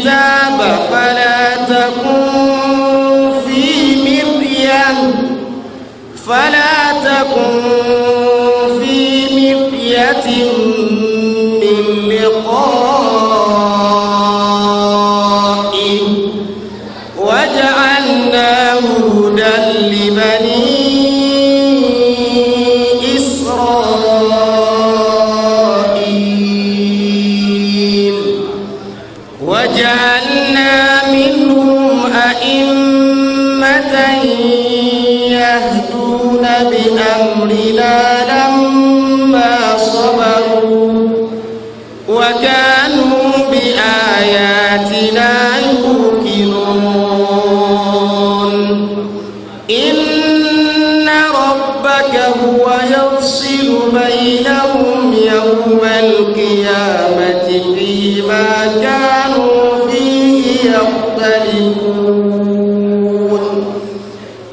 الكتاب فلا تكن في مرية فلا تكن في مرية من لقائه وجعلناه هدى لبني إسرائيل وجعلنا منهم أئمة يهدون بأمرنا لما صبروا وكانوا بآياتنا يوقنون إن ربك هو يفصل بينهم يوم القيامة فيما كانوا فيه يختلفون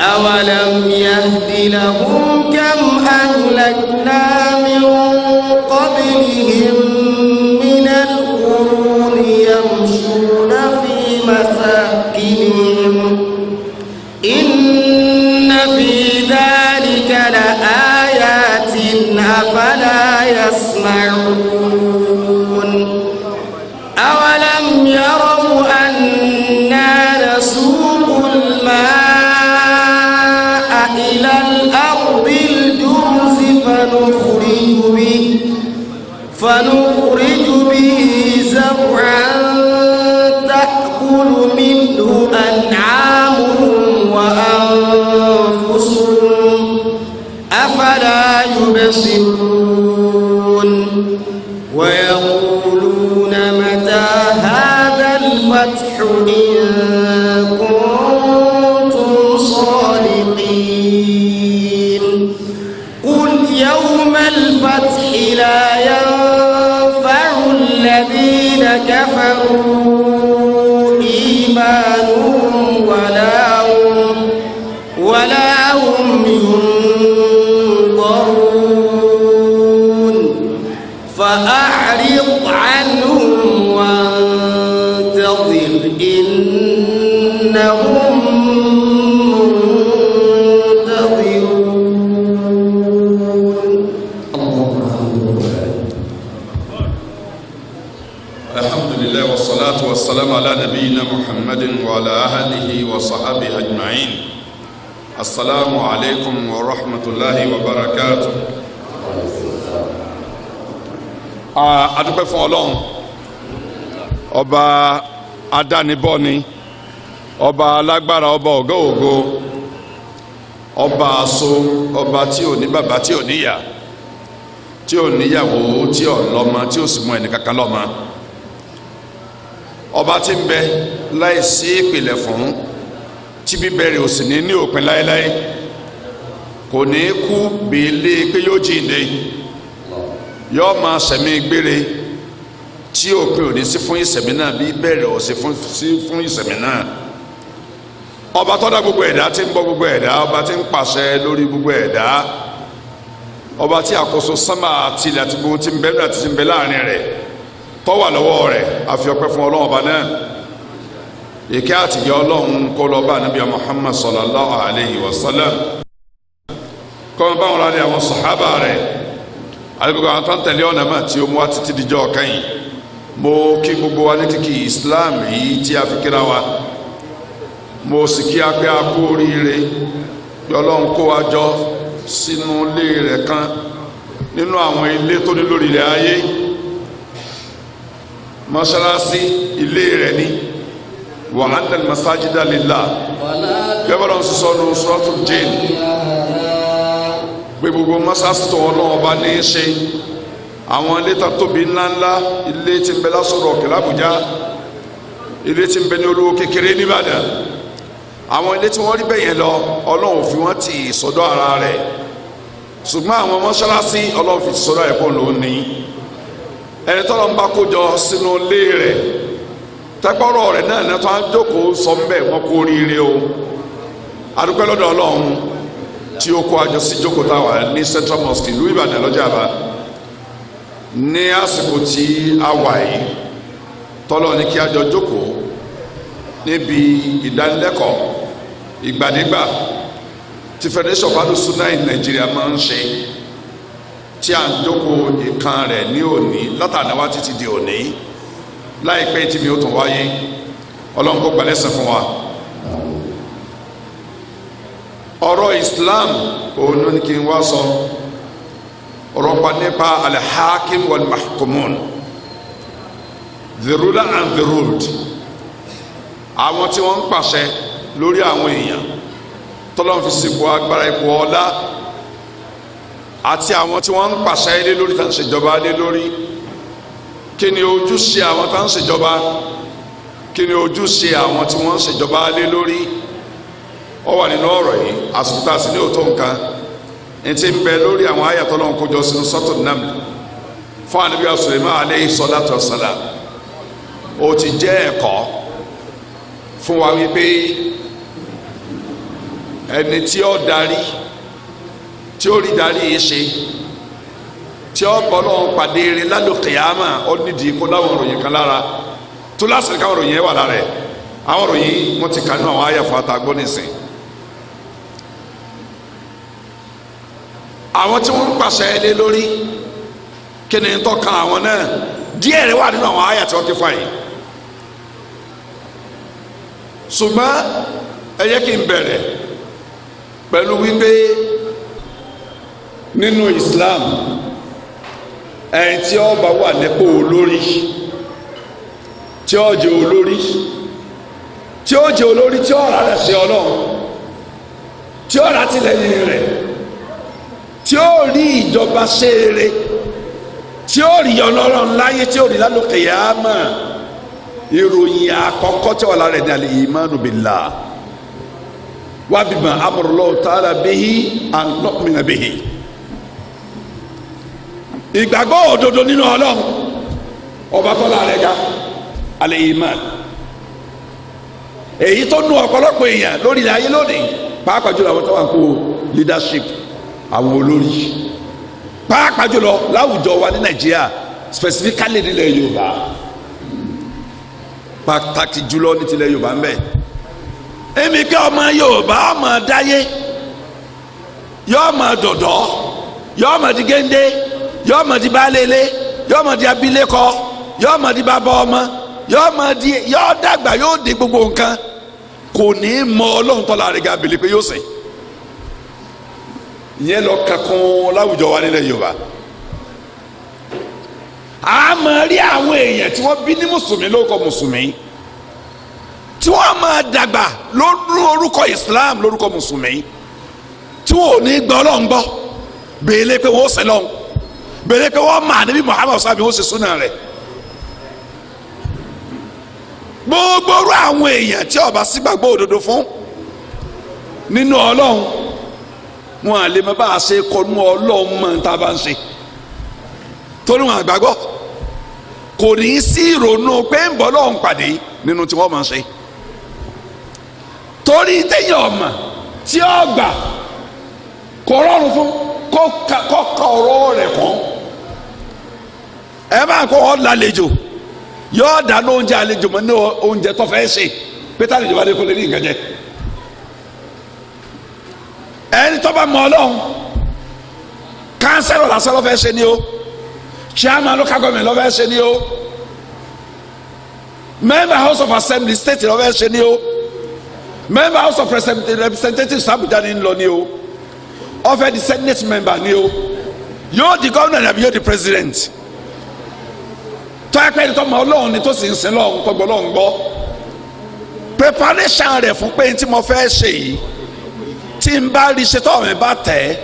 أولم يهد لهم كم أهلكنا من قبلهم من القرون يمشون في مساكنهم إن في ذلك لآيات أفلا يسمعون أولم يروا أنا نسوق الماء إلى الأرض الجرز فنخرج به زرعا تأكل منه أنعامهم وأنفسهم أفلا يبصرون ويقولون متى هذا الفتح إن كنتم صادقين قل يوم الفتح لا ينفع الذين كفروا إيمانهم ولا هم ينظرون فأعرض عنهم وانتظر إنهم منتظرون. الحمد لله والصلاة والسلام على نبينا محمد وعلى أهله وصحبه أجمعين. السلام عليكم ورحمة الله وبركاته. A dúpẹ́ fún Ọlọ́run, ọba adánibọ́ni, ọba alágbára, ọba ọ̀gá ògo, ọba àṣọ, ọba tí ò ní bàbá, tí ò níyà, tí ò níyàwó, tí ò lọ́mọ, tí ò sì mú ẹnì kankan lọ́mọ, ọba tí ń bẹ láìsí ìpìlẹ̀ fún, tí bíbẹ̀rẹ̀ ò sì ní ní òpin láéláé, kò ní kú bèèlè pé yóò jíǹde, yóò máa sẹ̀mí gbére tí òpin ò ní sí fún ìsẹ̀mí náà bí bẹ̀rẹ̀ ò sí fún ìsẹ̀mí náà. Ọba tó dá gbogbo ẹ̀dá, tí ń bọ́ gbogbo ẹ̀dá, ọba tí ń pàṣẹ lórí gbogbo ẹ̀dá, ọba tí àkóso sánmà àti ilẹ̀ àti gbogbo tí ń bẹ àti tí ń bẹ láàrin rẹ̀ tó wà lọ́wọ́ rẹ̀, a fi ọpẹ́ fún Ọlọ́run ọba náà. Ìkẹ́ àtìgẹ́ Ọlọ́run kó lọ bá Ànábì Muhammad sallallahu alayhi wa sallam, kọ́ bá wọn rárẹ̀ àwọn sàhábà rẹ̀ àti gbogbo àwọn tó ń tẹ̀lé ọ̀nà náà tí ó mú wa títí dijọ́ kẹ́yìn. Mo kí gbogbo wa ní kíkí Islam yìí tí a fi kíra wa, mo sì kí a pé a kú oríire bí Ọlọ́run kó wa jọ sínú ilé rẹ̀ kan nínú àwọn ilé tó ní lórí ilẹ̀ ayé. Mọ́ṣáláṣí ilé rẹ̀ ni, wa anna al-masajida lillah, gẹ́gẹ́ bá sísọ ní Suratul Jinn pé gbogbo mọ́ṣáláṣí tó wọn lọ́wọ́ bá ní í ṣe, àwọn ilé tó tóbi ńláńlá, ilé tí ń bẹ lásọ̀rọ̀ ọ̀kẹ́ l'Àbújá, ilé tí ń bẹ ní olówó kékeré n'Ìbàdàn, àwọn ilé tí wọ́n rí bẹ́ẹ̀ yẹn lọ, Ọlọ́run fi wọ́n tì sọ́dọ̀ ara rẹ̀. Ṣùgbọ́n àwọn mọ́ṣáláṣí Ọlọ́run fi sọ́dọ̀ ẹ̀ pọ̀ lónìí. Ẹni tọ́lọ́ ń bá kójọ sínú ilé rẹ̀ tẹ́gbọ́rọ̀ rẹ̀ náà ní tó ń jókòó sọ ń bẹ̀ wọ́n kó oríire o. Adúpẹ́ lọ́dọ̀ Ọlọ́run tí ó kó àjọ sí jókòó táwa ní Central Mosque ìlú Ìbàdàn lọ́jà àbá ní àsìkò tí a wà yìí, tọ́lọ́ ní kí àjọ jókòó níbi ìdánilẹ́kọ̀ọ́ ìgbàdégbà tí Federation of Ahlus-Sunnah in Nigeria máa ń ṣe, tí à ń jókòó ìkan rẹ̀ ní òní látànáwá títí di òní, láìpẹ́ tí mi ó tún wáyé. Ọlọ́run kó gbalẹ́sìn fún wa. Ọ̀rọ̀ Islam òun ló ní kí n wá sọ ọ̀rọ̀ pa nípa al-hakim wal-mahkumun, the ruler and the ruled, àwọn tí wọ́n ń pàṣẹ lórí àwọn èèyàn tọ́lọ́run fi sìnkú agbára ipò ọlá, àti àwọn tí wọ́n ń pàṣẹ lé lórí tá ń ṣèjọba lé lórí. Kí ni ojúṣe àwọn tá ń ṣèjọba? Kí ni ojúṣe àwọn tí wọ́n ń ṣèjọba lé lórí? Ó wà nínú ọ̀rọ̀ yìí. Àsìkò tá a sì ní òótọ́ nǹkan ní ti ń bẹ lórí àwọn àyà tọ́lọ́run kójọ sínú sọ́tò Naml fún Ànábì Sulaiman alayhi salatu wassalam. Ó ti jẹ́ ẹ̀kọ́ fún wa wípé ẹni tí ó darí, tí ó rí darí yìí ṣe, tí ó bọ́ lọ́wọ́ pàdé eré lálùkìyàmà, ó nídìí kó láwọn òròyìn kan lára tó lásìkò káwọn òròyìn yẹn wà lára ẹ̀. Àwọn òròyìn wọ́n ti kànú àwọn àyà fún àtàgbọ́n nìsín. Àwọn tí wọ́n ń pàṣẹ lé lórí, kí ni tọ́ka àwọn náà? Díẹ̀ rẹ̀ wà nínú àwọn àyà tí wọ́n ti fà yìí. Ṣùgbọ́n ẹ jẹ́ kí n bẹ̀rẹ̀ pẹ̀lú wípé nínú Islam, ẹni tí ó bá wà nípò olórí, tí ó jẹ́ olórí, tí ó jẹ́ olórí, tí ó rà rẹ̀ sí Ọlọ́run, tí ó rà tìlẹ́yìn rẹ̀, tí ó rí ìjọba ṣeré, tí ó rí Ọlọ́run láyé, tí ó rí lálùkìyámà, ìròyìn àkọ́kọ́ tí wà lára ẹ̀ ní al-imanu billah wa bima amara Allahu ta'ala bihi an nu'mina bihi. Ìgbàgbọ́ òdodo nínú Ọlọ́run ọba tọ́lá rẹ̀ ga, al-iman, èyí tó nú ọ̀pọ̀lọpọ̀ èèyàn lórí ilẹ̀ ayé lónìí, pàápàá jùlọ àwọn tó wà ń kó leadership, àwọn olórí, pàápàá jùlọ láwùjọ wa ní Nàìjíríà, specifically nílẹ̀ Yorùbá, pàtàkì jùlọ ní tilẹ̀ Yorùbá ń bẹ. Èmi kí ọmọ Yorùbá ọmọ dáyé, yóò máa dọ̀dọ̀, yóò máa di géńdé, yóò máa di baálé, yóò máa di abilékọ, yóò máa di bàbá ọmọ, yóò máa di, yóò dàgbà, yóò di gbogbo nǹkan, kò ní í mọ Ọlọ́run tọ́lá rẹ̀ gàbìlì pé yóò sìn. Ìyẹn lọ kankun láwùjọ wa nílẹ̀ Yorùbá. A máa rí àwọn èèyàn tí wọ́n bí ní mùsùlùmí lórúkọ mùsùlùmí, tí wọ́n máa dàgbà lórúkọ Islam, lórúkọ mùsùlùmí, tí wọ́n ò ní gbọ́ Ọlọ́run gbọ́, bèèlè pé wọ́n sẹ́ lọ́hùn, bèèlè pé wọ́n máa níbi Muhammad sábì wọ́n sì súnà rẹ̀. Gbogbo orú àwọn èèyàn tí ó bá sígbàgbọ́ òdodo fún nínú Ọlọ́run, wọn à lè mọ bá a ṣe kọnu Ọlọ́run mọ tá a bá ń ṣe, torí wọn àgbàgbọ́ kò ní í sí ìrònú pé ń bọ́ lọ́hùn pàdé nínú tí wọ́n máa ń ṣe. Torí téèyàn ọ̀mà tí ó gbà kò rọrùn fún kọ́kọ́ ọ̀rọ̀ rẹ̀ kàn. Ẹ máa kó wọn lálejò, yóò dáná oúnjẹ àlejò mọ́ ní oúnjẹ tó fẹ́ ṣe, pété àlejò bá dé kó lè ní nǹkan jẹ. Ẹni tó bá mọ Ọlọ́run, kánsẹ́lọ̀ lásán ló fẹ́ ṣe ni o, chairman local government ló fẹ́ ṣe ni o, member house of assembly state ló fẹ́ ṣe ni o, member house of representatives Abuja ni ń lọ ni o, ó fẹ́ di senate member ni o, yóò di governor àbí yóò di president. Tó ẹ pẹ́ ní tó mọ Ọlọ́run ni tó sì ń sin lọ́run, tó gbọ́ Ọlọ́run gbọ́, preparation rẹ̀ fún pé tí mo fẹ́ ṣe yìí, tí n bá rí ṣe tọ́ mi bá tẹ̀ ẹ́,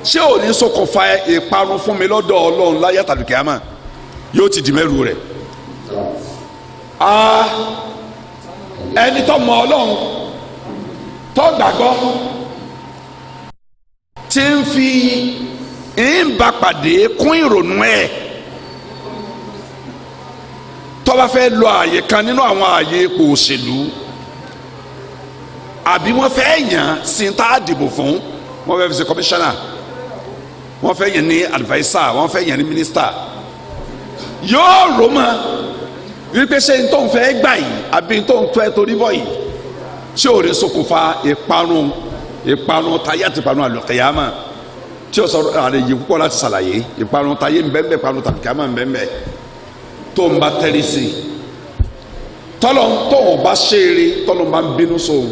ṣé ò ní ṣokùnfà ìparun fún mi lọ́dọ̀ Ọlọ́run láyé àtàlùkìyámà, yóò ti di mẹ́rù rẹ̀. Ẹni tó mọ Ọlọ́run, tó gbàgbọ́, tí ń fi ń bá pàdé kún ìrònú ẹ̀, tó bá fẹ́ lọ àyè kan nínú àwọn àyè ipò òṣèlú, àbí wọ́n fẹ́ yàn sí tá a dìbò fún, wọ́n fẹ́ fi ṣe kọmíṣánná, wọ́n fẹ́ yàn ní adviser, wọ́n fẹ́ yàn ní mínísítà, yóò rò mọ́ Wípé ṣé n tó ń fẹ́ gbà yìí àbí n tó ń fẹ́ torí bọ̀ yìí ṣé ò ní ṣokùnfà ìparun ìparun tayé àti ìparun àlùkìyámà tí o sọ àlè yìí púpọ̀ láti ṣàlàyé ìparun tayé nbẹ́nbẹ́ ìparun tàlùkìyámà nbẹ́nbẹ́ tó ń bá tẹ́lẹ̀ sí i tọ́lọ̀ tó ń bá ṣeré tọ́lọ̀ ń bá ń bínú sóun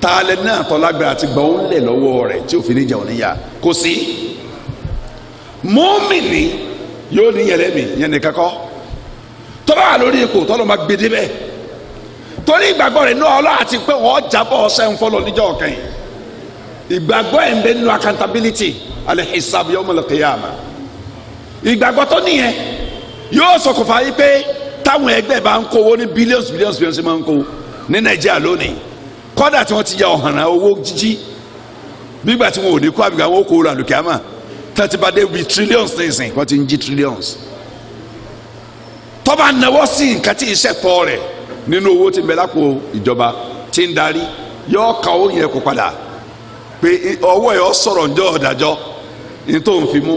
taalẹ̀ náà tọ́lágbára àti gbà ó ń lẹ̀ lọ́wọ́ rẹ̀ tí òfin níjà òníyà kò sí. Mùmínì yóò ní yẹlẹ́mì yẹn nìkan kọ́ tọ́lá wà lórí ipò tọ́lọ̀ máa gbé débẹ̀ torí ìgbàgbọ́ rẹ̀ náà ọlọ́ àti pé wọ́n jábọ̀ ọ̀sẹ̀ ń fọlọ́ níjọ́ ọ̀kan yìí ìgbàgbọ́ ẹ̀ ń bẹ nínú accountability al-hisab yawm al-qiyamah ìgbàgbọ́ tó nìyẹn yóò ṣokùnfà yìí pé táwọn ẹgbẹ́ bá ń kówó ní billions billions billions máa ń kó ní Nàìjíríà lónìí kọ́dà tí wọ́n ti ya ọ̀hànà owó jíjí nígbà tí wọn ò ní kó àbíkà wọn ó kó lọ àlùkìyàmà tẹ́tí bá dé bi trillions nísìn wọ́n ti ń jí trillions tọ́ba náwó sí nǹkan tí iṣẹ́ tọ́ rẹ̀ nínú owó tí ń bẹ lápò ìjọba tí ń darí yóò ka owó yẹn kó padà pé ọwọ́ ẹ̀ ọ́ sọ̀rọ̀ ǹjọ́ ọ̀dàjọ́ ní tó ń fi mú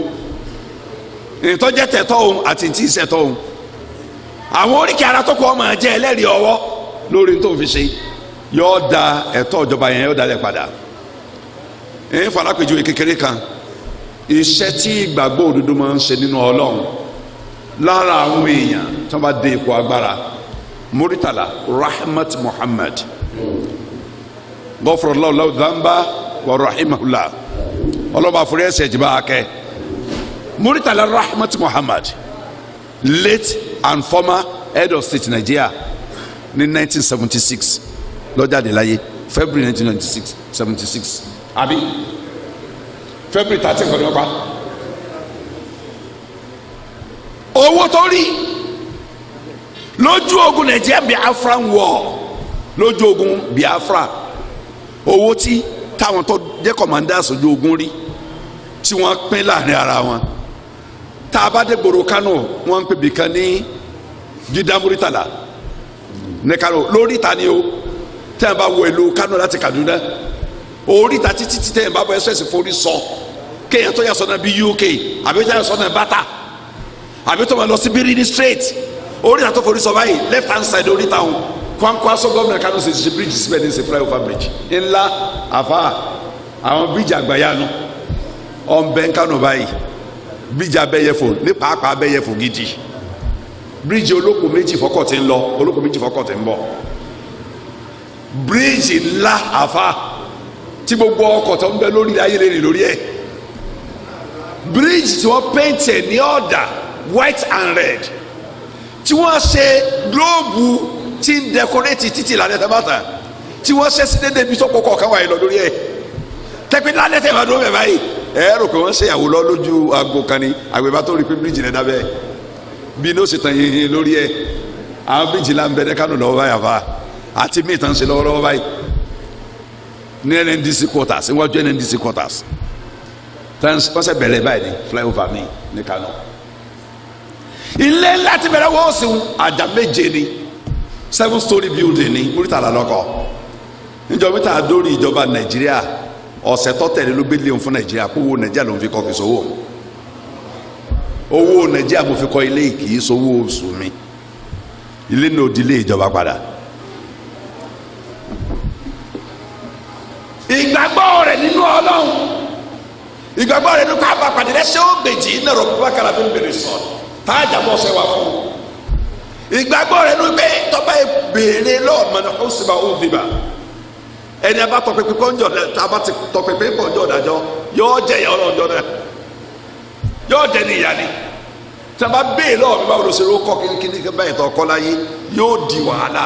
ìtọ́jẹ́ tẹ̀tọ́ òun àti tí iṣẹ́ tọ́ òun àwọn oríkèé ara tó kọ́ ọ máa jẹ́ ẹlẹ́rìí ọwọ́ lórí tó ń fi ṣe yóò da ẹ̀tọ́ ìjọba yẹn yóò dalẹ̀ padà. Èyí falápẹ̀jùwe kékeré kan iṣẹ́ tí ìgbàgbọ́ òdodo máa ń ṣe nínú Ọlọ́run lára àwọn èèyàn tí wọ́n bá dé ipò agbára. Muritala Rahmat Muhammad gọfúrọ̀lá dhanba wa rahimahullah ọlọ́ba àforí ẹ̀sẹ̀ jìbá akẹ́. Muritala Rahmat Muhammad, late and former head of state Nigeria ní 1976 lọ́jáde láyé February 1996 76 àbí February 13 kọ́ni wọ́n pa. Owó tó rí lójú ogun Nàìjíríà Biafran war, lójú ogun Biafra, owó tí táwọn tó jẹ́ commanders ojú ogun rí tí wọ́n pín láàrin ara wọn. Tá a bá dé gbòòrò Kánò wọ́n ń pè bìkan ní Gidan Muritala ní Kánò lórí ìta ni o tẹ́ ẹ bá wọ ìlú Kánò láti Kaduna oríta títí tí tẹ́ ẹ bá bọ ẹsẹ̀ forí sọ kéèyàn tó yà sọ́nà bí UK àbí tó yà sọ́nà bàtà àbí tó máa lọ sí Birni straight oríta tó forí sọ báyìí left hand side oríta òun Kwankwaso gómìnà Kánò sì ṣe bridge síbẹ̀ ní ṣe flyover bridge ńlá àfa àwọn bridge àgbàyanu ọ̀nbẹ Kánò báyìí bridge abẹ́yẹfò ní pàápàá abẹ́yẹfò gidi bridge olóko méjì fọ́kọ̀ tí ń lọ olóko méjì fọ́kọ̀ tí ń bọ̀ bíríìjì ńlá àfa tí gbogbo ọkọ̀ tó ń bẹ lórí ayé lè rìn lórí ẹ̀ bíríìjì tí wọ́n pẹ́ǹtì ẹ̀ ní ọ̀dà white and red tí wọ́n ṣe gílóòbù tí ń dẹkọrẹ́tì títì lálẹ́ tẹ́bàtà tí wọ́n ṣe sí dédé ibi tó kọ́kọ́ kan wáyé lọ lórí ẹ̀ tẹ́pẹ́ lálẹ́ tẹ́bà dúró bẹ̀ báyìí ẹ rò pé wọ́n ṣe ìyàwó lọ lójú agbo kan ni àgbẹ̀bá tó rí pé bíríìjì rẹ̀ dábẹ́ bí ní ó sì tàn yìnyín lórí ẹ̀ àwọn bíríìjì là ń bẹ ní Kánò lọ́wọ́ báyà fa àti míì tán ṣe lọ́wọ́lọ́wọ́ báyìí ní NNDC quarters níwájú NNDC quarters wọ́n ṣe bẹ̀rẹ̀ báyìí ní flyover mi ní Kánò. Ilé ńlá ti bẹ̀rẹ̀ wọ́n sì àjà méje ni 7 story building ní Muritala lọ́kọ̀ níjọba tá a dórí ìjọba Nàìjíríà ọ̀sẹ̀ tó tẹ̀lé ló gbé léun fún Nàìjíríà kó owó Nàìjíríà ló ń fi kọ́ kì í sowó owó Nàìjíríà mo fi kọ́ ilé kì í sowó oṣù mi ilé náà di ilé ìjọba padà. Ìgbàgbọ́ rẹ̀ nínú Ọlọ́run ìgbàgbọ́ rẹ̀ nínú káàbà pàdé lẹ́sẹ̀ ó gbèjì iná rọ̀ bá kára bí ń bèrè sọ táàjà bọ́ ṣe wà fún un ìgbàgbọ́ rẹ̀ nínú pé tọ́ba béèrè lọ́ọ̀mọ ní ó sì bá ó bíbà ẹni a bá tọpinpin kọ́njọ́ tá a bá ti tọpinpin kọ́njọ́ dájọ́ yóò jẹ ìyá ọlọ́njọ́ náà yóò jẹ ní ìyá ni tí a bá béèrè lọ́ọ̀mọ báwo ló ṣe ló kọ́ kíní báyìí tó kọ́ láyé yóò di wàhálà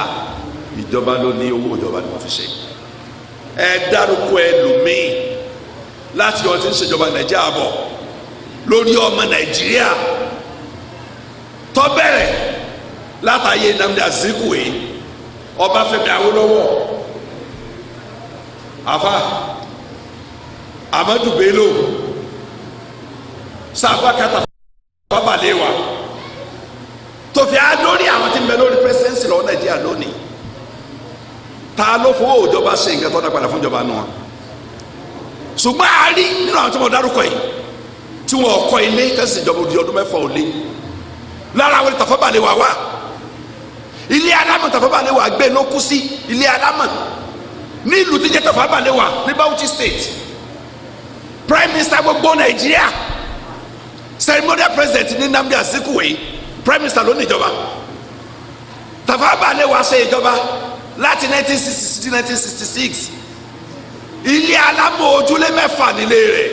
ìjọba ló ní owó ìjọba ni wọ́n fi ṣe ẹ dárúkọ ẹlòmíì láti ọtí ń ṣèjọba Nàìjíríà bọ̀ lórí ọmọ Nàìjíríà tó bẹ̀rẹ̀ látàyè Nnamdi Azikiwe Ọbáfẹ́mi Awólọ́wọ̀ àfa Amadu Bello Sàbákàtà Fábàléwà tó fi adórí àwọn tí ń bẹ lórí pẹ́sẹ́ǹsì lọ́wọ́ Nàìjíríà lónìí ta ló fowó ìjọba ṣe nǹkan tó dá padà fún ìjọba nù wọn ṣùgbọ́n a rí nínú àwọn tí wọ́n dárúkọ yìí tí wọ́n kọ́ ilé kẹ́sì ìjọba òdi ọdún mẹ́fà ò lé lára àwọn Tafawa Balewa wà Ilé alámọ̀ Tafawa Balewa gbé ló kú sí, ilé alámọ̀ ní ìlú tí jẹ́ Tafawa Balewa ní Bauchi State. Prime Minister gbogbo Nàìjíríà, ceremonial president ní Nnamdi Azikiwe, Prime Minister ló ní ìjọba. Tafawa Balewa ṣe ìjọba láti 1960 sí 1966. Ilé alámọ̀ ojúlé 6 nílé rẹ̀.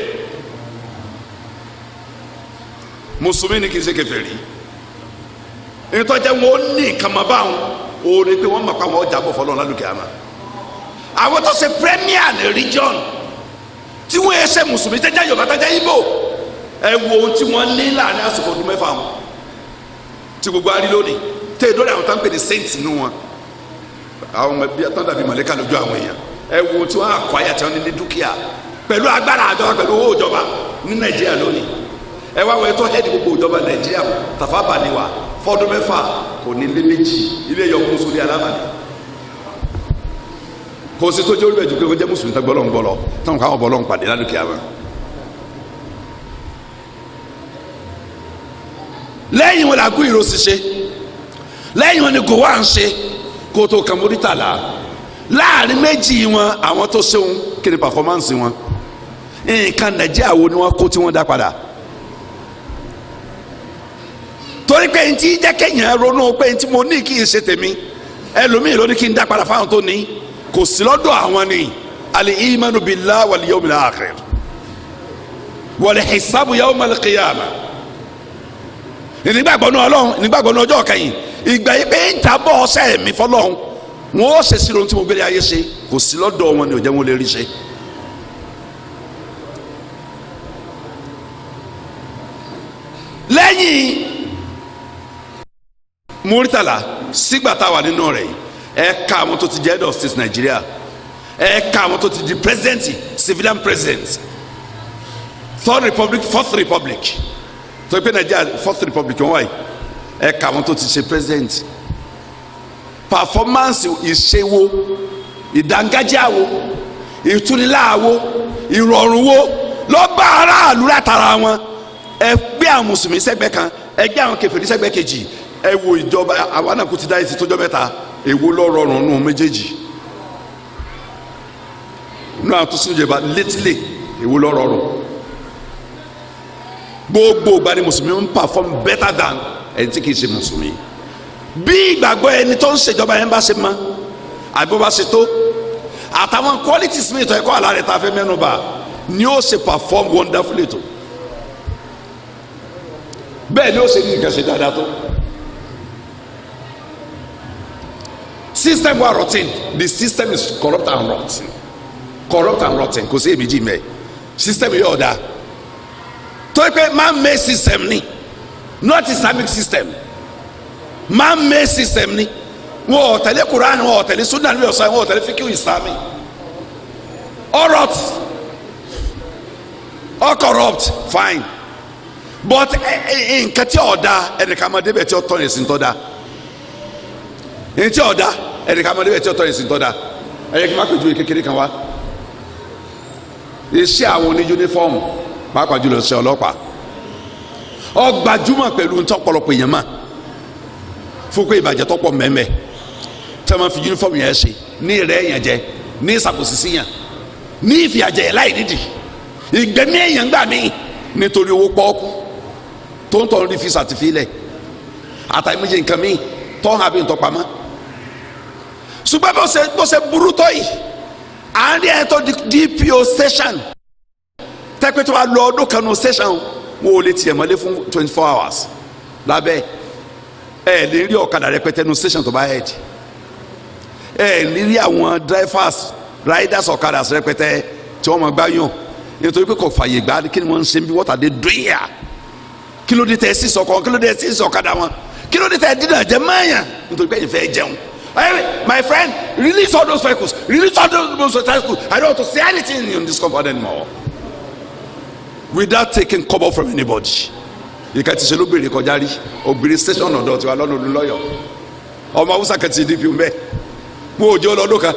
Mùsùlùmí ni, kì í ṣe kèfèrí. Ìtọ́jẹ́ wọn ó ní nǹkan mọ́ báwọn òòrè pé wọ́n mọ̀ pé àwọn ọjà bọ̀ fọlọ́run lálùkẹ́ àmà. Àwọn tó ṣe premier ní region tí wọ́n yẹ ṣe mùsùlùmí, tẹ́jà Yorùbá, tẹ́jà Ìgbò, ẹ wo ohun tí wọ́n ní láàrin àsìkò ọdún 6 wọn tí gbogbo arí lónìí, tẹ́ ẹ dọ́rẹ̀ àwọn tó ń pè ní saint nù wọn, àwọn ọmọ ẹbí tó ń dàbí mọ̀lẹ́kà lójú àwọn èèyàn. Ẹ wo ohun tí wọ́n àkọ́yà tí wọ́n ní ní dúkìá pẹ̀lú agbára àjọba, pẹ̀lú owó ìjọba ní Nàìjíríà lónìí. Ẹ wá wọ ẹ tó hẹ́ẹ̀dì gbogbo ìjọba Nàìjíríà, Tafawa Balewa, fọdún 6 kò ní lé méjì, ilé yọkùn sórí alámàlẹ. Kò sí tó jẹ́ olú ẹ̀jú pé kó jẹ́ mùsùlùmí tó gbọ́lọ́ ń gbọ́lọ́ táwọn káwọn bọ́lọ́ ń pàdé lálùkì àmọ́. Lẹ́yìn wọn làgùn ìrọsì ṣe, lẹ́yìn wọn ni Gowon ṣe, kó tó kan Murtala. Láàrin méjì wọn, àwọn tó ṣeun kí ni pàfọ́mánsì wọn? Nǹkan Nàìjíríà wo ni wọ́n kó tí wọ́n dá padà? Torí pé ntí jẹ́ kéèyàn ronú pé ntí mo ní kí n ṣe tèmi, ẹlòmíì ló ní kí n dá padà fáwọn tó ní, kò sí lọ́dọ̀ àwọn ni. Al-imanu billahi wal yawmil akhir wal hisabu yawmal qiyamah. Ìnígbàgbọ́ ní Ọlọ́run, ìnígbàgbọ́ ní ọjọ́ kẹyìn, ìgbà yìí pé ń ta bọ́ ọsẹ mi fọlọ́run, wọn ó ṣe sí ohun tí mo gbélé ayé ṣe, kò sí lọ́dọ̀ wọn ni ò jẹ́ wọn lè rí ṣe. Lẹ́yìn Murtala sígbà tá a wà nínú rẹ̀, ẹ ka àwọn tó ti jẹ́ head of state Nàìjíríà, ẹ ka àwọn tó ti di president, civilian president, third republic, fourth republic, tó pé Nàìjíríà fourth republic wọn wáyé, ẹ ka àwọn tó ti ṣe president. Performance ìṣèwò, ìdángájáwo, ìtúniláwo, ìrọ̀rùn wo ló bá aráàlú látara wọn? Ẹ gbé àwọn mùsùlùmí sẹ́gbẹ́ kan, ẹ gbé àwọn kèfèrí sẹ́gbẹ́ kejì, ẹ wo ìjọba àwọn náà kò ti dá èsì tójọ́ mẹ́ta, èwo ló rọrùn nù méjèèjì? Nù àwọn tó sínú ìjọba létílé, èwo ló rọrùn? Gbogbo ìgbà ni mùsùlùmí ń perform better than ẹni tí kìí ṣe mùsùlùmí. Bí ìgbàgbọ́ ẹni tó ń ṣèjọba yẹn bá ṣe mọ́ àbí bó bá ṣe tó, àtàwọn qualities mi ìtọ́ ẹ̀kọ́ àlá rẹ̀ tá a fẹ́ mẹ́nu bà ni ó ṣe perform wonderfully tó, bẹ́ẹ̀ ni ó ṣe ní nǹkan ṣe dáadáa tó. System wa rotten, the system is corrupt and rotten, corrupt and rotten, kò sí èméjì mẹ́. System yóò da tó pé man-made system ni, not Islamic system, man-made system ni. Wọn ò tẹ̀lé Quran, wọn ò tẹ̀lé Sunnah níbi ọ̀sán, wọn ò tẹ̀lé fíkìú Islami. All rot, all corrupt, fine, but nǹkan tí ò da ẹnìkan máa débẹ̀ tí ó tọ́ ẹ̀sìn tó da, ẹni tí ò da ẹnìkan máa débẹ̀ tí ó tọ́ ẹ̀sìn tó da. Ẹ yẹ kí n má pèjú kékeré kan wá. Iṣẹ́ àwọn oní yúnífọ́ọ̀mù, pàápàá jùlọ iṣẹ́ ọlọ́pàá, ó gbajúmọ̀ pẹ̀lú ntọ́pọ̀lọpọ̀ èèyàn mọ̀ fún pé ìbàjẹ́ tọ́pọ̀ mẹ́mẹ́ tí wọ́n máa fi yúnífọ́ọ̀mù yẹn ṣe ní ìrẹ́ èèyàn jẹ, ní ìṣàkóso yàn, ní ìfìyàjẹ láì nídìí, ìgbẹ́mí èèyàn gbà mí nítorí owó pọ́ọ́kú tó ń tọrọ ní fi sàtìfilẹ̀ àtàìmọye nǹkan mi tọ́ hàn àbí ntọ́pamọ́. Ṣùgbọ́n bó ṣe burú tó yìí, à ń rí ẹ̀ tó DPO station tẹ́pẹ́ tó bá lọ ọdún kan nù station, wọn ò lè tiẹ̀ mọ́lé fún 24 hours lábẹ́ ẹ̀ lè rí ọ̀kadà rẹpẹtẹ nù station tó bá head, ẹ̀ lè rí àwọn drivers, riders ọ̀kadà rẹpẹtẹ tí wọ́n máa gbá yàn nítorí pé kò fàyè gbá. Kí ni wọ́n ń ṣe bí? What are they doing here? Kí ló dé tẹ sí sọkọ? Kí ló dé sí sọ̀kadà wọn? Kí ló dé tẹ dínà jẹ mọ́ọ̀yàn nítorí pé ẹ̀yin fẹ́ jẹun? Hey, my friend, release all those vehicles, release all those motorcycles. I don't want to see anything in this compound anymore without taking cover from anybody. Ìka ti ṣe ló béèrè kọjá rí ògbèrè station ọ̀dọ̀ tiwa lọ́nà olùlọ́yọ̀, ọmọ Haúsá kan ti DPO mbẹ́, mo ò jẹ́ ọlọ́dún kan.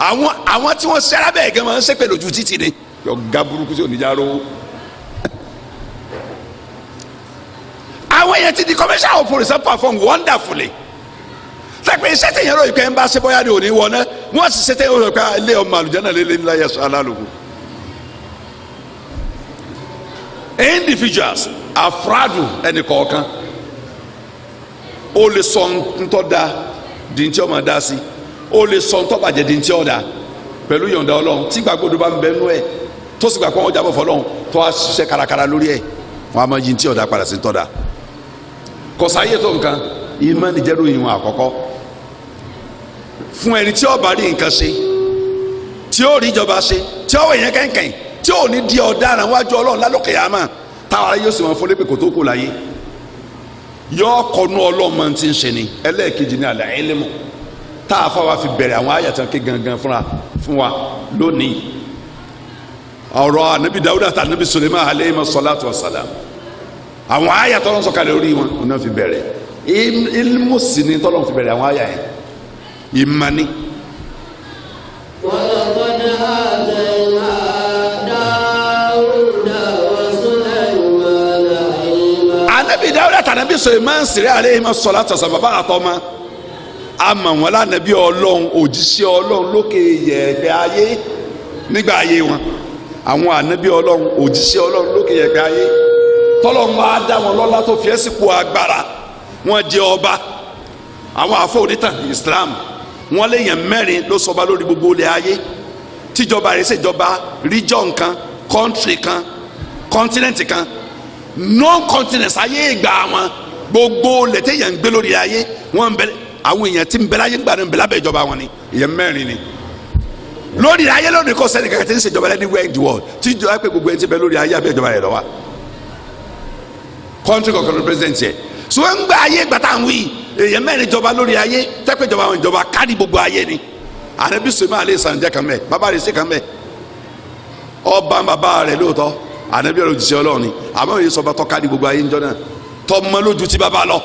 Àwọn tí wọ́n ṣẹ́ra bẹ́ẹ̀ gan máa ń ṣépè lójú títì ni, ọ̀gá burúkú sí oníjà rówó. Àwọn èèyàn ti di commissioner of police perform wonderfully. Tẹ́pẹ́ iṣẹ́ tẹ̀yìn ròyìn pé ń bá ṣe bóyá ni òní wọ náà wọ́n sì ṣe tẹ̀yìn ròyìn pé ilé ọmọ àlùjáná lé ńlá yẹsọ alálùkù. Individuals afradu ẹnì kọ̀ọ̀kan ó lè sọ ntọ́ da di ntí ọmọ da sí, ó lè sọ ntọ́ bàjẹ́ di ntí ọ̀dà pẹ̀lú yọ̀ǹda Ọlọ́run. Tí gbàgbọ́dọ̀ bá ń bẹ nú ẹ̀ tó sì gbà pé wọ́n jábọ̀ fọlọ́run tó a ṣiṣẹ́ kárakára lórí ẹ̀, wọ́n á máa yí ntí ọ̀dà padà sí ntọ́ da. Kọ̀sáyé tó nǹkan ìmánì jẹ́ ròyìn wọn àkọ́kọ́ fún ẹni tí ó bá rí nǹkan ṣe, tí ó rí ìjọba ṣe, tí ó wẹ̀ yẹn kẹ́kẹ́, tí ó ní di ọ̀daràn wájú Ọlọ́run lálùkẹ́ yá mà táwa yóò sì máa fọlé pé kò tó kù láyé. Yọ kọnu Ọlọ́run máa ti ń ṣe ni. Ẹlẹ́ẹ̀kejì ní alẹ́ ẹlẹ́mù tá a fa wa fi bẹ̀rẹ̀ àwọn àyàtàn ké gangan fúnra fún wa lónìí. Ọ̀rọ̀ anabi Dawuda àti anabi Suleiman aleyhi salatu wa salam, àwọn àyàtọ̀ lọ́n sọ̀kalẹ̀ orí wọn ò náà fi bẹ̀rẹ̀. Ilmu sì ni tọ́lọ́n fi bẹ̀rẹ̀ àwọn àyà yẹn, ìmánì. ولقد آتينا داود وسليمان علما. Anabi Dawuda àti anabi Suleiman sèré aleyhi salatu wa salam, bàbá àtọ́mọ àmọ́ wọn lànàbí Ọlọ́run, òjíṣẹ́ Ọlọ́run lókè yẹ̀pẹ̀ ayé nígbà ayé wọn. Àwọn ànàbí Ọlọ́run, òjíṣẹ́ Ọlọ́run lókè yẹ̀pẹ̀ ayé, tọ́lọ́run wá dá wọn lọ́lá tó fi ẹ́sìnkú agbára wọn jẹ ọba. Àwọn àfọ onítàn Islam wọn léèyàn mẹ́rin ló sọba lórí gbogbo ilẹ̀ ayé, tíjọba rẹ̀ ṣèjọba region kan, country kan, continent kan, non continent ayé ìgbà wọn. Gbogbo ilẹ̀ téèyàn ń gbé lórí ayé wọn ń bẹ, àwọn èèyàn tí ń bẹ láyé ńgbà náà ń bẹ lábẹ́ ìjọba wọn ni. Èèyàn mẹ́rin ni lórí ayé lónìí. Kò sẹ́ni kankan tí ń ṣèjọba anywhere in the world tí ìjọba pé gbogbo ẹni tí ń bẹ lórí ayé abẹ́ ìjọba rẹ̀ lọ́wọ́. Country kọ̀ọ̀kan ló president yẹ. So ń gba ayé gbàtà ń wí èèyàn mẹ́rin jọba lórí ayé, tẹ́pẹ́ ìjọba àwọn ìjọba kárí gbogbo ayé ni. Ànábì Suleiman alẹ́ sàn jẹ́ kan mẹ́, bàbá rẹ̀ ṣe kan mẹ́, ọba bàbá rẹ̀ lóòótọ́ ànábì ọ̀rọ̀ òjíṣẹ́ Ọlọ́run ni, àmọ́ òye sọba tọ́ kárí gbogbo ayé ńjọ́ náà tọ́ mọ́ lójú tí bàbá lọ.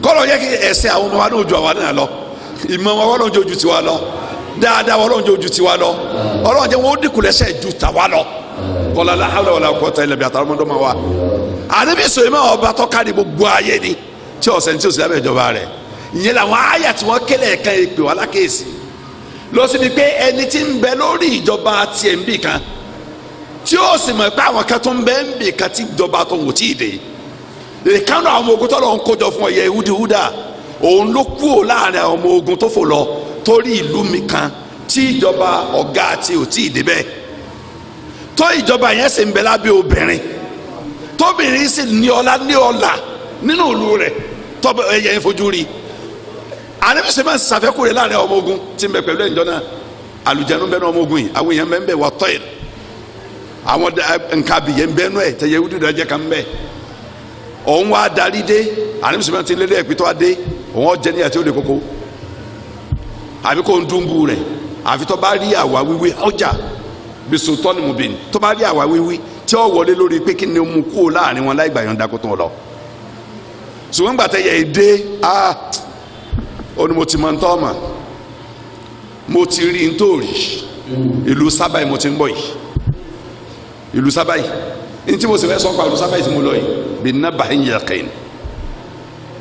Kọ́lọ̀ yẹ kí ẹsẹ̀ àwọn ọmọ wa náà ju àwa náà lọ, ìmọ̀ wa Ọlọ́run jẹ́ ojú tiwa lọ, dáadáa wa Ọlọ́run jẹ́ ojú tiwa lọ, Ọlọ́run jẹ́ wọn ó dínkù lẹ́sẹ̀ ju tàwa lọ. Kọ́lá la hawla wala quwwata illa billah àtàwọn ọmọdé wa. Ànábì Suleiman ọba tó kárí gbogbo ayé ni, tí ọ̀sẹ̀ ní tí òsì lábẹ́ ìjọba rẹ̀. Ìyẹn làwọn àyà tí wọ́n kélé ẹ̀ka ìpè wá lákèésí lọ síbi pé ẹni tí ń bẹ lórí ìjọba tiẹ̀ ń bì kan, tí ó sì mọ̀ pé àwọn kan tó ń bẹ ń bì kan tí ìjọba tó ń wò tí ì dé. Ìkànnì àwọn ọmọ ogun tọ́lọ̀ ń kójọ fún ọ̀yẹ́ Húdíhúdà, òun ló kúrò láàrin àwọn ọmọ ogun tó fò lọ torí ìlú mi kan tí ìjọba ọ̀gá tí ò tí ì débẹ̀, tó ìjọba yẹn sì ń bẹ lábẹ́ obìnrin, tóbìnrin sì ní ọlá ní ọlà nínú ìlú rẹ̀, tọ́bẹ̀ ẹ̀yẹ ń fojú rí. Ànábì Suleiman ṣàfẹ́kù rẹ̀ láàrin ọmọ ogun tí ń bẹ pẹ̀lú ẹ̀ńjọ́ náà. Àlùjànnú bẹ ní ọmọ ogun yìí, àwọn èèyàn bẹ ń bẹ wà tọ́yìn, àwọn nǹkan abìyẹn bẹ nú ẹ̀ tẹ̀yẹ Húdíhúdà jẹ́ kan bẹ́ẹ̀. Òun wá darí dé, Ànábì Suleiman ti lé ẹ̀pẹ́ tó wá dé, òun ọ̀jẹ̀ ní àti ó lè koko àbí kò ń dúnbù rẹ̀, àfi tó bá rí àwa wíwí ọjà bisotọ́ni mubin, tó bá rí àwa wíwí tí ó wọlé lórí pé kí ni ó mú kúrò láàrin wọn láì gbà yọ̀ǹda kó tó lọ. Ṣùgbọ́n gbàtẹ́ yẹ dé, ó ní mo ti mọ ntọ́ ọmọ, mo ti rí ntòrí ìlú sábà yìí mo ti ń bọ̀ yìí, ìlú sábà yìí ntí mo sì fẹ́ sọ pa ìlú sábà yìí tí mo lọ yìí bí naba'in yaqin,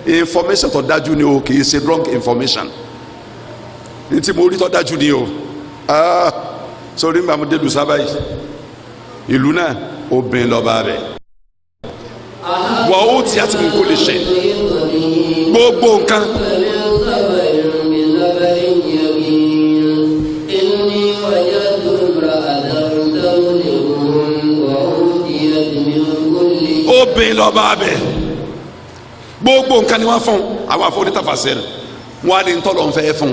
information tó dájú ni o, kì í ṣe wrong information, ntí mo rí tó dájú ni o. Sórí nígbà mo dé ìlú sábà yìí, ìlú náà obìnrin lọ́ba rẹ̀ wà ó ti àti mú kó lè ṣe gbogbo nǹkan. Obìnrin lọ́ba bẹ̀ gbogbo nǹkan ni wọ́n fún àwọn afọ onítàfàṣẹ rẹ̀, wọ́n á ní ntọ́lọ́ nfẹ́ fún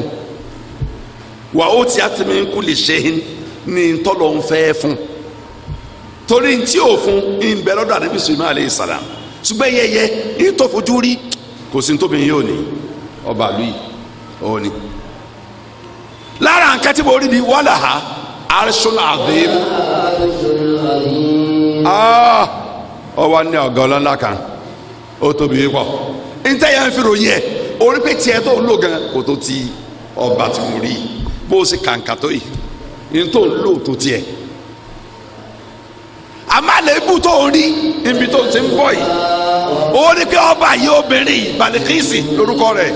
wà ó ti àti mú kó lè ṣe ní ntọ́lọ́ nfẹ́ fún torí ntí ò fún ń bẹ lọ́dọ̀ Ànábì Suleiman aleyhi salam. Ṣùgbọ́n yẹyẹ ń tó fojú rí kò sí tóbi yóò ní ọba àlú yìí ó ní. Lára nǹkan tí mo rí ni wàhálà ha arṣun àdéhùn ọ wá ní ọ̀gá ọlọ́lá kan ó tóbi pọ̀ ntẹ́ yẹn ń fi ròyìn ẹ̀ orí pé tiẹ̀ tó ń lò gan kò tó ti ọba tí mo rí bó o sì kàǹkà tó yìí ní tó ń lò tó tiẹ̀ àmọ́ àléébù tó ń rí ibi tó ti ń bọ̀ yìí. Ó ní pé ọba yìí obìnrin Balikisi lórúkọ rẹ̀,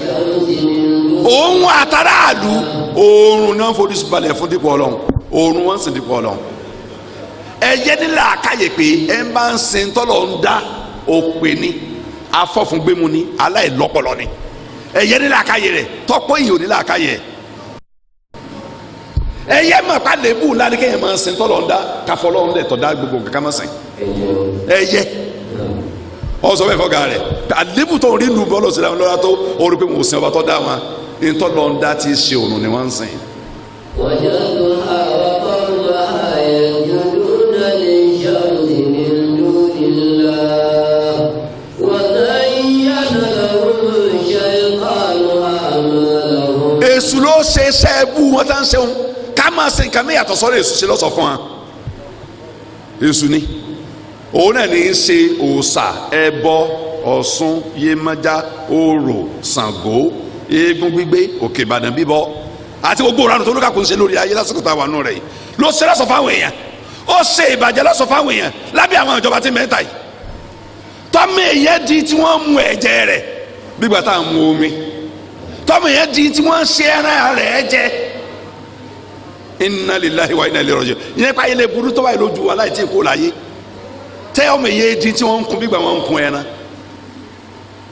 òun àtàràlù oòrùn náà forí balẹ̀ fún dípò Ọlọ́run, oòrùn wọn sì dípò Ọlọ́run. Ẹyẹ nílà àkàyè pé ẹ ń bá ń sin tọ́lọ̀ ń dá òpè ni, afọ́fúngbẹ́mu ni, aláìlọ́pọlọ ni. Ẹyẹ nílà àkàyè rẹ̀ tọ́pọ̀ ìyò nílà àkàyè ẹ̀. Ẹyẹ mọ̀ pa lébù ńlá ni kéèyàn máa ń sin tọ́lọ̀ ń dá káfọ́lọ́ ń lẹ̀ tọ́ dá gbogbo nǹkan ká máa sìn. Ẹyẹ ọ sọ bẹ́ẹ̀ fọ́gà rẹ̀ àlébù tó ń rí lu bọ́ọ̀lù sílẹ̀ lọ́la tó o rí pé mo sin ọba tó dá wọn ntọ́lọ́ ń dá tí í ṣe òrùn ni wọ́n ń sìn. وجدها وقومها يسجدون للشمس من دون الله وزين لهم الشيطان أعمالهم. Èṣù ló ṣe iṣẹ́ ẹbú wọn tá ń ṣeun ká máa ṣe nǹkan mìíràn sọ́dọ̀ èṣù ṣe lọ́sọ̀ fún wa. Èṣù ni òun náà ní í ṣe òòṣà ẹbọ Ọ̀ṣun Yemọja Orò Ṣàngó eégún gbígbé Òkè Ìbàdàn bíbọ àti gbogbo ìranù tó lóka kò ń ṣe lórí ayé lásìkò tá a wà nù rẹ̀ yìí ló ṣe lọ́sọ̀ fáwọn èèyàn. Ó ṣe ìbàjẹ́ lọ́sọ̀ fáwọn èèyàn lábẹ́ àwọn ìjọba tí mẹ́ta yìí tọ́mọ èèyàn di tí wọ́n mu ẹ̀jẹ̀ rẹ̀ bígbà tá à ń mu omi, tọ́mọ èèyàn di tí wọ́n ń ṣe ẹran rẹ̀ jẹ. Inna lillahi wa inna ilaihi raji'un. Ìyẹn pa ilé burú tó báyìí lójú wa láì tí ì kó láyé tẹ́ ọmọ èèyàn di tí wọ́n ń kun bígbà wọ́n ń kun ẹran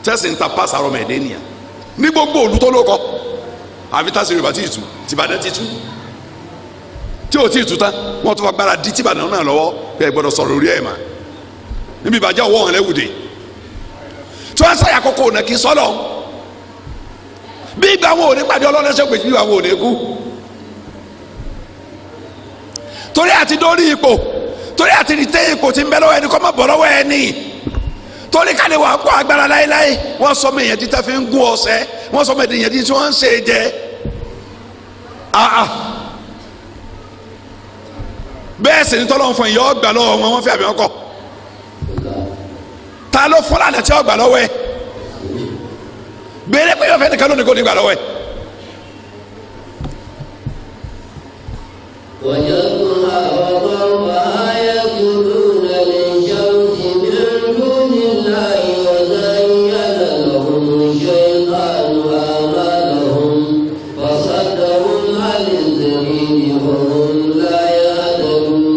tẹ́sí ń ta pásá ọmọ ẹ̀dẹ́ nìyà ní gbogbo òlu tó lóko àfi tásì Yorùbá tí ì tú tìbàdàn ti tú tí ò tí ì tú tán wọ́n tún fa gbára di tìbàdàn náà lọ́wọ́ pé ẹ gbọ́dọ̀ sọ̀rọ̀ orí ẹ̀ mà níbi ìbàjẹ́ ọwọ́ wọn lẹ́wùdè tí wọ́n sáyà kókó ọ̀nà kì í sọ́lọ̀ bí ìgbà wọn ò ní pàdé Ọlọ́run ẹsẹ̀ pé ìgbà wọn ò ní kú torí àti dórí ipò, torí àti rìtẹ́ ipò tí ń bẹ lọ́wọ́ ẹni kọ́ mọ́ bọ̀ lọ́wọ́ ẹni, torí ká lè wà kó agbára láéláé. Wọ́n sọ mí èèyàn tí tá fi ń gún ọṣẹ, wọ́n sọ mí èèyàn tí wọ́n ń ṣe jẹ. Bẹ́ẹ̀ sì ni tọ́lọ́ fún ìyá ọgbà lọ́wọ́ wọn, wọ́n fi àbí wọn kọ̀. Ta ló fún lànà tí ọgbà lọ́wọ́ ẹ? Béèrè pé yọ̀fẹ́ nìkan lónìí kò ní gbà lọ́wọ́ ẹ. وجدها وقومها يسجدون للشمس من دون الله وزين لهم الشيطان أعمالهم فصدهم عن السبيل وهم لا يهتدون.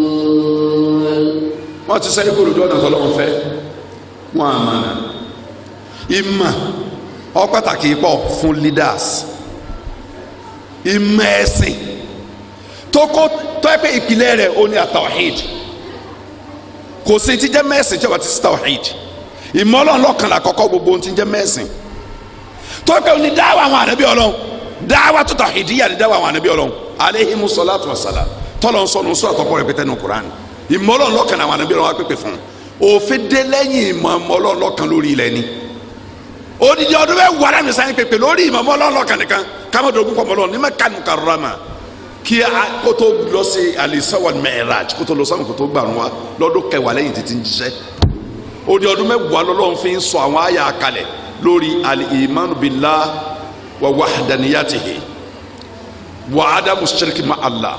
Wọ́n ti sẹ́yìn kúrò lójú ọ̀nà tọ́lọ́run fẹ́ wọ́n á máa ìmọ̀ ọ pàtàkì pọ̀ fún leaders. Ìmọ̀ ẹ̀sìn tó kó tó ẹ pé ìpìlẹ̀ rẹ̀ ó ní àtàwáhíd. Kò sí ti jẹ́ mẹ́sìn tí ó bá ti sí tàwáhíd. Ìmọ̀ Ọlọ́run lọ́kàn lákọ́kọ́ gbogbo ohun tí ń jẹ́ mẹ́sìn tó ẹ pé ó ní dáwà àwọn ànábì Ọlọ́run, dáwà tó tàwáhídíyà ní dáwà àwọn ànábì Ọlọ́run alayhimu salatu wassalam tọ́lọ́ ń sọnù sọ́ọ̀tọ̀ pọ̀ rẹpẹtẹ nù Kùránì. Ìmọ̀ Ọlọ́run lọ́kàn àwọn ànábì Ọlọ́run wá pèpè fún òfin dé lẹ́yìn ìmọ̀ Ọlọ́run lọ́kàn lórí ilẹ̀ ni. Odidi ọdún bẹ́ẹ̀ wà lẹ́nu sáyẹn pèpè lórí ìmọ̀ Ọlọ́run lọ́kàn nìkan kámẹ́dọ̀gún pọ̀ mọ́lọ́run ní Mẹ́kà Mukarrama kí a kótó lọ sí Al-Isra wal Mi'raj kótó lọ sáwọn kótó gbàrún wa lọ́dún kẹwàá lẹ́yìn títí ń jíṣẹ́. Odi ọdún mẹ́wàá lọ́lọ́run fi ń sọ àwọn àyà kalẹ̀ lórí al-imanu billah wa wahdaniyatihi wa adamu shirki ma Allah.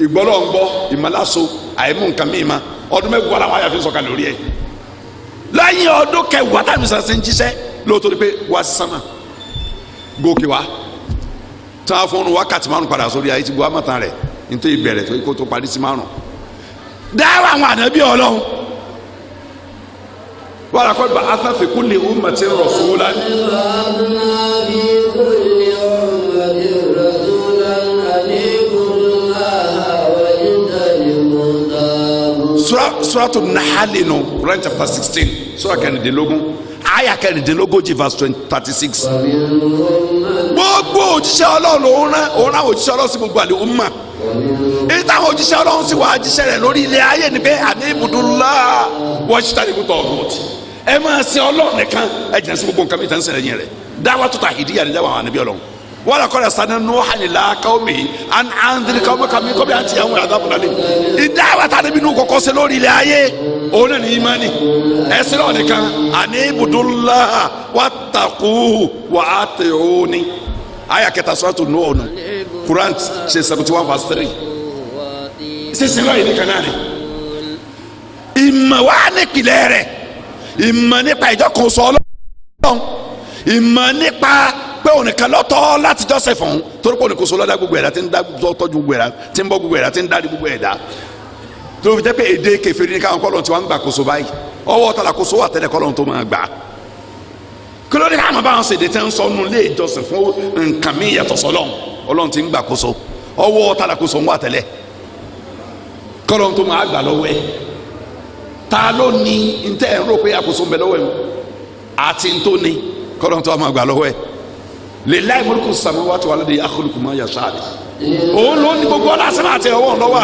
Ìgbọ́lọ́ngbọ́ ìmọ̀láso àìmú nǹkan míì ma ọdún mẹ́wàá làwọn àyà fi ń sọ kalẹ̀ lórí ẹ̀. Lẹ́yìn ọdún kẹwàá táwọn ìsàn ṣe ń jíṣẹ́ lóòótọ́ ni pé wá sí sánmà gòkè wá tí wọ́n fún un wákàtí márùn padà sórí ayé ti bu amọ̀tán rẹ̀ nítorí ìbẹ̀rẹ̀ tó kó tó parí sí márùn. Dáwọ́ àwọn ànábì Ọlọ́run wàlá kọ́ bá afẹ́fẹ́ kulli ummatin rasulan. بعثنا في كل أمة رسولا أن اعبدوا الله واجتنبوا الطاغوت. Suratu Nahal nù Quran chapter 16 sura kẹrìndínlógún aya kẹrìndínlógójì verse 36. ومنهم من Gbogbo òjíṣẹ́ Ọlọ́run lòún rán, òun rán òjíṣẹ́ Ọlọ́run sí gbogbo àlè umma. Èyí táwọn òjíṣẹ́ Ọlọ́run sì wá jíṣẹ́ rẹ̀ lórí ilẹ̀ ayé ni pé àní ibùdókòlá wọ́n ṣe tàbí ibùdó ọ̀gùn. Ẹ máa sin Ọlọ́run nìkan, ẹ jìnnà sí gbogbo nǹkan mi tàn sí ẹ̀yìn rẹ̀. Dáwà tó ta ìdíyà ni dáwà àwọn ànábì Ọlọ́run. Wọ́n lọ kọ́ra sani Nuhan ila qawmihi an anzir qawmaka min qabli an ya'tiyahum adhabun alim. Ìdáwà tá níbi inú kọ́kọ́ sí lórí ilẹ̀ ayé òun náà ní ìmánì. Ẹ̀sìn náà nìkan àní ibùdókòlá wattaquhu wa ati'uni. Aya kẹta suratu Nuh nù. Quran ṣe 71 verse 3. Sísìn lọ́yìn nìkan náà ni. Ìmọ̀ wa nípìnlẹ̀ rẹ̀. Ìmọ̀ nípa ìjọkan sọ Ọlọ́run, ìmọ̀ nípa pé òun nìkan lọ́tọ̀ láti jọ́sìn fún, torí pé òun nìkan sọ lọ́dá gbogbo ẹ̀dá, tí ń dá tọ́jú gbogbo ẹ̀dá, tí ń bọ́ gbogbo ẹ̀dá, tí ń dárí gbogbo ẹ̀dá. Tó fi jẹ́ pé èdè kèfèrí ní káwọn kọ́lọ́n tí wọ́n ń gbà kóso báyìí, ọwọ́ tàlà kóso wà tẹ́lẹ̀ kọ́lọ́n tó máa gbà. Kí ló dé káwọn bá wọn ṣèdè tẹ́ ń sọ nù lé ìjọsìn fún nǹkan mí yàtọ̀ sọlọ́n? Ọlọ́run ti ń gbà kóso, ọwọ́ tàlà kóso ń wà tẹ́lẹ̀ kọ́lọ́n tó máa gbà lọ́wọ́ ẹ̀. Ta ló ní ntẹ́ ẹ̀ ń rò pé àkóso ń bẹ lọ́wọ́ ẹ̀ àti ntó ní kọ́lọ́n tó máa gbà lọ́wọ́ ẹ̀? Lillahi mulku samawati wal ardi yakhluqu ma yasha. Òun ló ní gbogbo ọlá sẹ́nà àti ọwọ́ ńlọ́wọ́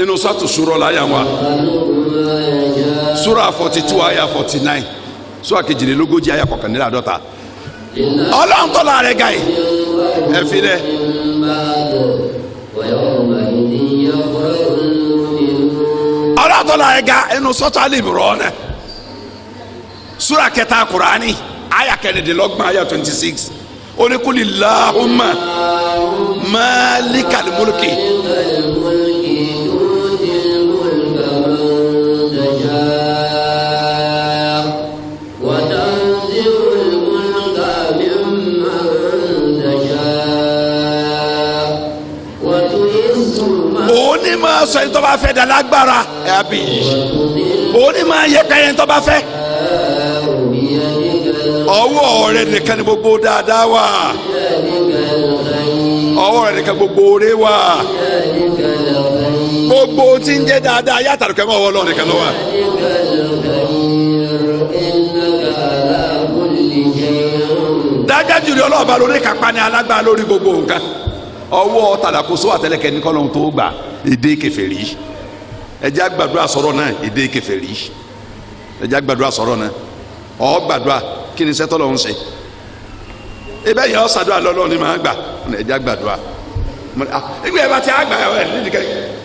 inú sọ́tù sùrọ̀ láyà wa, sura 42 aya 49, sura 42 aya 51. Ọlọ́run tó la rẹ̀ ga yìí ẹ fi dẹ́. Ọlọ́run tó la rẹ̀ ga inú sọ́tù Al-Imran sura 3 Kùránì aya 26 aya 26. Ó ní kúlì Allahumma malikal mulki. Òun ní máa sọ ẹni tó bá fẹ́ dá lágbára ẹ̀ àbí òun ní máa yẹ ká ẹni tó bá fẹ́. Ọwọ́ rẹ nìkan ni gbogbo dáadáa wà, ọwọ́ rẹ nìkan gbogbo oore wà, gbogbo tí ń jẹ́ dáadáa yàtọ̀ kẹ́ mọ́ ọwọ́ Ọlọ́run nìkan ló wà. Dájájú rí ọlọ́ọ̀bá lórí kápá ní alágbára lórí gbogbo nǹkan. Ọwọ́ tàdàkóso àtẹlẹkẹ ní kọ́lọ́hún tó gbà èdè kèfèrí. Ẹ jẹ́ á gbàdúrà sọ̀rọ̀ náà, èdè kèfèrí. Ẹ jẹ́ á gbàdúrà sọ̀rọ̀ náà. Ọ gbàdúrà kí ni sẹ́tọ́ lọ́hún ṣe? Ebe yẹn ọ ṣàdúrà lọ́lọ́run ni màá gbà. Ẹ jẹ́ á gbàdúrà. Ìgbà yẹn bá ti àgbà ẹ nídìí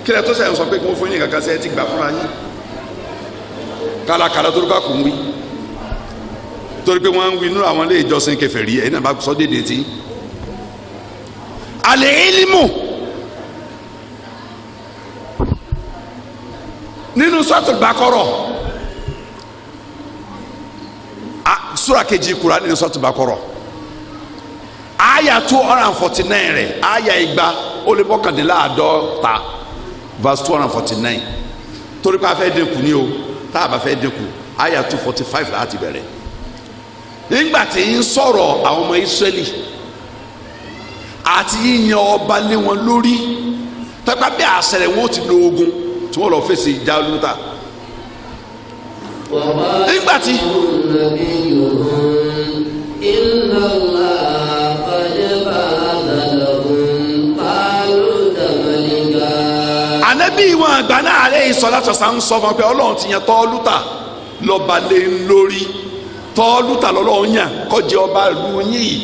kí lẹ tó sẹ́yìn sọ pé kí wọ́n fún yín kankan sẹ́yìn ti gbà fúnra yín. Kálákálá torí ká kò ń wí. Torí pé wọ́n ń wí nínú àwọn ilé ìjọsìn kèfèrí, ẹ̀yin náà bá sọ déédéé tí. Al-ilmu nínú Suratul Baqara, sura 2 Kùránì nínú Suratul Baqara, aya 249 rẹ̀, aya 249, verse 249. Torí pé a fẹ́ dínkù ní o, tá a bá fẹ́ dínkù, aya 245 láti bẹ̀rẹ̀. Nígbà tí ń sọ̀rọ̀ àwọn ọmọ Ísírẹ́lì àti yíyan ọba lé wọn lórí, tọ́pẹ́ bí àṣẹrẹ̀ wọn ó ti lo ogun tí wọ́n lọ fèsì Jálútà. Nígbà tí ànábì wọn àgbà náà alayhi salatu wassalam ń sọ fún wọn pé Ọlọ́run ti yan Tọ́lútà lọ́ba lé lórí. Tọ́lútà lọ́lọ́run yàn kó jẹ́ ọba ìlú yín yìí,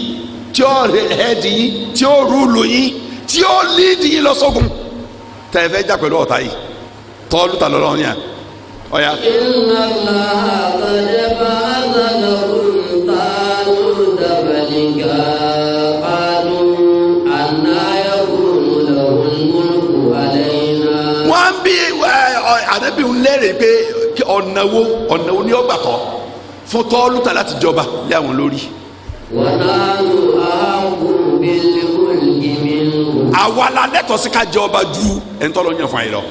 tí ó hẹ́ẹ̀dì yín, tí ó rúùlù yín, tí ó lídìí yín lọ sógun tẹ́ ẹ fẹ́ jà pẹ̀lú ọ̀tá yìí. Tọ́lútà lọ́lọ́run yàn. Ọ̀ya. Inna Allaha qad ba'atha lakum Taluta malika qalu anna yakunu lahul mulku alayna. Wọ́n bí àdébí ń lérè pé ọ̀nà wo ni ó gbà tọ́ fún Tọ́lútà láti jọba lé àwọn lórí. Àwa la lẹ́tọ̀ọ́ sí ká jẹ ọba ju ẹni tọ́lọ́ yàn fún yín lọ.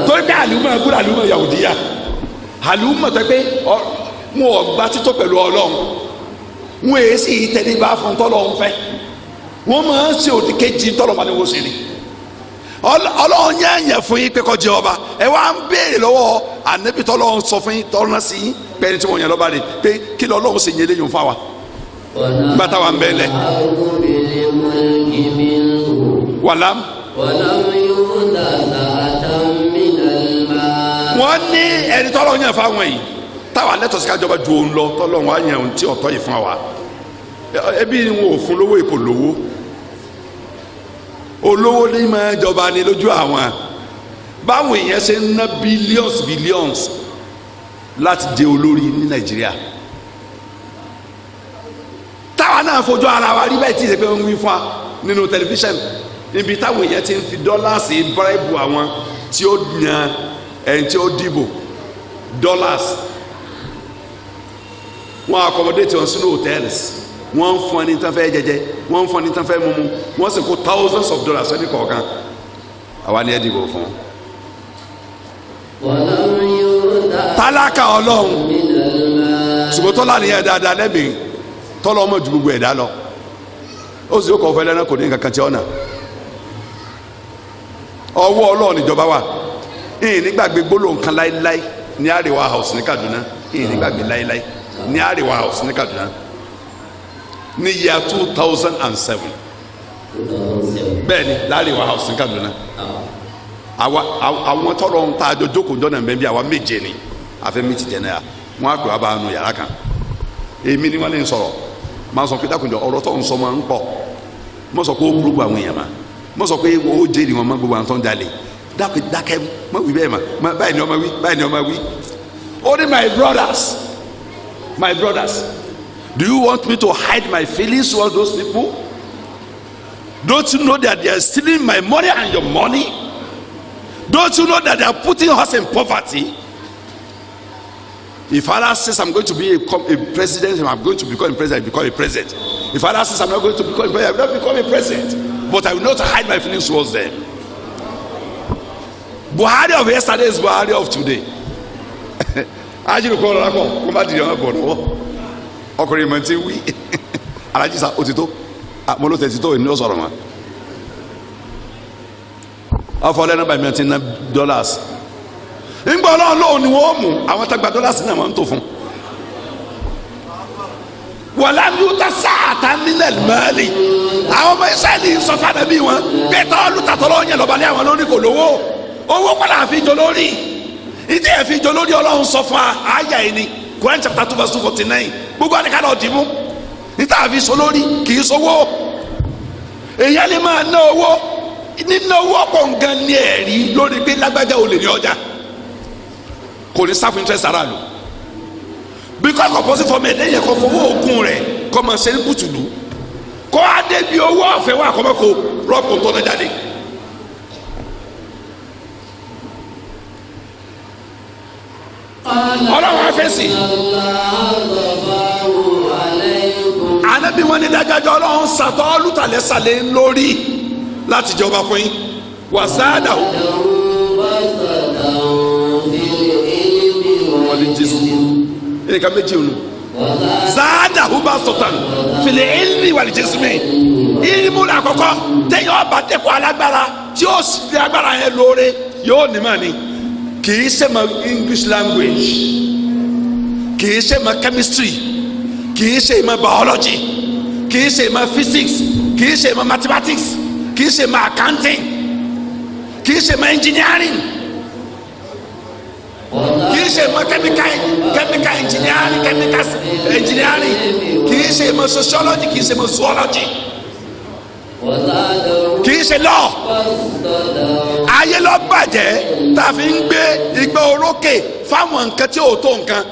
Torí pé àlùmọ̀ ẹ̀kúrẹ́ àlùmọ̀ Yahudiya, àlùmọ̀ tó pé wọn ò gba títọ́ pẹ̀lú Ọlọ́run, wọn èyí sì tẹríba fún tọ́lọ́run fẹ́, wọn máa ń ṣe òdì kejì tọ́lọ́ máa ní wọ́n ṣe ni. Ọlọ́run yàn yàn fún yín pé kó jẹ ọba, ẹ wá ń béèrè lọ́wọ́ ànábì tọ́lọ́run sọ fún yín tọ́lọ́run sí yín pẹ̀lú tí wọ́n yàn lọ́ba rẹ̀ pé kí lọ́lọ́run ṣe yẹn léyìn fún wa gbàtà wà ń bẹ́ẹ̀ lẹ̀. Wàlám. Wọ́n ní ẹni tọ́lọ́run yàn fáwọn yìí táwa lẹ́tọ̀ọ́ sí kájọba ju òun lọ, tọ́lọ́run á yàn ohun tí ọ̀tọ́ yìí fún wa. Ẹbí wọn ò fún lówó, èkó lówó. Olówó ní máa jọba ni lójú àwọn. Báwọn èèyàn ṣe ń ná billions billions láti jẹ olórí ní Nàìjíríà. Táwa náà fojú ara wa rí bẹ́ẹ̀ tí ìṣe pé ń wí fún wa nínú tẹlifíṣàn níbi táwọn èèyàn ti ń fi dọ́làsì bíráìbù àwọn tí ó yan ẹni tí ó dìbò. dollars. Wọ́n accommodate wọn sínú hotels, wọ́n ń fún ẹni tán fẹ́ jẹjẹ, wọ́n ń fún ẹni tán fẹ́ mumu, wọ́n sì kó thousands of dollars ẹni kọ̀ọ̀kan. Àwa ni ẹ dìbò fún. Tálákà Ọlọ́run ṣùgbọ́n tọ́lá nìyẹn dáadáa lẹ́mìí, tọ́lá ọmọ ju gbogbo ẹ̀dá lọ. Ó sì kọ́ fẹ́lẹ́ náà kò ní nǹkan kan tí ó nà. Ọwọ́ Ọlọ́run ìjọba wà. Ìyìn nígbàgbé gbólóhùn kan láéláé ní Arewa House ní Kaduna. Ìyìn nígbàgbé láéláé ní Arewa House ní Kaduna ní year 2007. Bẹ́ẹ̀ni, l'Arewa House ní Kaduna. Àwọn tọrọ ń ta àjọ jókòó jọ náà bẹ́ẹ̀ bí àwa méje ni àfẹ́ mi ti jẹ náà. Wọ́n á pè wá bá a nu yàrá kan. Èmi ni wọ́n lè sọ̀rọ̀. Máa sọ pé dákunjọ ọ̀rọ̀ tó ń sọ máa ń pọ̀. Mo sọ pé ó gbogbo àwọn èèyàn ma. Mo sọ pé ó jẹ́rìí wọn mọ́ gbogbo àwọn tó ń jalè. Dákẹ́ mọ́ wí bẹ́ẹ̀ ma. Báyìí ni ọmọ wí, báyìí ni ọmọ wí. Ó ní my brothers, do you want me to hide my feelings towards those people? Don't you know that they are stealing my money and your money? Don't you know that they are putting us in poverty? If Allah says I'm going to be a president, I'm going to become a president, I become a president. If Allah says I'm not going to become a president, I will not become a president. But I will not hide my feelings towards them. Buhari of yesterday is Buhari of today. Ajiru kọ́ lọ́la kọ́, kó má dìde ọmọ bọ̀ lọ́wọ́. Ọkùnrin mọ̀ ti wí. Alájí sa, òtítọ́, mo ló tẹ̀ títọ́, èmi ló sọ̀rọ̀ mọ́. Ọfọ lẹ́nu bàmí ti ná dollars. Ńgbọ́ Ọlọ́run lóun ni wọ́n mú àwọn tá gba dollars náà wọ́n ń tò fún. Wàlá yóò sáàtà mílẹ̀ mẹ́lì. Àwọn ọmọ Ísírẹ́lì sọ fún ànábì wọn pé tọ́lú tàtọ́lọ́ yẹn lọ́ba ní àwọn lórí kò lówó. Owó kọ́lá àfi jọ lórí. Ìdí ẹ̀ fi jọ lórí Ọlọ́run sọ fún àyà yìí ni Quran chapter 2 verse 249. Gbogbo àdìkà náà dì mú. Níta àfi sọ lórí kì í sọwọ́. Èyí á lè máa ná owó. Nínú owó ọ̀pọ̀ nǹkan ní ẹ̀rí lórí pé lágbájá olè ní ọjà. Kò ní sáfù interest ara lò. Because compulsory for me lẹ́yìn ẹ̀kọ́ fowó oògùn rẹ̀ kọ́ máa ṣe ní bùtùlù. Kọ́ adé bí owó ọ̀fẹ́ wà kọ́ máa kó rọ́pò tó náà jáde. Ọlọ́run á fèsì. Ànábì wọn ní dájájọ́ Ọlọ́run sàtọ́ olùtàlẹ́sàlẹ̀ lórí láti jọba fún yín. Wàsáàdà o. Nǹkan méjì ònu. Záàdà húbà sọ̀tàn fìlẹ̀ ilmi wal jismi. Ilmu la kọ́kọ́ tẹ̀yìn ọba dẹ́kun alágbára tí ó sì fi agbára yẹn lóore yóò ní mà ní. Kì í ṣe ma English language, kì í ṣe ma chemistry, kì í ṣe ma biology, kì í ṣe ma physics, kì í ṣe ma mathematics, kì í ṣe ma accounting, kì í ṣe ma engineering, kì í ṣe ma chemical engineering, chemical engineering, kì í ṣe ma sociology, kì í ṣe ma zoology, kì í ṣe law. Ayé ló bàjẹ́ tá a fi ń gbé igbá orókè fáwọn nǹkan tí ò tó nǹkan,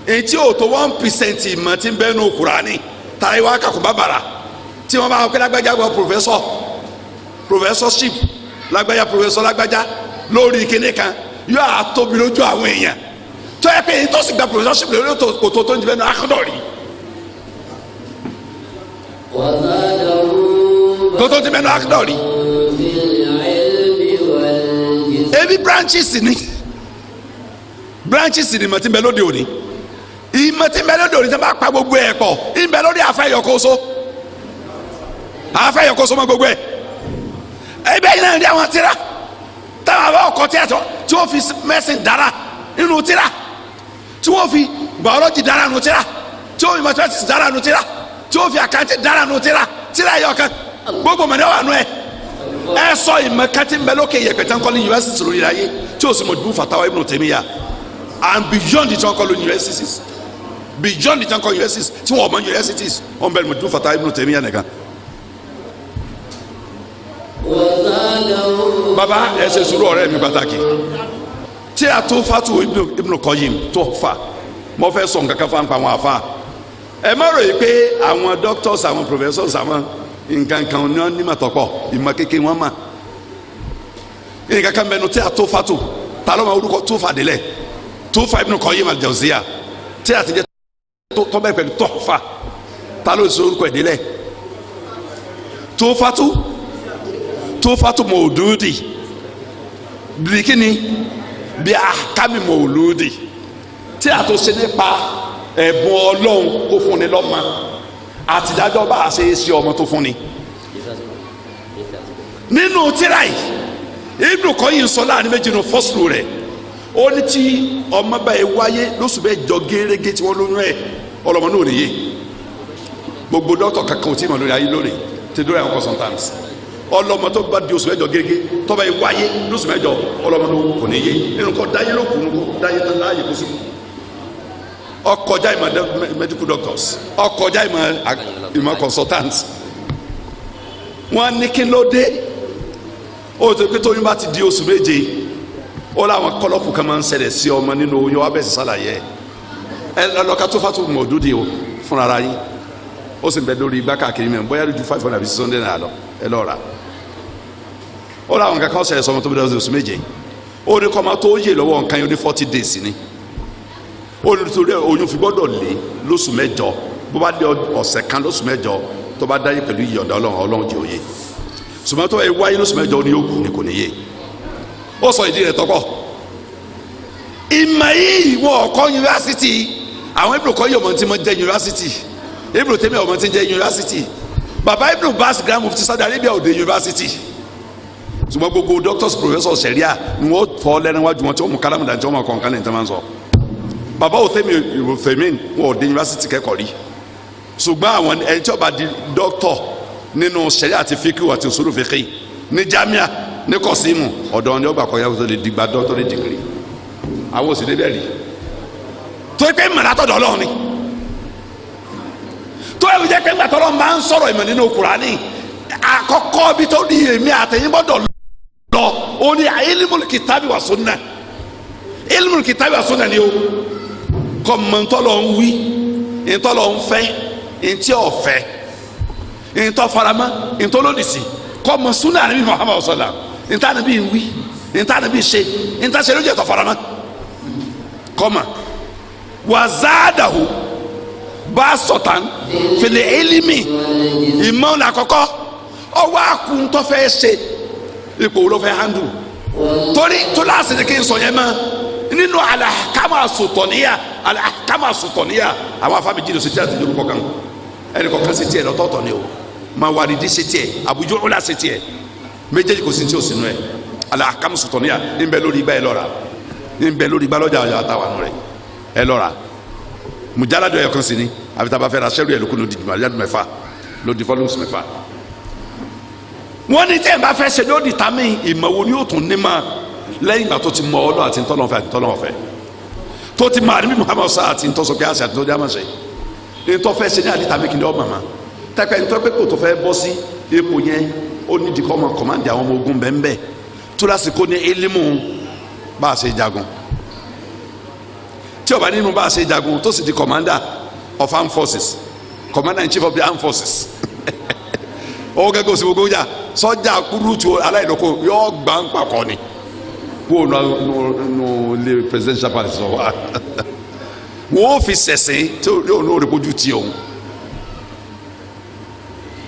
èyí tí ò tó 1% ìmọ̀ tí ń bẹ́ẹ̀ nù Kùránì tàyè wá kàkó bàbàrà tí wọ́n bá wọn pé lágbájá gbọ́ professorship lágbájá professor lágbájá lórí kinní kan yóò àtóbi lójú àwọn èèyàn tó yẹ pé èyí tó sì gba professorship lórí òtò tó ń jẹ bẹ́ẹ̀ nù akọ́dọ̀rì tó tó ti bẹ́ẹ̀ nù akọ́dọ̀rì. Ebi branches ni ìmọ̀ tí ń bẹ lóde òní, ìmọ̀ tí ń bẹ lóde òní tí wọ́n bá pa gbogbo ẹ̀ pọ̀ ń bẹ lórí afẹ́yọkóso mọ́ gbogbo ẹ̀. Ebe yìí náà rí àwọn tíra táwọn àbá ọkọ tí wọ́n fi mẹ́sìn dára nínú tíra, tí wọ́n fi biology dára nínú tíra, tí wọ́n fi mathematics dára nínú tíra, tí wọ́n fi accounting dára nínú tíra, tíra yẹ ọ̀kan gbogbo mọ̀ ní wà nù ẹ̀. Ẹ sọ ìmọ̀ kẹ́tí ń bẹ lókè yẹ̀pẹ̀ tán kọ́ ní yunifásitì lórí ayé tí o sì mọ̀ dùn fatawa Ibn Taymiyyah and beyond the tán kọ́ lórí universities, beyond the tán kọ́ universities tí wọ́n mọ̀ universities wọ́n bẹ̀rẹ̀ mọ̀ dùn fatawa Ibn Taymiyyah nìkan. Baba ẹ ṣe sùúrù ọ̀rẹ́ mi pàtàkì tí a tó fatu Ibn Qayyim tó fà mo fẹ́ sọ nǹkan kan fún àwọn àfa. Ẹ má ròyìn pé àwọn doctors, àwọn professors, àwọn nǹkan kan ní wọn ní mà tọpọ ìmọ̀ kékeré wọn mà. Nǹkan kan bẹnu tí a tó fatu ta ló ma orúkọ tó fà délẹ̀ Tuhfa Ibn Qayyim al-Jawziyya tí a ti jẹ́ tọ́bẹ̀ pẹ̀lú Tuhfa ta ló sọ orúkọ ìdílé Tuhfatu Mawdudi bìkínni bí ahkami mawludi tí a tó ṣe nípa ẹ̀bùn Ọlọ́run kó fúnni lọ́mọ àtìdájọ́ bá a ṣe é ṣe ọmọ tó fúnni. Nínú tírà yìí Ibn Qayyim sọ láàrin méjì nínú fọ́sùlù rẹ̀ ó ní tí ọmọ báyìí wáyé lóṣù bẹ́ẹ̀ jọ gẹ́rẹ́gẹ́ tí wọ́n lóyún ẹ̀ ọlọ́mọ náà nìyí gbogbo dọ́tọ̀ kankan ò tí ì mọ̀ lórí ayé lónìí ti dórí àwọn consultants ọlọ́mọ tó bá di oṣù mẹ́jọ gẹ́gẹ́ tó bá yìí wáyé lóṣù mẹ́jọ ọlọ́mọ náà kò ní yé nínú kọ́ dáyé ló kù nínú kọ́ dáyé tán láàyè kó sí. Ọkọjá ìmọ̀ medical doctors ọkọjá ìmọ̀ consultants wọ́n ní kí ló dé ó ti pé tóyún bá ti di oṣù méje ó láwọn kọlọ́pù kan máa ń ṣẹlẹ̀ sí ọmọ nínú oyún wa bẹ́ẹ̀ sì ṣàlàyé ẹ lọ́ka tó fàtó mọ̀ọ́dúndì o fúnra yín ó sì ń bẹ lórí igbá káàkiri mẹ́rin bóyá lójú 500 àbí 600 naira lọ ẹ lọ́ọ́ rà ó láwọn kankan ṣẹlẹ̀ sọmọ tó bí lọ́sọ̀ oṣù méje ó ní kọ́mọ tó yè lọ́wọ́ nǹkan yẹn ó ní 40 days ni ó ní torí oyún fi gbọ́dọ̀ lé lóṣù mẹ́jọ bó bá dé ọ̀sẹ̀ kan lóṣù mẹ́jọ tó bá dáyé pẹ̀lú ìyọ̀ǹda Ọlọ́run Ọlọ́run jẹ́ òye ṣùgbọ́n tó wáyé lóṣù mẹ́jọ ní yóò kù ní kò ní yé ó sọ ìdí rẹ̀ tọ́pọ̀ ìmọ̀ yìí wọ́n ọ̀kọ́ yunifásitì àwọn Ibn Qayyim ọmọ tí wọ́n jẹ́ yunifásitì Ibn Taymiyyah ọmọ tí ń jẹ́ yunifásitì bàbá Ibn Baz Grand Mufti Saudi Arabia òde yunifásitì ṣùgbọ́n gbogbo doctors professors sẹ̀ríà ni wọ́n fọ́ lẹ́nu wájú wọn tí wọ́n mú kálámù dání tí wọ́n mú kọ̀ọ̀kan lẹ́yìn tí wọ́n máa ń sọ bàbá Uthaymin wọn òde yunifásitì kẹ́kọ̀ọ́ rí ṣùgbọ́n àwọn ẹni tí ó bá di doctor nínú sẹ̀ríà àti fíkìw àti usulu fíkì ní jamia ní kọ̀símù ọ̀dọ́ ni ó gbà kọjá tó lè dìgbà doctorate degree àwọn òsì débẹ̀ rí tó pé mọ̀nà àtọ̀dọ̀ Ọlọ́run ni tó yẹ kó jẹ́ pé ńgbà tọ́lọ́ máa ń sọ̀rọ̀ ìmọ̀ nínú Kùránì àkọ́kọ́ bí tó di èmi àtẹ̀yìn gbọ́dọ̀ lọ ó ní ilmul kitabi wa sunna ilmul kitabi wa sunna ni o kọ́ mọ̀ ntọ́lọ́ ń wí ntọ́lọ́ ń fẹ́ ntí ọ̀fẹ́ ntọ́ faramọ́ ntọ́ lòdì sí kọ́ mọ̀ sunna ànábì Muhammad sallam ntá ànábì ń wí ntá ànábì ṣe ntá ṣe lójú ẹ̀tọ́ faramọ́ kọ́ mọ̀ wàzáàdàhù bá sọ̀tàn fìlẹ̀ elimi ìmọ̀ ọ̀nà àkọ́kọ́ ọwọ́ àkùntọ́ fẹ́ ṣe ipò wo ló fẹ́ handle torí túláàsì ni kí n sọ yẹn mọ́ nínú alahakama sùtọ̀níyà alahakama sùtọ̀níyà àwọn afábíjì ló ṣe tí a ti dúró kọ̀ọ̀kan ẹnì kọ̀ọ̀kan ṣe tiẹ̀ lọ́tọ̀ọ̀tọ̀ ni o Mawaridi ṣe tiẹ̀ Abu Ju'la ṣe tiẹ̀ méjèèjì kò sí tí o sì nù ẹ̀ alahakama sùtọ̀níyà ń bẹ lórí igbá ẹ lọ́ra ń bẹ lórí igbá lọ́jà àtàwọn rẹ̀ ẹ lọ́ra mujaladu ẹ̀yọ̀kan sí ni àfi tá a bá fẹ́ ra sẹ́rù ẹ̀ lókun ló di mujaladu mẹ́fà ló di fọ́lùsì mẹ́fà. Wọ́n ní tẹ́ ẹ̀ bá fẹ́ ṣe ló di tàmí ìmọ̀ wo ni yóò tún ní ma lẹ́yìn ìgbà tó ti mọ Ọlọ́run àti ntọ́lọ́fẹ́ àti ntọ́lọ́fẹ́ tó ti mọ àdébí Muhammad sá àti ntọ́sọ̀kẹ́ àti àti ntọ́jà máa ṣe ntọ́fẹ́ ṣe ní àdí tàmí kìnìún ọmọ ma tẹ́pẹ́ ntọ́pẹ́ kò tó fẹ́ bọ́ sí ipò yẹn ó ní dikọ́ ọmọ kọ̀mándì àwọn ọmọ ogun bẹ́ẹ̀ tó lásìkò ní elimu bá a ṣe jagun tí ó bá nínú bá a ṣe jagun tó sì di commander of armed forces, commander in chief of the armed forces ó gẹ́gẹ́ òsì gbogbo jà sọ́jà kúrútù aláìlóko yóò gbà ń pàkọ́ ni kó nu ilé presidential palace sọ wa wọ́n fi sẹ̀sìn tí yóò ní orí kojú ti òun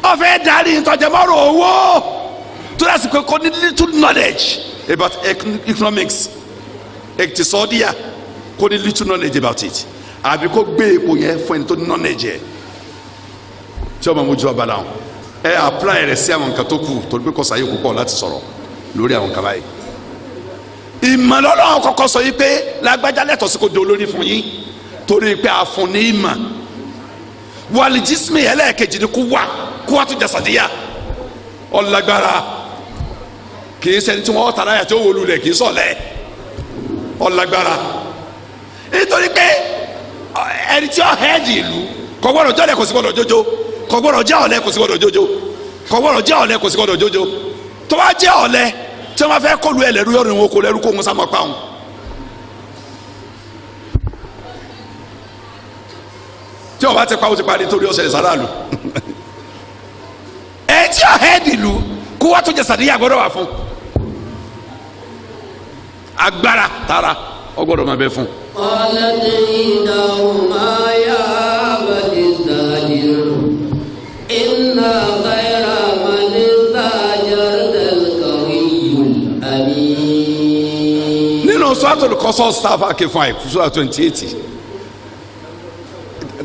ó fẹ́ darí ntọ́jẹ́mọ́rò owó tó lásìkò kò ní little knowledge about economics ètìsọ́díà kó ní little knowledge about it àbí kó gbé epo yẹn fún ẹni tó ní knowledge yẹ tí ọmọ mojú ọba làwọn ẹ apply rẹ sí àwọn nǹkan tó kù torí pé kọsà yìí púpọ̀ láti sọ̀rọ̀ lórí àwọn nǹkan báyìí. Ìmọ̀lọ́lọ́ kọ́kọ́ sọ yìí pé lágbájá lẹ́tọ̀ọ́ sí kó di olórí fún yín torí pé a fún ní ìmọ̀ wàlìjísímì ẹlẹ́ẹ̀kejì ni kó wà kó wà tó jàsàdíyà ọ̀làgbára kì í ṣẹni tí wọ́n tara yà tí ó wọlú rẹ̀ kì í sọ̀lẹ̀ ọ̀làgbára nítorí pé ẹni tí ó hẹ́ẹ̀dì ìlú kò gbọ́dọ̀ jẹ́ ọ̀lẹ kò sí gbọ́dọ̀ jójó kò gbọ́dọ̀ jẹ́ ọ̀lẹ kò sí gbọ́dọ̀ jójó kò gbọ́dọ̀ jẹ́ ọ̀lẹ kò sí gbọ́dọ̀ jójó tó bá jẹ́ ọ̀lẹ tí wọ́n fẹ́ kólu ẹlẹ́rú yọ̀rọ̀ ìwọ̀n kó lẹ́rú kó ń sá máa pa òun. Tí wọ́n bá ti pa ó ti parí torí ọ̀sẹ̀ ìsàlálù ẹ tí ó hẹ́ẹ̀dì ìlú kó wá tó jẹ sàdíyà gbọ́dọ̀ wà fún agbára tara ó gbọ́dọ̀ máa bẹ fún. قالت إحداهما يا أبت استأجره إن خير من استأجرت القوي الأمين. Nínú Suratul Qasas staff akéfún àìkú sura 28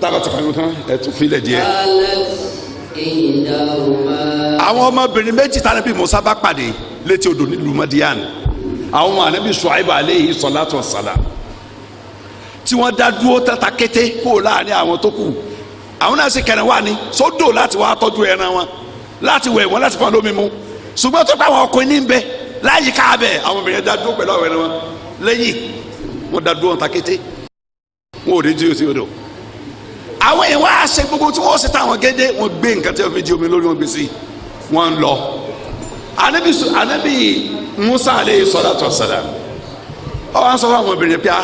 tábà tí kan tán ẹ tún filẹ̀ díẹ̀. قالت إحداهما. Àwọn ọmọbìnrin méjì tánàbí Musa bá pàdé létí odò nílùú Madian, àwọn ọmọ ànábì Shuaibu aleyhi salatu wassalam, tí wọ́n dá dúró tata kété kó láàrin àwọn tó kù, àwọn náà sì kẹrin wá ní sódò láti wá tọ́jú ẹran wọn, láti wẹ̀ wọ́n, láti fọ́n lómi mu. Ṣùgbọ́n tó pa àwọn ọkùnrin ní bẹ láyìíká bẹ, àwọn obìnrin dá dúró pẹ̀lú àwọn ẹran wọn lẹ́yìn, wọ́n dá dúró ta kété, wọn ò rí ju sí odò. Àwọn èèyàn wá ṣe gbogbo tí wọ́n ṣe táwọn gédé, wọ́n gbé nǹkan tí wọ́n fi di omi lórí wọn gbé sí, wọ́n ń lọ. Anabi Musa aleyhi salatu wassalam ọ wá ń sọ fún àwọn obìnrin pé a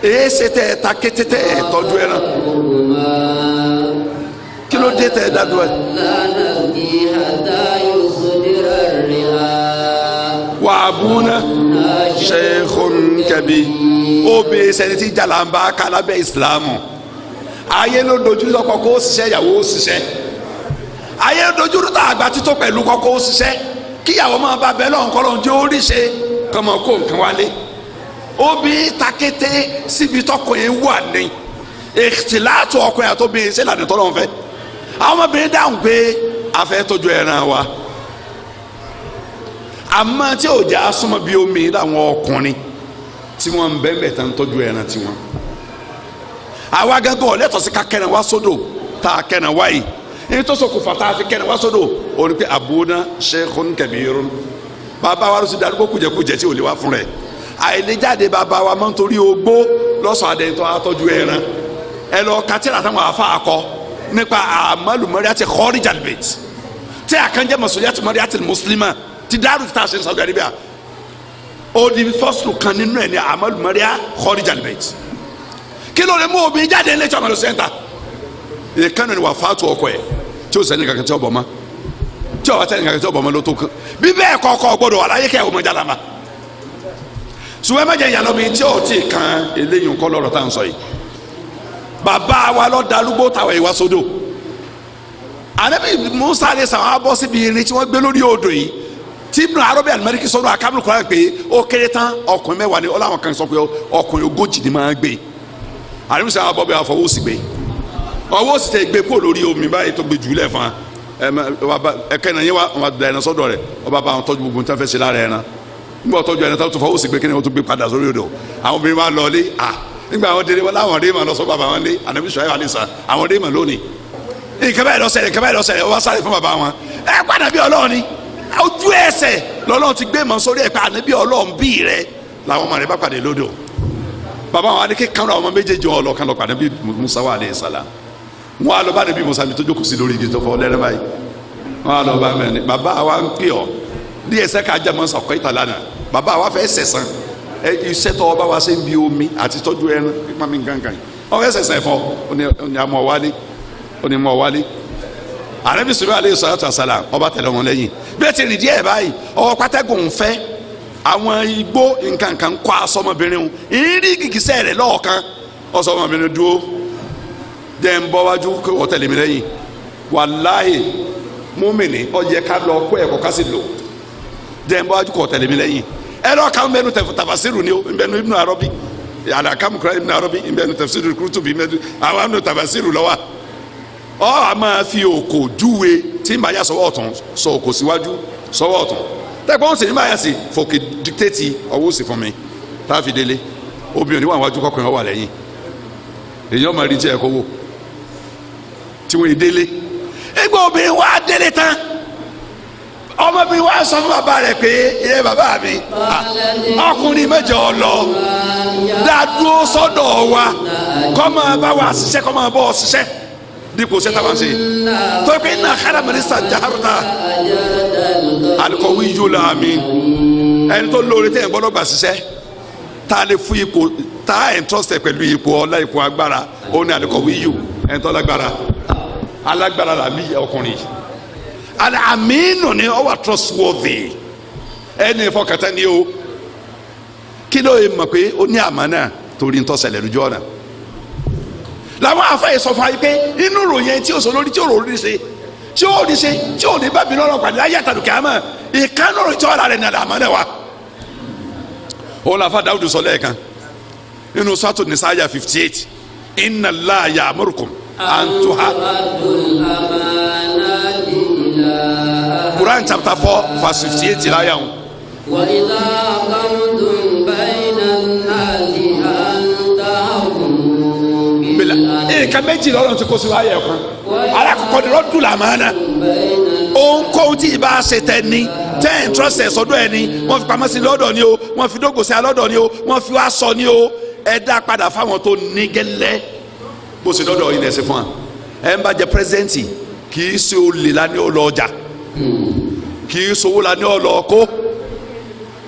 èé ṣe tẹ ẹ ta kété tẹ ẹ tọ́jú ẹran, kí ló dé tẹ ẹ dádúró ẹ. لا نسقي حتى يصدر الرعاء. Wà á búná sheikhun kabir, obìnrin sẹni tí jàlámbá kálábẹ́ ìsìlámù. Ayé ló dojú lọ́kọ kó ṣiṣẹ́, ìyàwó ó ṣiṣẹ́. Ayé ló dojú lọ́tà àgbà títọ́ pẹ̀lú kọ́kọ́ ó ṣiṣẹ́, kíyàwó máa bá bẹ́ẹ̀ lọ́hùn kọ́lọ́hún jẹ́ ó rí ṣe kọ́mọ kó nǹkan wálé. Obìnrin takété síbi tọkùnrin wà ní ètìláàtò ọkùnrin àtobìnrin ṣe lànà tọ́lọ́hún fẹ́. Àwọn ọmọbìnrin dáhùn pé a fẹ́ tọ́jú ẹran wa, àmọ́ tí ò já súnmọ́ bí omi làwọn ọkùnrin tí wọ́n ń bẹ́ẹ̀ bẹ́ẹ̀ tán tọ́jú ẹran tiwọn. Àwa gángan ọ̀lẹ́tọ̀ sí ká kẹran wá sódò tá a kẹran wá yìí, ní tó ṣokùnfà tá a fi kẹran wá sódò òní pé abuna sheikhun kabirun, bàbá wa ló ti darúgbó kùjẹkùjẹ tí ò lè wá fún rẹ̀. Àìlèjáde bàbá wa máa ń torí ogbó lọ́sọ̀ adẹ́tọ́ atọ́jú ẹran. Ẹ lọ kátìrà táwọn afa akọ nípa àmàlùmọ́rí àti kharij al-bayt tí àkànjẹ́ mọ̀sọ̀lẹ́ mọ́rí àti mùsùlùmá ti dárú ti ta ṣe ní Saudi Arabia. Ó di fọ́sùlù kan nínú ẹ̀ ní àmàlùmọ́rí kharij al-bayt. Kí ló lè mú obìnrin jáde ní ẹ̀tọ́ àmàlù sẹ́ńtà? Ìkànnì ni wà fàtú ọkọ ẹ̀ tí ó sẹ́ni kankan tí ó bọ̀ mọ́, tí ó wà sẹ́ni kankan tí ó bọ̀ mọ́ ló tó kán. Bí bẹ́ẹ̀ kọ́kọ́ gbọ́dọ̀ wà láyé kẹ́ ẹ̀ ọmọ jálama. Ṣùgbọ́n ẹ má jẹ́ ìyàlọ́ mi tí ó ti kan eléyìí ńkọ́ lọ́rọ̀ tá à ń sọ yìí. Bàbá wa lọ darúgbó tàwọn ìwà sódò. Ànábì Musa lè sàn án bọ́ síbi irin tí wọ́n gbé lórí odò yìí tí Ibn Arabi al-Maliki sọ̀rọ̀ akábìrì kọ́ra pé ó kéré tán ọkùnrin 10 ni ọlọ́wọ́n kan sọ pé ọkùnrin 40 ni máa ń gbé. Ànábì Musa bọ́ bẹ́ẹ̀ fọwọ́ sí gbé, ọwọ́ sì tẹ gbé kúrò lórí omi báyìí tó gbé jùlẹ̀ fún wa. Ẹ̀kẹ́ náà yẹn wá wọn da ẹran sọ́dọ̀ rẹ̀, ọba bá wọn tọ́jú gbogbo nǹkan fẹ́ ṣe lára ẹran. Nígbà tọ́jú ẹran tó fọwọ́ sí gbé kí ni wọ́n tún gbé padà sórí odò. Àwọn obìnrin wa lọ lé à nígbà àwọn délé wọn láwọn dé mà lọ sọ bàbá wọn lé Ànábì Ṣuaibu alayhi salam àwọn dé mà lónìí. Nǹkan báyìí ló ṣẹlẹ̀, nǹkan báyìí ló ṣẹlẹ̀, wọ́n sáré fún bàbá wọn. Ẹ padà bí Ọlọ́run ni ojú ẹsẹ̀ lọ́lọ́run ti gbé mọ́ sórí ẹ̀ pé Ànábì Ọlọ́run bí rẹ̀ làwọn ọmọ rẹ̀ bá pàdé lódò. Bàbá wọn adé kan àwọn ọmọ méjèèjì wọn lọ kan lọ pàdé bí Musa wà alayhi salam. Wọn á lọ bá níbi Musa mi tó jókòó sí lórí igi tó fọ lẹ́rẹ́ báyìí. Wọn á lọ bá mẹ́rin bàbá wa ń pè ọ́ ní ẹsẹ̀ ká jẹ́ mọ́sá ọ̀kọ́ ìtàlá náà. Bàbá wa fẹ́ sẹ̀sán iṣẹ́ tó ọba wa ṣe ń bi omi àti tọ́jú ẹran pípa mi nǹkan kan yìí. Wọ́n fẹ́ sẹ̀sán ẹ̀fọ́ ó ní àmọ́ wálé, ó ní mọ́ wálé. Ànábì sọ̀rọ̀ alayhi salatu wassalam ọba tẹ̀lé wọn lẹ́yìn. Bí ẹ ti rìn díẹ̀ báyìí ọwọ́ pátágùn ń fẹ́ àwọn igbó nǹkan kan kọ́ asọ́mọbìnrin wọn ìrírí gìgísẹ̀ rẹ̀ lọ́ọ̀kan. Ọsọmọbìnrin dúró jẹ́ ń bọ́ wájú kí wọ́n tẹ̀lé mi lẹ́yìn. Wàláhì múmìnì ó yẹ ká lọ kó ẹ̀kọ́ ká sì lò. Jẹ́ ń bọ́ wájú kó tẹ̀lé mi lẹ́yìn. Ẹ lọ́ọ́ ká ń bẹnu tafasiru ni o, ń bẹnu Ibn Arabi alakamu kura Ibn Arabi, ń bẹnu tafsiru Qurtubi, ń bẹnu àwọn àmì tafasiru lọ́wọ́. Ọ a máa fi òkò júwe tí ń bá yà sọ́wọ́ ọ̀tún sọ òkò síwájú sọ́wọ́ ọ̀tún. Tẹ́gbọ́n sì ní bá yà sí fòkè dictate ọwọ́ òsì fún mi tá a fi délé. Obìnrin wà wájú kọkùnrin wà lẹ́yìn. Èyí ọmọ rí tí ẹ kó wò tí wọ́n délé. Ẹgbẹ́ obìnrin wa délé tán, ọmọbìnrin wa sọ fún bàbá rẹ̀ pé ilé bàbá mi ọkùnrin mẹ́jọ lọ dádúró sọ́dọ̀ wa kó máa bá wa ṣiṣẹ́, kó máa bọ́ ọ ṣiṣẹ́ dípò ṣẹ́ta wá sí tó pé iná kára mínísítà jaharuta alikọ̀wé yóò la mi ẹni tó lóore tẹ̀ ń gbọ́dọ̀ gbà ṣiṣẹ́ tá a lè fún ipò tá a ẹ̀ ń trọ́sẹ̀ pẹ̀lú ipò ọlá ipò agbára ó ní alikọ̀wé yóò ẹni tó lágbára alágbára làmí ọkùnrin àmínú ni ó wà trustworthy ẹni ìfọkàtà ni o. Kí ló yẹ mọ̀ pé ó ní àmánà? Torí ń tó ṣẹlẹ̀ lójú ọ̀nà. Làwọn afẹ́yẹ sọ fún wa pé inú ròyìn tí o sọ lórí tí o rò rí ṣe tí o rí ṣe tí o ní bá mi lọ́rọ̀ pàdé láyé àtàlùkẹ́ àmọ́ ìkànnì ròyìn tí o rà rẹ̀ nà làmọ́ náà wa. Òun làfa Dáúdù sọ lẹ́ẹ̀kan nínú sọ́tò nìsáyà 58 inna Allaha ya'murukum an tuha. Quran chapter 4 verse 58 láyà wọn. وإذا قمتم بين الناس أن تحكموا بالعدل. Nǹkan méjì lọ́rọ̀ ti kó sí wáyé ẹ̀kan. Alákọ̀ọ́kọ́ ni rọ́dùn làmánà. Ohunkóhun tí ìbá ṣe tẹ ni tẹ́ ẹ̀ ń trọ́sẹ̀ sọ́dọ̀ ẹ̀ ni wọ́n fi pamọ́ sí lọ́dọ̀ ni o, wọ́n fi dógò sí alọ́dọ̀ ni o, wọ́n fi wá sọ ni o. Ẹ dá padà fáwọn tó ní gẹ́lẹ́. Bó ṣe dọ́dọ̀ yìí lẹ́sẹ̀ fún wa. Ẹ ń bá jẹ pírẹ́sẹ̀ǹtì kì í ṣe olè la ní ọlọ́ ọjà, kì í ṣòwò la ní ọlọ́ kó,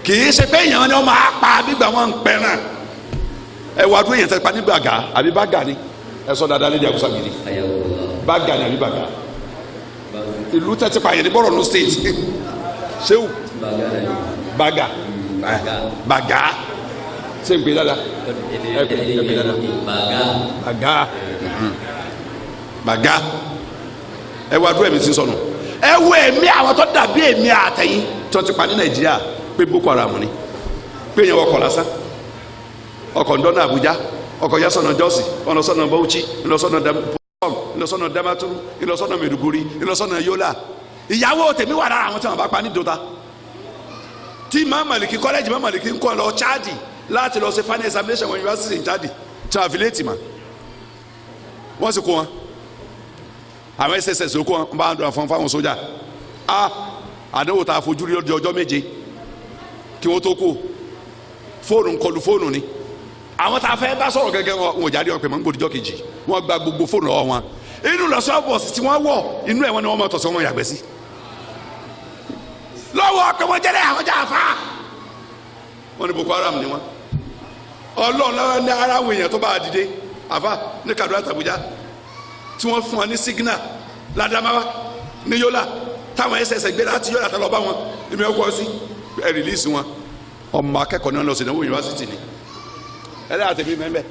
kì í ṣe pé èèyàn ni wọ́n máa pa nígbà wọn ń pẹran. Ẹ wá dúró èèyàn tẹ́ pa ní bàgà àbí bàgà ni ẹ sọ dáadáa lédè àgùsà gidi bàgà ni àbí bàgà ìlú tẹ́tí pa yẹn ní Borno state ṣéwù bàgà bàgà ṣé n pè dáadáa ẹ pè ẹ pè dáadáa bàgà bàgà ẹ wá dúró ẹ̀mí sí sọnù ẹ wo ẹ̀mí àwọn tó dàbí ẹ̀mí àtẹ̀yìn tó ti pa ní Nàìjíríà pé Boko Haram ni pé yẹn wọkọ̀ lásán ọkọ̀ ń dọ́nà Àbújá ọkọ̀ yá sọ̀nà Jọ́sì ọ̀nà sọ̀nà Bauchi ńlọsọ̀nà ńlọsọ̀nà Damaturu ńlọsọ̀nà Maiduguri ńlọsọ̀nà Yola. Ìyàwó tèmi wà lára àwọn tí wọn bá pa ní Dota tí Mamaliki kọ́lẹ́jì Mamaliki ń kọ́ lọ Chadi láti lọ ṣe final examination wọn yunifásitì ní Chadi tí wọn fi léètì mà wọ́n sì kó wọn àwọn SSS ló kó wọn bá wọn fún fáwọn sójà a àdéhùn tá a fojú rí ọjọ́ ọjọ́ méje kí wọ́n tó kú fóònù ńkọlù fóònù ni àwọn tá a fẹ́ bá sọ̀rọ̀ gẹ́gẹ́ wọn ò jáde wọn pè mọ́ ń gbòdìjọ́ kejì wọ́n gba gbogbo fóònù lọ́wọ́ wọn inú lọ́sọ̀ bọ̀sì tí wọ́n wọ̀ inú ẹ̀ wọ́n ni wọ́n máa tọ̀sọ̀ wọn yàgbẹ́ sí. Lọ́wọ́ pé wọ́n jẹ́lẹ̀ àwọn jà fà wọ́n ní Boko Haram ni wọ́n Ọlọ́run lọ́wọ́ ní ara àwọn èèyàn tó bá a dìde àfa ní Kaduna tàbújá tí wọ́n fún wọn ní signal ládàmáwá ní Yola táwọn ẹsẹ̀ẹsẹ̀ gbé láti Yola tó lọ bá wọn ìmọ̀ ẹ̀kọ́ sí ẹ̀ rìlíìsì wọn ọmọ akẹ́kọ̀ọ́ ní wọn lọ sí ìdánwò yunifásitì ni ẹlẹ́yà tẹ̀mí mẹ́mẹ́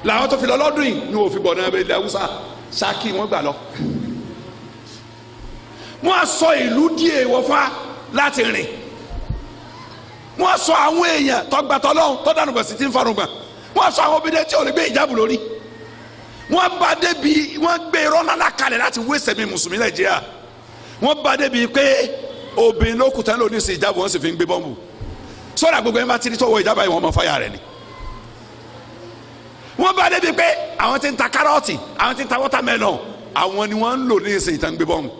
làwọn tó fi lọ lọ́dún yìí ni wọ́n fi bọ̀ náà ilẹ̀ Haúsá Ṣakí wọ́n gbà lọ. Wọ́n sọ ìlú díẹ̀ wọ́fà láti rìn wọ́n sọ àwọn èèyàn tọgbàtọ́ lọ́hùn tọ́dánù gbọ̀n sí ti ń farun gbọ̀n wọ́n sọ àwọn obìnrin tí ò lè gbé ìjáàbù lórí wọ́n bá débi wọ́n gbé irọ́ ńlá kalẹ̀ láti wé sẹ́mi mùsùlùmí Nàìjíríà wọ́n bá débi pé obìnrin lókùtà lónìí sí ìjáàbù wọ́n sì fi ń gbé bọ́ǹbù sọ́dà gbogbo ẹ̀ bá ti rí tọ́wọ́ ìjábá yìí wọ́n mọ fáyà rẹ̀ ni. Wọ́n bá débi pé àwọn tí ń ta kárọ̀tì àwọn tí ń ta wọ́tàmẹ́lọ̀n àwọn ni wọ́n ń lò ní ìsìn ìtàn gbé bọ́ọ̀mù.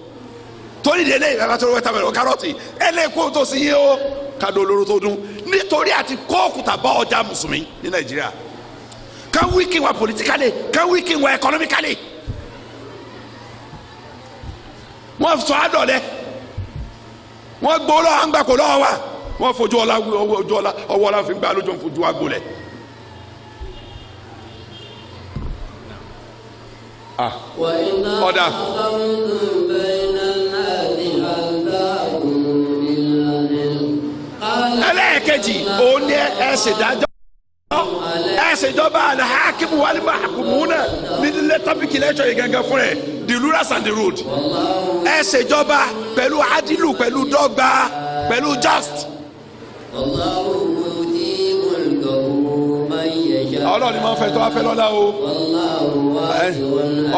Torí délé ìbára tó wọ́tàmẹ́lọ̀n kárọ̀tì ẹlẹ́kùn tó sì yé o kádó olóró tó dún nítorí àti kóòkùtà bá ọjà mùsùlùmí ní Nàìjíríà. Ká wíkì wa politically ká wíkì wa economically. Wọ́n sọ àdọ̀lẹ́ wọ́n gbó lọ́wọ́ àǹgbàkò lọ́wọ́ wa wọ́n fojú ọlá ojú ọlá ọwọ́ ọlá fi gbá lójú fojú wa gbolẹ̀. Ọ̀dà. Ẹlẹ́ẹ̀kejì òun ni ẹ ṣèdájọ́ ẹ ṣèjọba alhakimu wal mahkumuna nílé tọ́pìkì lẹ́tọ̀ yìí gangan fún ẹ the rulers and the ruled ẹ ṣèjọba pẹ̀lú adilu pẹ̀lú dọ́gba pẹ̀lú just. Ọlọ́run ni máa ń fẹ́ tó wá fẹ́ lọ́la o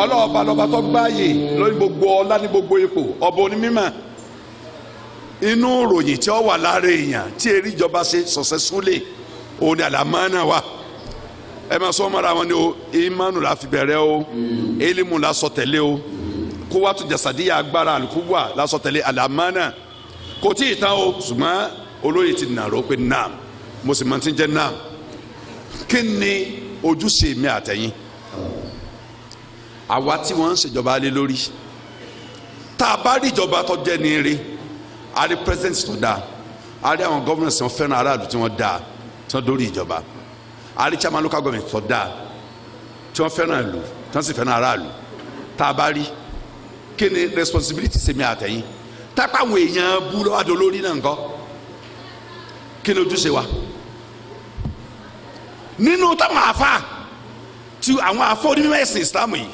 ọlọ́ọ̀ba lọ́ba tó gbáàyè lórí gbogbo ọlá ní gbogbo ipò ọba onímọ̀ inú ròyìn tí ó wà lára èèyàn tí eré ìjọba ṣe successfully òun ni àlámánà wà ẹ máa sọ mọ́ra wọn ni o ìmánu la fi bẹ̀rẹ̀ o elimu la sọ tẹ̀lé o kówátù jasadiya agbára alukuwa la sọ tẹ̀lé àlámánà kò tí ì tán o ṣùgbọ́n olóyè ti nàró pé naam mo sì máa ti jẹ́ naam kí ni ojúṣe mi àtẹ̀yìn àwa tí wọ́n ń ṣèjọba lé lórí tá a bá rí ìjọba tó jẹ́ ní ire a rí president tó dáa a rí àwọn governors tí wọ́n fẹ́ràn aráàlú tí wọ́n dáa tí wọ́n dórí ìjọba a rí chairman local government tó dáa tí wọ́n fẹ́ràn ìlú tí wọ́n sì fẹ́ràn aráàlú tá a bá rí kí ni responsibility ṣe mi àtẹ̀yìn tápá àwọn èèyàn bú lọ́wọ́ àdó lórí náà ńkọ́ kí ni ojúṣe wa Nínú táwọn afa tí àwọn afọ onímọ̀ ẹ̀sìn Islam yìí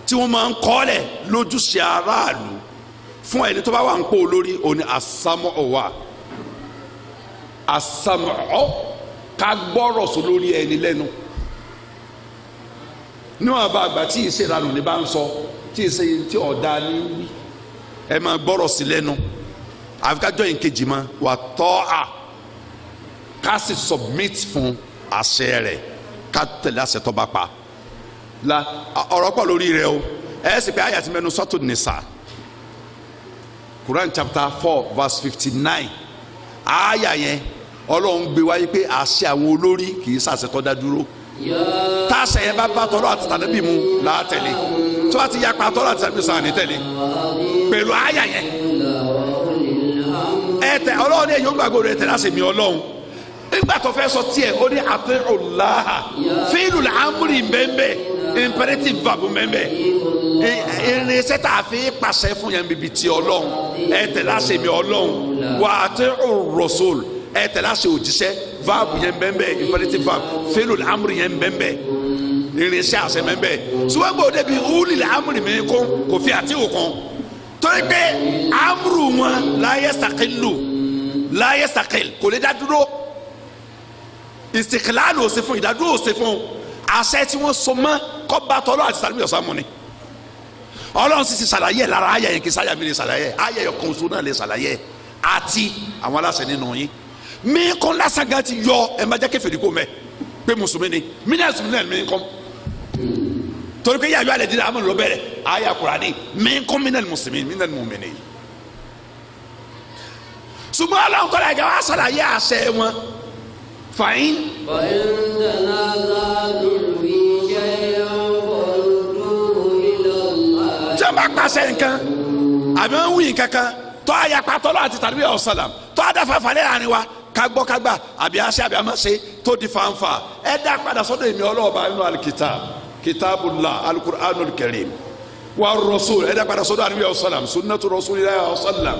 tí wọ́n máa ń kọ́lẹ̀ lójúṣe aráàlú fún ẹni tó bá wà ń pò lórí òní àsámọ̀ wà àsámọ̀ ká gbọ́rọ̀ sọ lórí ẹni lẹ́nu níwọ̀n bá àgbà tí ìṣe ìranù ní bá ń sọ tí ìṣe tí ọ̀dà ní wí ẹ máa gbọ́rọ̀ sí lẹ́nu àfi ká jọyìn kejì mọ́ wà tọ́ à ká sì submit fún àṣẹ rẹ̀ ká tẹ̀lé àṣẹ tó bá pa la ọ̀rọ̀ pọ̀ lórí rẹ̀ o ẹ sì pé àyà ti mẹ́nu sọ́tò nìsa Quran chapter 4 verse 59 àyà yẹn Ọlọ́run gbé wáyé pé àṣẹ àwọn olórí kì í ṣàṣẹ tó dá dúró táṣẹ yẹn bá bá tọ́lọ́ àti tàbí mu látẹ̀lé tó bá ti yapa tọ́lọ́ àti tàbí sàn ní tẹ̀lé pẹ̀lú àyà yẹn ẹ tẹ Ọlọ́run ní ẹ̀yọ́ gbàgbọ́ rẹ tẹ̀lé àṣẹ mi Ọlọ́run nígbà tó fẹ́ sọ tiẹ̀ ó ní àtẹ̀ọ̀láhà fíìlù làámúrì mbẹ́mbẹ́ imperative verb mbẹ́mbẹ́ irinṣẹ́ tá a fi pàṣẹ fún yẹn bíbi ti Ọlọ́run ẹ tẹ̀lé àṣẹ mi Ọlọ́run wà àtẹ̀ọ̀ ẹ tẹ̀lé àṣẹ òjíṣẹ́ verb yẹn mbẹ́mbẹ́ imperative verb fíìlù làámúrì yẹn mbẹ́mbẹ́ irinṣẹ́ àṣẹ mbẹ́mbẹ́ ṣùgbọ́n gbọ́dọ̀ débi wúlì làámúrì mi kún kò fi àti òkun torí pé amúrù wọn láyé sàkìlù láyé sàkìl kò lè dá dúró ìsìkìláàlù ò sí fún ìdádúró ò sí fún àṣẹ tí wọ́n so mọ́ kọ́ba tọ́lọ́ àti sàlùmí ọ̀sán mu ni Ọlọ́run sì ti ṣàlàyé ẹ̀ lára ayẹyẹ kí sáyà mi lè ṣàlàyé ayẹyẹ kan oṣù náà lè ṣàlàyé àti àwọn aláṣẹ nínú yín mí kún lásán gan ti yọ ẹ má jẹ́ kèfèrí kó mẹ́ pé mùsùlùmí ni mí náà mùsùlùmí náà mí kún torí pé yàrá alẹ́ dídá amọ̀ ló bẹ̀rẹ̀ ayé Kùránì mí kún mí náà mùsùlùmí mí náà mùmínì ṣùgbọ́n Ọlọ́run kọ́lá ẹ̀jẹ̀ wá ṣàlàyé àṣẹ wọn. فإن تنازعتم في شيء فردوه إلى الله. Tí a bá pàṣẹ nǹkan àbí wọ́n wí nǹkan kan tó àyàpá tọ́lọ́ àti tàbí ọ̀sálàm tó àdáfàfà láàrin wa ká gbọ́ ká gbà àbí àṣẹ àbí àmọ́ṣe tó di fanfa ẹ dá padà sọ́dọ̀ èmi ọlọ́ọ̀bá inú alikitab kitabullah alukur'anul karim wa rasul ẹ dá padà sọ́dọ̀ àníbi ọ̀sálàm sunnatu rasulillahi ọ̀sálàm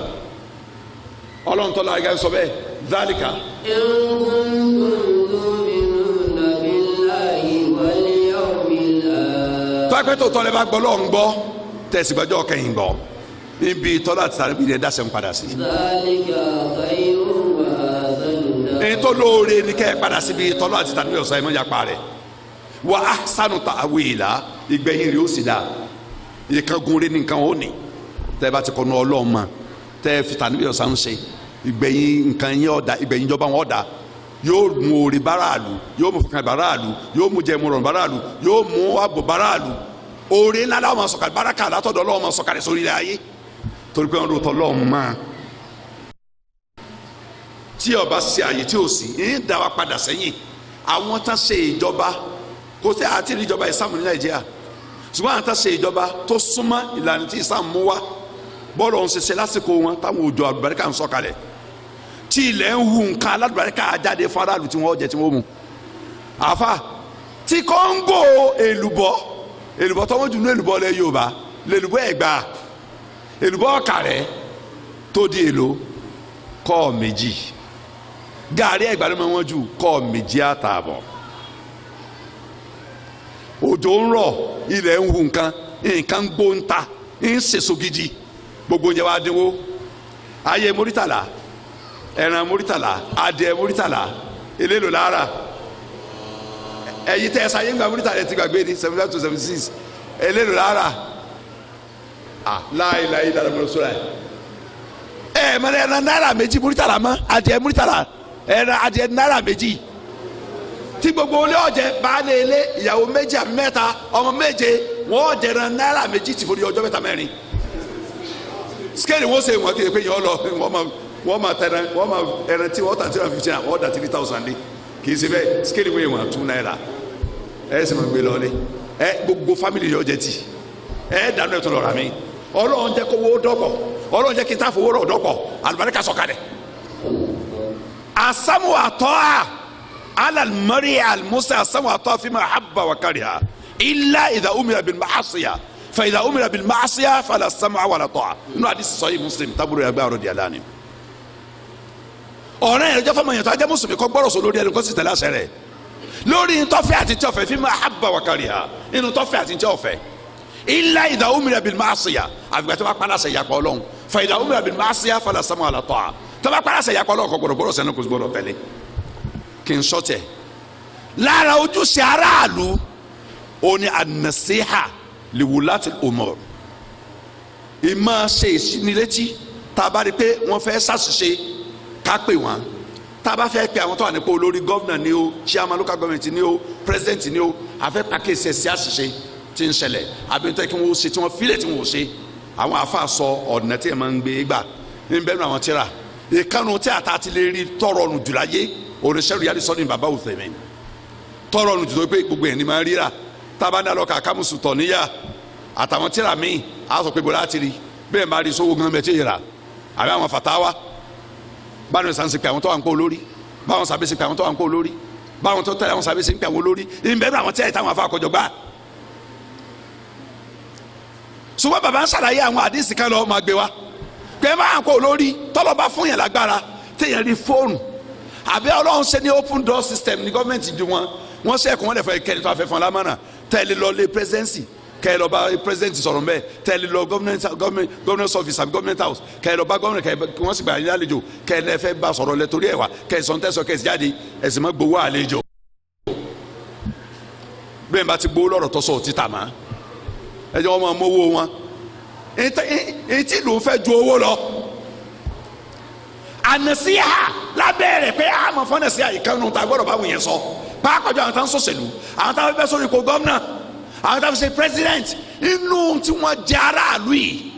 ọlọ́run tọ́lá ẹ̀ka sọ bẹ́ẹ̀ dhalika. إن كنتم تؤمنون بالله واليوم الآخر. Tọ́pẹ́ tó tọ́lẹ̀ bá gbọ́ lọ́n gbọ́ tẹ̀sí gbọ́jọ́ kẹ́yìn gbọ́ níbi tọ́lá àti tàbí ilẹ̀ dáṣẹ́ ń padà sí. ذلك خير وأحسن Èyí tó lóore ni kẹ́ ẹ padà síbi tọ́lá àti tàbí ọ̀sán ẹ̀mọ́ yapa rẹ̀ wa ahsanu ta'wila ìgbẹ̀yìn rẹ̀ ó sì dáa ìkangun rẹ̀ ní nǹkan ó ní tẹ́ ẹ bá ti kọ́nu Ọlọ́run mọ́ tẹ́ ẹ fi tàbí ọ̀sán ṣe ìgbẹ̀yìn nǹkan yẹn ọ̀dà ìgbẹ̀yìn ìjọba wọn ọ̀dà yóò mú orí báráàlú yóò mú fọkàn báráàlú yóò mú jẹmu rọrùn báráàlú yóò mú ààbò báráàlú oore ńlá láwọn máa sọ̀kalẹ̀ báràkà látọ̀dọ̀ Ọlọ́run máa sọ̀kalẹ̀ sórí ilẹ̀ ayé torí pé wọn lò tọ́ lọ́hùn máa tí ọba ṣe àyè tí ò sí ń dá wa padà sẹ́yìn àwọn tán ṣe ìjọba kò sí àti ìjọba ìsàmù ní Nàìjíríà ṣùgbọ́n àwọn tán ṣe ìjọba tó súnmọ́ ìlànà tí ìsàmù mú wá bọ́ọ̀lù ọ̀hún ṣiṣẹ́ lásìkò wọn táwọn òjò àlùbáríkà ń sọ̀kalẹ̀ tí ilẹ̀ ń hu nǹkan alálùbáríkà jáde fún aráàlú tí wọ́n jẹ tí wọ́n mu. Àfa tí kóńgò èlùbọ́ èlùbọ́ tó wọ́n jù ní èlùbọ́ lẹ Yorùbá lèlùbọ́ Ẹ̀gbá èlùbọ́ Ọ̀kàrẹ́ tó di èlò kọ́ọ̀ méjì gàrí Ẹ̀gbá ló máa wọ́n jù kọ́ọ̀ méjì àtààbọ̀. Òjò ń rọ̀ ilẹ̀ ń hu nǹkan nǹkan gbóǹta ń sèso gidi gbogbo oúnjẹ wa dínwó ayé múrítàlá ẹran múrítàlá adìẹ múrítàlá elélo lára ẹyin tẹ ẹ sáyé ńgbà múrítàlá ti gbàgbé ní 75 to 76 elélo lára ah láìláì dára mọ sọlá ẹ ẹ mọ ẹran náírà méjì múrítàlá mọ adìẹ múrítàlá ẹran adìẹ náírà méjì tí gbogbo olé ọ̀jẹ̀ baálé ilé ìyàwó méjì àbí mẹ́ta ọmọ méje wọ́n ọ̀jẹ̀ ẹran náírà méjì tì fún ọjọ́ mẹ́ta mẹ́rin scale wọ́n ṣe wọ́n kiri pé yọ lọ wọ́n ma tẹ̀rẹ̀ wọ́n ma ẹran tí wọ́n ta 350 wọ́n da 3,000 lé kì í ṣe bẹ́ẹ̀ scale wọ́n yẹ wọ́n 2 naira ẹ sì máa gbé lọ lé ẹ gbogbo family yọ jẹ ti ẹ dànù ẹ tó lọ rà mí Ọlọ́run jẹ́ kó wó dọ́pọ̀ Ọlọ́run jẹ́ kí n ta fowó rọ̀ dọ́pọ̀ àlùbáríkà sọ̀kalẹ̀ asamu àtọ́ alalmari almusa asamu àtọ́ fima habba wa kariha illa idha umira bil ma'asiya فإذا أمر بالمعصية فلا سمع ولا طاعة. Nínú àdìsí sọ́yìn Muslim tábúrò yàgbé àròdì àlàní. Ọ̀rẹ́ yẹn jẹ́ fọmọ yẹn tó ajẹ́ mùsùlùmí kọ́ gbọ́rọ̀ sọ lórí ẹni kó sì tẹ̀lé àṣẹ rẹ̀. Lórí ntọ́fẹ́ àti tí ọ̀fẹ́ fima ahabba wa kariha inú tọ́fẹ́ àti tí ọ̀fẹ́ illa idha umira bil ma'siyah àfìgbà tó bá paláṣẹ ìyàpọ̀ Ọlọ́run fa idha umira bil ma'siyah fala sam'a wala ta'a tó bá paláṣẹ ìyàpọ̀ Ọlọ́run kò gbọdọ̀ gbọdọ̀ sẹ́nu kò gbọdọ̀ tẹ̀lé kí n sọ tẹ̀. Lára ojúṣe aráàlú ó ní an-nasiha li wulati al-umur ìmọ̀ ṣe ìsinilétí tá a bá rí i pé wọ́n fẹ́ ṣàṣìṣe ká pè wọ́n tá a bá fẹ́ pe àwọn tó wà nípò olórí gọ́vnà ni o chairman local government ni o president ni o a fẹ́ pàkíyèsí ẹ̀sì àṣìṣe tí ń ṣẹlẹ̀ àbí nítorí kí wọ́n ṣe tí wọ́n fílẹ̀ tí wọ́n ò ṣe àwọn afa sọ ọ̀nà tí ẹ̀ máa ń gbé gbà ní bẹ́ẹ̀ ní àwọn tíra ìkànnù tí àtà ti lè rí tọrọ ọ̀nù jù láyé oníṣẹ́rù yára sọ ní bàbá Uthaymin tọrọ ọ̀nù jù tó pé gbogbo ẹ̀ ní máa ń ríra tá a bá ń dá lọ kà kámùsù tọ̀ níyà àtàwọn tíra míì á sọ pé bọ́lá ti rí bẹ́ẹ̀ máa rí sówó gan bẹ́ẹ̀ tí ì rà àbí àwọn fàtáwá báwọn sàn sí pé àwọn tó wà ń kó olórí báwọn sàbẹ̀ sí pé àwọn tó wà ń kó olórí báwọn tó tẹ̀lé àwọn sàbẹ̀ sí pé àwọn olórí ìbẹ̀rù àwọn tí ẹ̀ táwọn afa àkọjọ gbà. Ṣùgbọ́n bàbá ń ṣàlàyé àwọn àdìsí kan lọ́ọ́ máa gbé wa pé máa ń kó olórí tọ́lọ́ bá fún yẹn lágbára téèyàn rí fóònù àbí Ọlọ́run ṣe ní open door system ní gọ́ọ̀mẹ̀ntì ju wọn wọ́n ṣe ẹ̀kọ́ wọn lè fẹ́ kẹ́ni tó afẹ́ fún alámọ̀nà tẹ́lẹ̀ lọ lé presidency kẹ́ lọ bá president sọ̀rọ̀ mbẹ́ tẹ́lẹ̀ lọ government office àbí government house kẹ́ lọ bá government kẹ́ wọ́n sì gbà yín lálejò kẹ́ lẹ fẹ́ bá sọ̀rọ̀ lẹ torí ẹ̀ wá kẹ́ sọ̀n tẹ́sọ̀ kẹ́ sì jáde ẹ̀sìn mọ́ gbowó àlejò. Bẹ́ẹ̀ bá ti gbowó lọ́rọ̀ tọ́sọ̀ ti tà má ẹ jẹ́ wọ́n máa mówó wọn etí ló ń fẹ́ ju owó lọ. Ànàsíhà lábẹ́ rẹ̀ pé àmọ̀ fọ́nàsíhà ìkànnù ta gbọ́dọ̀ báwọn yẹn sọ pàápàá jọ àwọn tá ń sọ̀sẹ̀lú àwọn tá fẹ́ sọ̀rọ̀ ipò gómìnà àwọn tá fi ṣe president inú tí wọ́n jẹ aráàlú yìí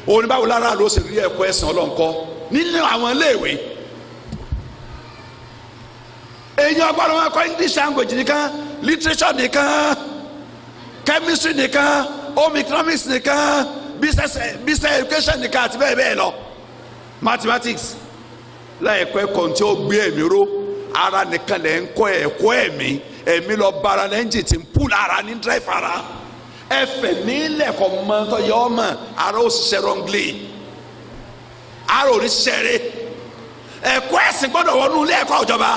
òní báwo láràlú ó sì rí ẹ̀kọ́ ẹ̀sìn ọlọ́nkọ́ nínú àwọn iléèwé èèyàn gbọ́dọ̀ wọn kọ́ English language nìkan literature nìkan chemistry nìkan home economics nìkan business education nìkan àti bẹ́ẹ̀ bẹ́ẹ̀ lọ mathematics láìkọ́ ẹ̀kọ́ tí ó gbé ẹ̀mí ró ara nìkan lẹ́ ń kọ́ ẹ̀kọ́ ẹ̀mí ẹ̀mí lọ bara lẹ́ńjì tí ń pùl ara ní dírẹ́fà ara ẹ̀fẹ̀ nílẹ̀ kọ́ mọ́tọ́ yọ ọ́ mọ̀ ara ó ṣiṣẹ́ rọ́nglé ara ò ní ṣiṣẹ́ rẹ̀ ẹ̀kọ́ ẹ̀sìn gbọ́dọ̀ wọnú ilé ẹ̀kọ́ ìjọba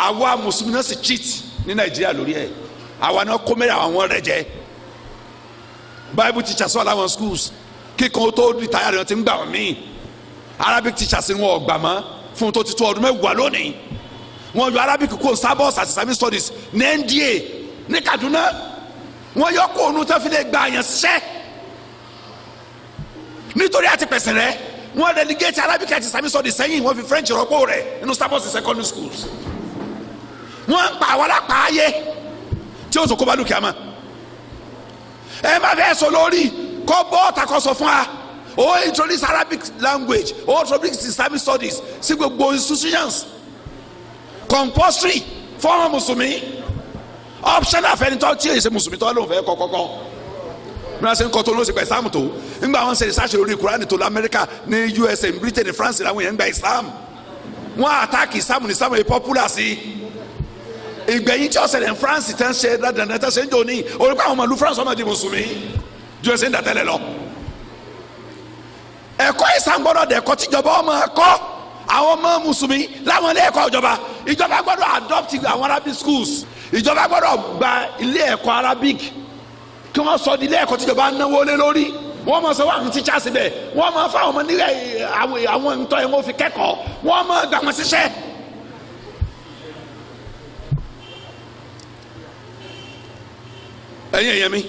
àwa mùsùlùmí náà sì cheat ní Nàìjíríà lórí ẹ̀ àwa náà kó mẹ́rin àwọn rẹ̀ jẹ́ Bible teachers wà láwọn schools kíkan tó rìtáyà rẹ̀ ti ń gbà wọ́n míì Arabic teachers ni wọ́n ò gbà mọ́ fún tó ti tó ọdún mẹ́wàá lónìí wọ́n yọ Arabic kó sábọ́ọ̀sì àti Islamic studies ní NDA ní Kaduna wọ́n yọ kó onú tó fi lè gba àyàn ṣiṣẹ́ nítorí àti pẹ̀sẹ̀ rẹ̀ wọ́n relegate Arabic àti Islamic studies sẹ́yìn wọ́n fi French rọ́pò rẹ̀ nínú sábọ́ọ̀sì secondary schools wọ́n ń pa àwọn alápá ayé tí ó sọ kó bá lùkìá mọ́ ẹ má fẹ́ sọ lórí kọ́ bọ́ọ̀tà kọ́ sọ fún wa ó introduce Arabic language ó introduce Islamic studies sí gbogbo institutions compulsory fọ́ọ̀mù mùsùlùmí optional fẹ́ni tó tí èyí ṣe mùsùlùmí tó lóun fẹ́ kọ́kọ́kọ́ bí wọ́n ṣe ń kọ́ tó ló ṣe gba Islam tó ńgbà wọ́n ṣe research lórí Kúránì tó lamẹ́ríkà ní USA ní Britain ní France làwọn èèyàn ń gba Islam wọ́n attack Islam ní Islam yìí popular sí ìgbẹ̀yìn tí ó ṣẹlẹ̀ ní France tẹ́ ń ṣe dandan tẹ́ ṣe ń jò ní orí pé àwọn ọmọ ìlú France ọmọ di mùsùlùmí ju ẹsẹ̀ ń dà tẹ́lẹ̀ lọ. Ẹ̀kọ́ Islam gbọ́dọ̀ dẹ̀kọ́ tíjọba ọmọ ẹ̀kọ́ àwọn ọmọ mùsùlùmí láwọn ilé ẹ̀kọ́ ìjọba ìjọba gbọ́dọ̀ adopt àwọn Arabic schools ìjọba gbọ́dọ̀ gba ilé ẹ̀kọ́ Arabic kí wọ́n sọ di ilé ẹ̀kọ́ tíjọba náwó lé lórí wọ́n máa sọ wọ́n àwọn teachers bẹ̀ wọ́n máa fáwọn ọmọ nílẹ̀ àwọn ntọ́ yẹn wọ́n fi kẹ́kọ̀ọ́ wọ́n máa gbà wọ́n síṣẹ́. Ẹ̀yin ẹ̀yẹ mi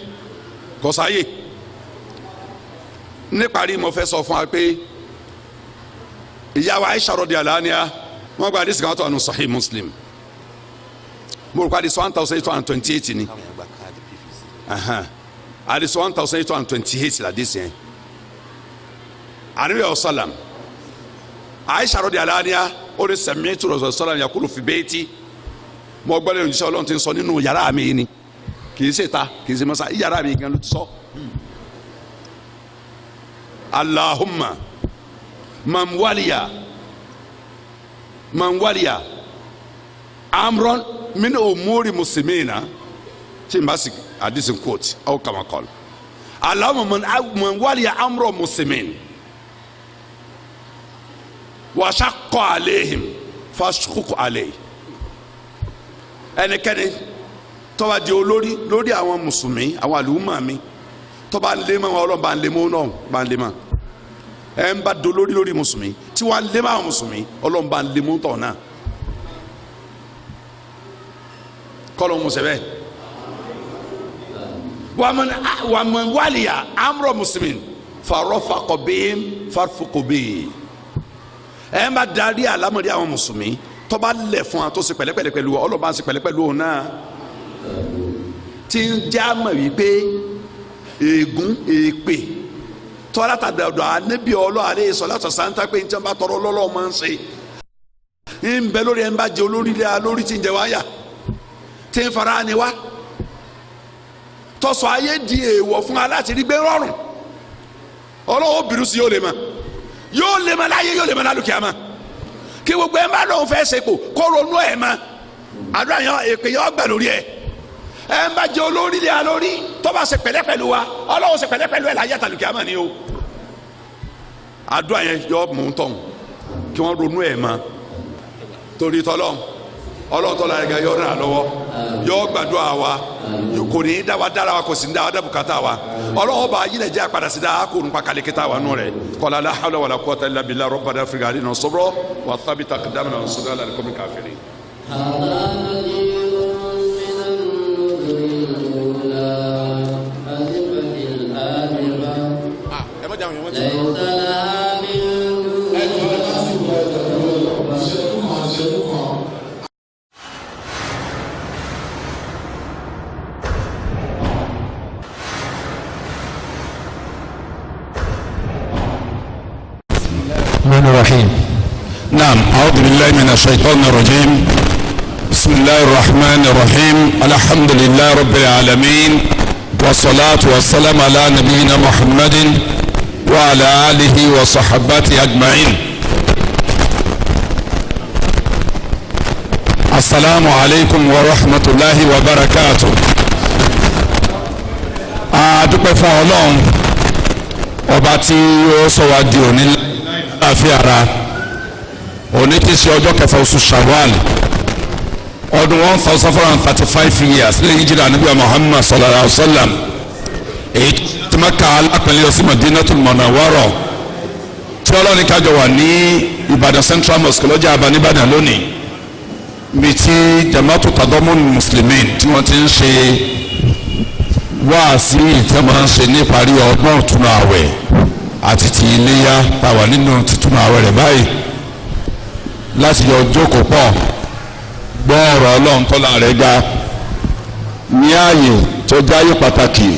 kò sáyè níparí mo fẹ́ sọ fún wa pé ìyá wa Aisha radiyallahu anha wọ́n gba àdìsí kan tó wà nù Sahih Muslim mo rò pé àdìsí 1828 ni àdìsí 1828 làdìsí yẹn àníbi ọ̀sálàm Aisha radiyallahu anha ó ní sami'tu Rasulullah sallam yaqulu fi bayti mo gbọ́ lẹ́nu ìṣẹ́ Ọlọ́run ti ń sọ nínú yàrá mi yìí ni kì í ṣe ta kì í ṣe mọ́sá yàrá mi gan ló ti sọ. Allahumma man waliya amran min umuri muslimina tí n bá sì àdìsí quote aw kama qala Allahumma man waliya amran muslimin wa shaqqa alayhim fashquq alayhi ẹnikẹ́ni Tó bá di olórí lórí àwọn mùsùlùmí, àwọn àlùmọ̀ mi, tó bá ń lé mọ́ wọn, Ọlọ́run bá ń lé mọ́ náà, bá ń lé mọ́. Ẹ̀ ń bá dolórí lórí mùsùlùmí tí wọ́n á lé mọ́ àwọn mùsùlùmí, Ọlọ́run bá ń lé mọ́ tọ̀ náà. Kọ́lọ́ mùsùlùmí wàmán wàlíyà amúrọ̀ mùsùlùmí farọ́fàkọ̀ bẹ́ẹ̀ farfukọ̀ bẹ́ẹ̀. Ẹ̀ ń bá darí àlámọ̀dé àwọn mùsùlùmí tó bá lẹ̀ fún wa tó ṣe pẹ̀lẹ́pẹ̀lẹ́ pẹ̀lú Ọlọ́run bá ń ṣe pẹ̀lẹ́ pẹ̀lú òun náà. Tí ń já mọ̀ wípé ègún èpè tọ́lá tàdàdọ̀ ànábì ọlọ́ àlẹ́ sọ̀lá sàǹtà pé njẹ́ bá tọrọ lọ́lọ́ máa ń ṣe ń bẹ lórí ẹ̀ ń bá jẹ olórí ilé lórí tí ń jẹ wáyà tí ń fara ni wá tọ́sọ̀ ayé di èèwọ̀ fún wa láti rí gbé rọrùn. Ọlọ́wọ́ bìrù sí yóò lè mọ̀, yóò lè mọ̀ láyé, yóò lè mọ̀ lálùkìá mọ̀. Kí gbogbo ẹ̀ ń bá lóun fẹ́ ṣe kò kó ronú ẹ̀ mọ̀, àdúrà yẹn èpè yẹn ọgbà lórí ẹ̀. Ẹ̀ ń bá jẹ olórí ilé alórí tó bá ṣe pẹ̀lẹ́ pẹ̀lú wa, Ọlọ́run ṣe pẹ̀lẹ́ pẹ̀lú ẹ̀ láyé àtàlùkìá mọ̀ ni o. Àdúrà yẹn yọ mú tọ̀hún kí wọ́n ronú ẹ̀ mọ̀ torí tọ́lọ́. Ọlọ́run tọ́lá ẹ̀ga yọ ràn lọ́wọ́, yọ gbàdúrà wa, kò ní í dá wa dára wa, kò sì ní dá wa dá bùkátà wa. Ọlọ́run bá yílẹ̀ jẹ́ àpàdà sí dáa kó nípa kàlẹ́ kíta wa nù rẹ̀. Kọ́lá la hawla wala quwwata illa billah. Rabbana afrigh alayna sabra wa thabbit aqdamana wansurna ala al-qawmil kafirin. الرحيم. نعم، أعوذ بالله من الشيطان الرجيم. بسم الله الرحمن الرحيم. الحمد لله رب العالمين، والصلاة والسلام على نبينا محمد وعلى آله وصحبه أجمعين. السلام عليكم ورحمة الله وبركاته. A dúpẹ́ fún Ọlọ́run ọba tí ó sọ wá di òní láàfin ara. Òní ti ṣe ọjọ́ kẹfà oṣù Shawwal ọdún 1435 years lẹ́yìn hijira Ànábì Muhammad sallallahu alaihi wa sallam, èyí tí Mẹ́kà alápẹ̀lẹ́ lọ sí Madinatul Munawwara, tí Ọlọ́run kájọ wà ní Ìbàdàn Central Mosque lọ́jà àbá nìbàdàn lónìí, bí tí Jama'atu Tadamun Muslimin tí wọ́n ti ń ṣe wáàsí ìtẹ́ máa ń ṣe níparí ọdún ọ̀túnú àwẹ̀ àti ti iléyá tá a wà nínú títúnú àwẹ̀ rẹ̀ báyìí, láti yọ jókòó pọ̀ gbọ́ ọ̀rọ̀ Ọlọ́run tọ́lá rẹ̀ ga ní ààyè tó jáyé pàtàkì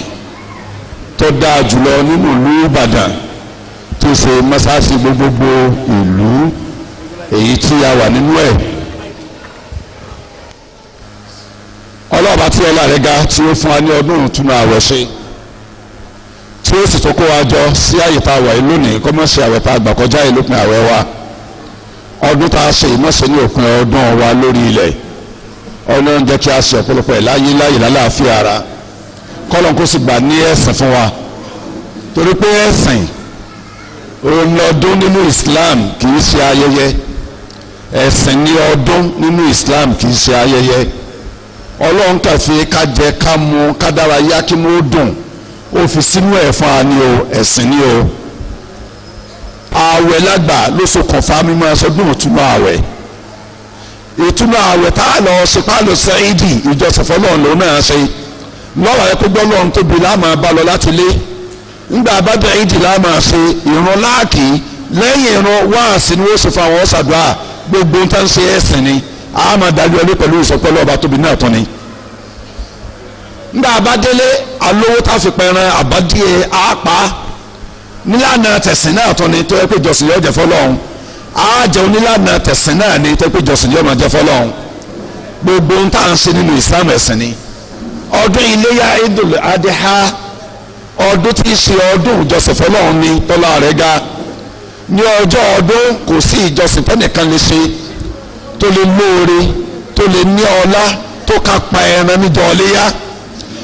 tó dáa jùlọ nínú ìlú Ìbàdàn, tó ṣe mọ́sáàsì gbogbogbò ìlú èyí tí a wà nínú ẹ̀. Ọlọ́ọ̀bá tí ọlá rẹ̀ ga tí ó fún wa ní ọdún ìtúnu àwẹ̀ ṣe, tí ó sì tó kó wa jọ sí àyè tá a wà yìí lónìí, kó má ṣe àwẹ̀ tá a gbà kọjá yìí lópin àwẹ̀ wa. Ọdún tá a ṣe ìmọ̀ṣẹ́ ní òpin ọdún wa lórí ilẹ̀. Ọlọ́run jẹ́ kí a ṣe ọ̀pọ̀lọpọ̀ ẹ̀ láyé láyè lálàáfíà ara, kọ́lọ́n kó sì gbà ní ẹ̀sìn fún wa, torí pé ẹ̀sìn òun lọ́dún nínú Islam, kì í ṣe ayẹyẹ. Ẹ̀sìn ní ọdún nínú Islam, kì í ṣe ayẹyẹ. Ọlọ́run kàfi ká jẹ ká mu ká dára yá kí mú dùn, ó fi sínú ẹ̀ fún wa ní o, ẹ̀sìn ní o. Ààwẹ̀ lágbà ló ṣokùnfà mímọ́ ẹsọdún ìtúnú ààwẹ̀. Ìtúnú ààwẹ̀ tá a lọ ṣe pa lọ sẹ́yìndì ìjọsìn fọlọ́run lòun náà ṣe lọ́wọ́ ẹ pé gbọ́lọ́run tóbi láàmú bá lọ láti lé ńgbà bá bẹ̀ ìdì láàmú ṣe ìrun láàkì, lẹ́yìn ìrun wáàsí ni wọ́n ṣe fún àwọn ọ̀ṣàdúrà gbogbo ń tán ṣe ẹ̀sìn ni a máa dájú ẹlé pẹ̀lú ìsọpẹ́lú ọba tóbi náà tán ni. Ńgbà bá délé alówó tá a fi pẹran àbádíye àpá nílànà tẹ̀sìn náà tán ni tó yẹ pé ìjọsìn yóò jẹ́ fọlọ́run. Á jẹun nílànà tẹ̀sìn náà ni tó yẹ pé ìjọsìn yóò máa jẹ́ fọlọ́run. Gbogbo ń tà ń ṣe nínú Islam ẹ̀sìn ni. Ọdún iléyá Idul Adha, ọdún tí í ṣe ọdún ìjọsìn fọlọ́run ni tọ́lá rẹ̀ ga. Ní ọjọ́ ọdún kò sí ìjọsìn tẹ́nìkan lè ṣe tó lè lóore tó lè ní ọlá tó ká pa ẹran níjọ iléyá.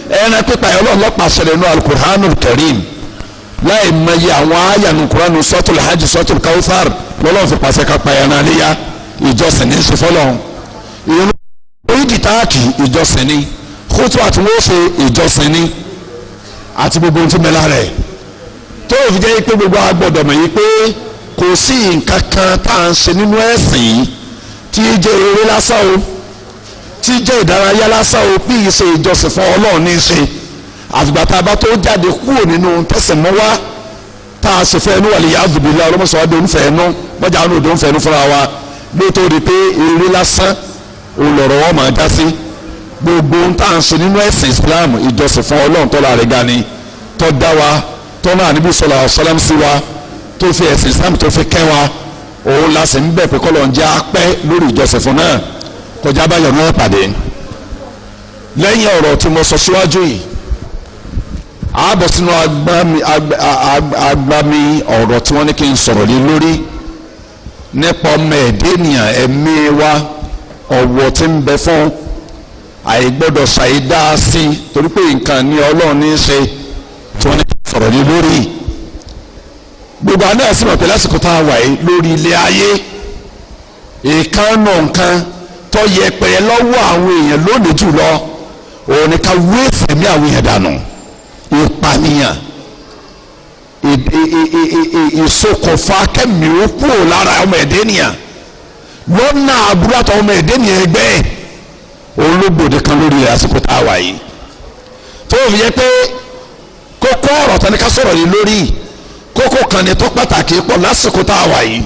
Ẹran pípa ẹ̀ Ọlọ́run ló pàṣẹ nínú Al-Qur'anul Karim, láì mọye àwọn àyànú Kuranu suratul Hajj suratul Kawthar lọ́lọ́run fi pàṣẹ ká pa ẹran iléyá. Ìjọsìn ní í ṣe fọlọ́run. Ìrun ìdí táàkì ìjọsìn ni, Kótó àti wọ́n ṣe ìjọsìn ni àti gbogbo ohun tí mẹ́la rẹ̀ tó fi jẹ́ pé gbogbo a gbọ́dọ̀ mọ̀ yìí pé kò sí nǹkan kan tá à ń ṣe nínú ẹ̀sìn yìí tí í jẹ́ eré lásán o, tí í jẹ́ ìdárayá lásán o, bí í ṣe ìjọsìn fún Ọlọ́run ní í ṣe. Àfìgbà tá a bá tó jáde kúrò nínú tẹ̀sán mọ́ wá tá a sì fẹ́ ẹnu wà lè yá àdùbìlẹ̀ ọlọ́mọsọ̀wádìí onífẹ̀ẹ́ ẹnu mọ́jà àwọn òde onífẹ̀ẹ́ ẹnu fúnra wa bí tó di pé eré lásán òun lọ̀rọ̀ wọn máa já sí. Gbogbo ohun tá à ń ṣe nínú ẹ̀sìn Islam ìjọsìn fún Ọlọ́run tọ́lá rẹ̀ ga ni, tó dá wa, tó náà níbi sọlá ọ̀sálàm sí wa, tó fi ẹ̀sìn Islam tó fi kẹ́ wa, òun la sì ń bẹ̀ pé kọ́lọ̀ ń jẹ́ apẹ́ lórí ìjọsìn fún náà kọjá báyọ̀ náà pàdé. Lẹ́yìn ọ̀rọ̀ tí mo sọ síwájú yìí, àbọ̀ sínú agbami ọ̀rọ̀ tí wọ́n ní kí n sọ̀rọ̀ lé lórí nípa ọmọ ẹ̀dẹ́ ènìyàn, ẹ̀mí wa, ọ̀wọ̀ tí ń bẹ fún àìgbọ́dọ̀ ṣàìdá sí torí pé nǹkan ní Ọlọ́run ní í ṣe tí wọ́n ní kí n sọ̀rọ̀ lé lórí. Gbogbo àná ẹ̀sìn mọ̀ pé lásìkò tá a wà yìí lórí ilé ayé, ìkànnà nǹkan tó yẹpẹrẹ lọ́wọ́ àwọn èèyàn lónìí jùlọ òun ni ká wéèsì ẹ̀mí àwọn èèyàn dànù, ìpànìyàn, ìṣokùnfà kẹ́mi ó kúrò lára ọmọ ẹ̀dẹ́ nìyàn lọ́nà àbúrò àtàwọn ọmọ ẹ̀dẹ́ nìyàn ẹgbẹ́ olóògbòde kan lórí àsìkò tá a wà yìí. Tó fi yẹ pé kókó ọ̀rọ̀ tani ká sọ̀rọ̀ yìí lórí kókó kan ní tó pàtàkì pọ̀ lásìkò tá a wà yìí,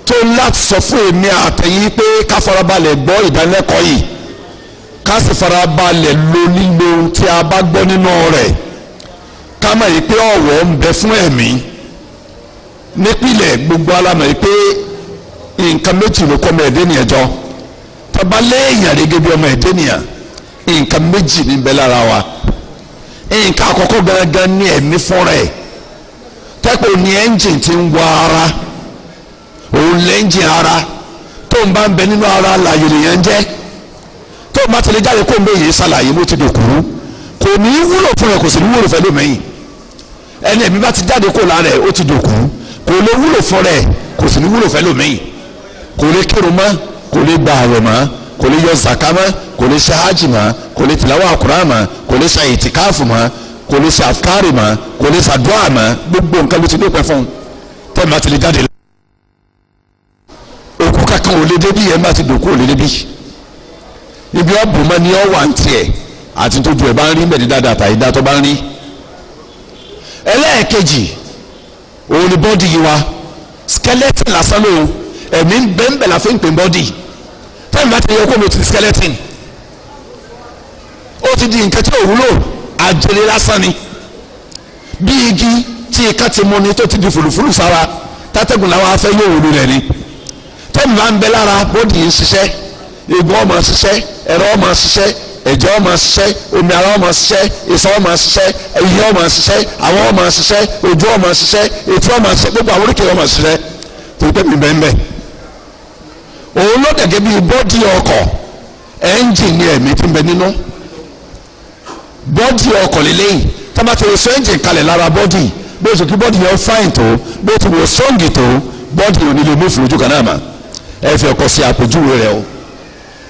tó láti sọ fún èmi àtẹ̀yìn pé ká farabalẹ̀ gbọ́ ìdánilẹ́kọ̀ọ́ yìí, ká sì farabalẹ̀ lo lílo ohun tí a bá gbọ́ nínú rẹ̀, ká mọ̀ yìí pé ọ̀wọ̀ ń bẹ fún ẹ̀mí. Nípìnlẹ̀ gbogbo alamọ̀ yìí pé nǹkan méjì ló kọ́ ọmọ ẹ̀dẹ́ nìyẹn jọ. Tọ́ba léèyàn gẹ́gẹ́ bí ọmọ ẹ̀dẹ́ nìyẹn, nǹkan méjì ní bẹ lára wa. Nǹkan àkọ́kọ́ gangan ní ẹ̀mí fúnra ẹ̀, tẹ́pọ̀ ní ẹ́ńjìn tí ń wọ ara, òun lẹ́ńjìn ara tó ń bá ń bẹ nínú ara láàyè lèyàn jẹ́. Tó ń bá tẹ̀lé jáde kó ń bẹ yìí ṣàlàyé bó ti dòkú, kò ní í wúlò fún ẹ, kò sì ní wúlò fẹ́ lómẹ́yìn. Ẹni ẹ̀mí bá ti jáde kó lára ẹ̀ ó ti dòkú, kò lè wúlò fún rẹ̀, kò sì ní wúlò fẹ́ lómẹ́yìn. Kò lè kírun mọ́, kò lè gba àwẹ̀ mọ́, kò lè yọ zaka mọ́, kò lè ṣe hajj mọ́, kò lè tìláwà àkùrá mọ́, kò lè ṣe ìtìkáàfù mọ́, kò lè ṣe àfikárì mọ́, kò lè ṣàdúrà mọ́. Gbogbo nǹkan ló ti dópin fún un tẹ́ẹ̀ bá ti lè jáde. Òkú kankan ò lè débi, ẹ̀ má ti dòkú ò lè débi. Ibi ọ̀bùn mọ́ ni ọ̀ wà ń tiẹ̀ àti tójú ẹ̀ bá ń rí mẹ́rin dáadáa àtàyè dá tó bá ń rí. Ẹlẹ́ẹ̀kejì òun ni bọ́dì yìí wa, skeleton lásán lòun, ẹ̀mí bẹ́ẹ̀nbẹ́ẹ̀ la fi ń pè bọ́dì. Tẹ́ẹ̀ bá ti yẹ kó mi ti di skeleton, ó ti di nǹkan tí ò wúlò, àjẹlé lásán ni. Bí igi tí ìka ti mú ni tó ti di fùlùfùlù sára, tátẹ́gùn làwọn afẹ́ yóò wúlò rẹ̀ ni. Tẹ́ẹ̀ bá ń bẹ lára bọ́dì yìí ń ṣiṣẹ́, egun ọmọ ṣiṣẹ́, ẹ̀rọ ọmọ ṣiṣẹ́, ẹ̀jẹ̀ ọmọ ṣiṣẹ́, omi ara ọmọ ṣiṣẹ́, ìṣàn ọmọ ṣiṣẹ́, eyín ọmọ ṣiṣẹ́, àwọn ọmọ ṣiṣẹ́, ojú ọmọ ṣiṣẹ́, etí ọmọ ṣiṣẹ́, gbogbo àwọn oríkèé ọmọ ṣiṣẹ́ torí pé mi bẹ́ẹ̀ bẹ́ẹ̀. Òun ló gẹ́gẹ́ bíi bọ́dì ọkọ̀, ẹ́ńjìn ni ẹ̀mí ti ń bẹ nínú. Bọ́dì ọkọ̀ lélẹ́yìn tá a bá ti lè sọ ẹ́ńjìn kalẹ̀ lára bọ́dì, bó ti kí bọ́dì yẹn fáìn tó, bó ti wò sọ́ǹgì tó, bọ́dì ò ní lè mú ìfúrújú kan náà mà. Ẹ fi ọkọ̀ sí àpèjúwe rẹ o,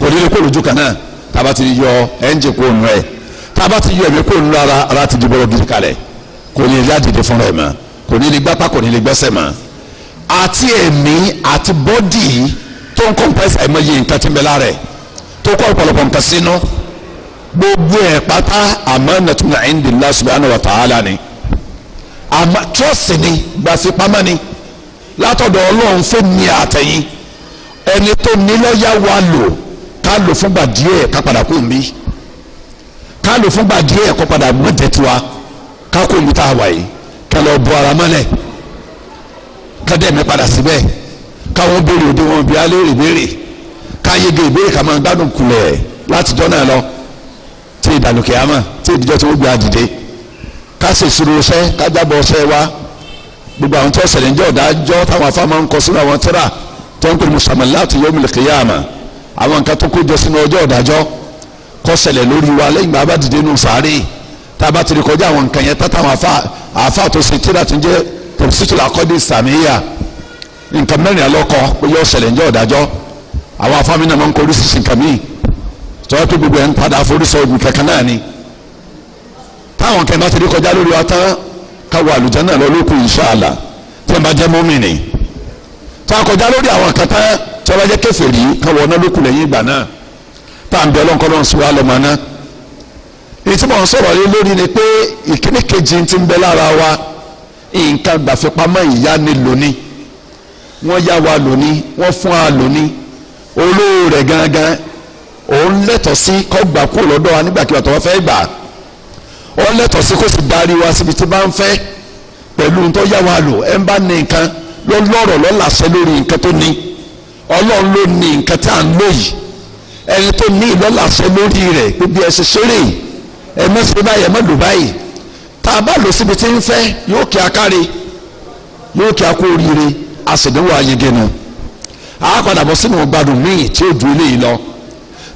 kò ní lè kó lójú kan náà. Tá a bá ti yọ ẹ́ńjìn kó nù ẹ̀, tá a bá ti yọ ẹ̀mí kó nù ara, ara ti di bọ́lọ̀ gidi kalẹ̀, kò ní lè dìde fúnra ẹ̀ mọ́, kò ní lè gbápá, kò ní lè gbẹ́sẹ̀ mọ́. Àti ẹ̀mí àti bọ́dì tó ń kọ́mpẹ́sì àìmọye nǹkan tí ń bẹ lára ẹ̀, tó kọ́ ọ̀pọ̀lọpọ̀ nǹkan sínú, gbogbo ẹ̀ pátá amanatun indillah subhanahu wa ta'ala ni, àmà trọ́ọ̀sì ni, gbàfipamọ́ ni látọ̀dọ̀ Ọlọ́run fún mi àtẹ̀yìn. Ẹni tó ní lọ́yà wa lò, ká lò fúngbà díẹ̀ ká padà kó mi, ká lò fúngbà díẹ̀ kó padà mọ̀jẹ̀ tiwa, ká kó mi tá a wà yìí, ká lọ bọ ara mọ́lẹ̀, ká dẹ̀ mi padà síbẹ̀, káwọn béèrè òde wọn bí alẹ́ rè béèrè, ká yege ìbéèrè, ká máa gbádùn kulẹ̀ látijọ́ náà lọ tí ìdàlùkẹ́ àmà tí ìdíjọ́ tí wọ́n gbé àdìde, ká sì ṣírò iṣẹ́, ká jábọ̀ ọṣẹ́ wa. Gbogbo àwọn tí wọ́n ṣẹlẹ̀ ń jẹ́ ọ̀dájọ́ táwọn afá máa ń kọ sínú àwọn tírà tó ń pè ní musammalatu yawmil qiyamah, àwọn nǹkan tó kójọ sínú ọjọ́ ọ̀dájọ́ kó ṣẹlẹ̀ lórí wa lẹ́yìn ìgbà bá dìde nù sàárè, tá a bá ti rí kọjá àwọn nǹkan yẹn táwọn àfa tó ṣe tírà tó ń jẹ́ tafsirul aqdi sàmìyà, nǹkan mẹ́rin alọ́kọ pé yóò ṣẹlẹ̀ ń jẹ́ ọ̀dájọ́. Àwọn afá mi náà máa ń kọ oríṣiríṣi nǹkan míì. Tọ́wọ́ tó gbogbo ẹ̀ ń padà forísọ ogun kankan náà ni. Táwọn kan bá ti rí kọjá lórí wa tán, káwọ àlùjánnà lọ lókun inṣàlá tí wọ́n bá jẹ́ mùmínì. Tá a kọjá lórí àwọn kan tán tí wọ́n bá jẹ́ kèfèrí, káwọ ọ̀nà lókun lẹ́yìn ìgbà náà. Tá à ń bẹ ọlọ́nkọ́ sí wa lọ́mọ náà. Èyí mò ń sọ̀rọ̀ yìí lórí ni pé ìkíní kejì ti ń bẹ lára wa, nǹkan gbàfipamọ́ ìyá ni lónìí, wọ́n yá wa lónìí, wọ́n fún wa lónìí, olówó rẹ̀ gangan òun lẹ́tọ̀ọ́ sí kó gbà kúrò lọ́dọ̀ wa nígbàkigbà tó wọ́n fẹ́ gbà, òun lẹ́tọ̀ọ́ sí kó sì darí wa síbi tí bá ń fẹ́ pẹ̀lú tó yá wa lò. Ẹ̀ ń bá ní nǹkan ló lọ́rọ̀ lọ́làṣẹ lórí nǹkan tó ní. Ọlọ́run ló ní nǹkan tí à ń lò yìí, ẹni tó ní ìlọ́làṣẹ lórí rẹ̀ pé bí ẹ ṣe ṣeré ẹ má ṣe báyìí, ẹ má lò báyìí. Tá a bá lò síbi tí ń fẹ́, yóò kí a káre, yóò kí a kú oríire, a sì dánwò ayege nu. A padà bọ̀ sínú gbádùn míì tí ó ju eléyìí lọ.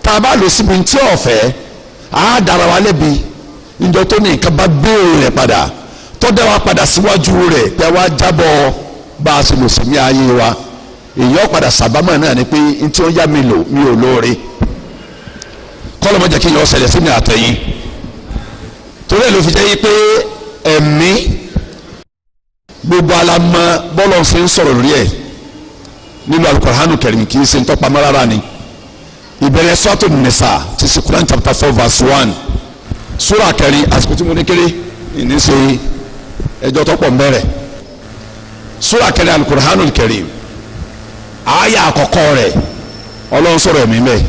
Tá a bá lò síbi tí ò fẹ́, a dára wa lẹ́bi. Níjọ́ tó ní nǹkan bá béèrè rẹ̀ padà, tó dá wa padà síwájú rẹ̀ pé wá jábọ̀ bá a ṣe lò sí ní ayé wa, èyí ó padà sábàmọ̀ náà ni pé n tí wọ́n yá mi lò mi ò lóore. Kọ́lọ́mọ jẹ́ kí n yọ ṣẹlẹ̀ sí mi àtẹ̀yìn. Torí ẹ̀ ló fi jẹ́ yí pé ẹ̀mí gbogbo alamọ bọ́lọ̀ ṣe ń sọ̀rọ̀ lórí ẹ̀ nínú Al-Qur'anu Karim, kì í ṣe ń tọ́pamọ́ rárá ni. Ìbẹ̀rẹ̀ Suratu Nisa ti ṣe Quran chapter 4 verse 1, sura kẹrin. Àsìkò tí mo ní kéré ìní ṣe ẹjọ́ tọ́pọ̀ mbẹ́rẹ̀. Sura kẹrin Al-Qur'anu Karim, àyà àkọ́kọ́ rẹ̀, Ọlọ́run sọ̀rọ̀ ẹ̀mí mẹ́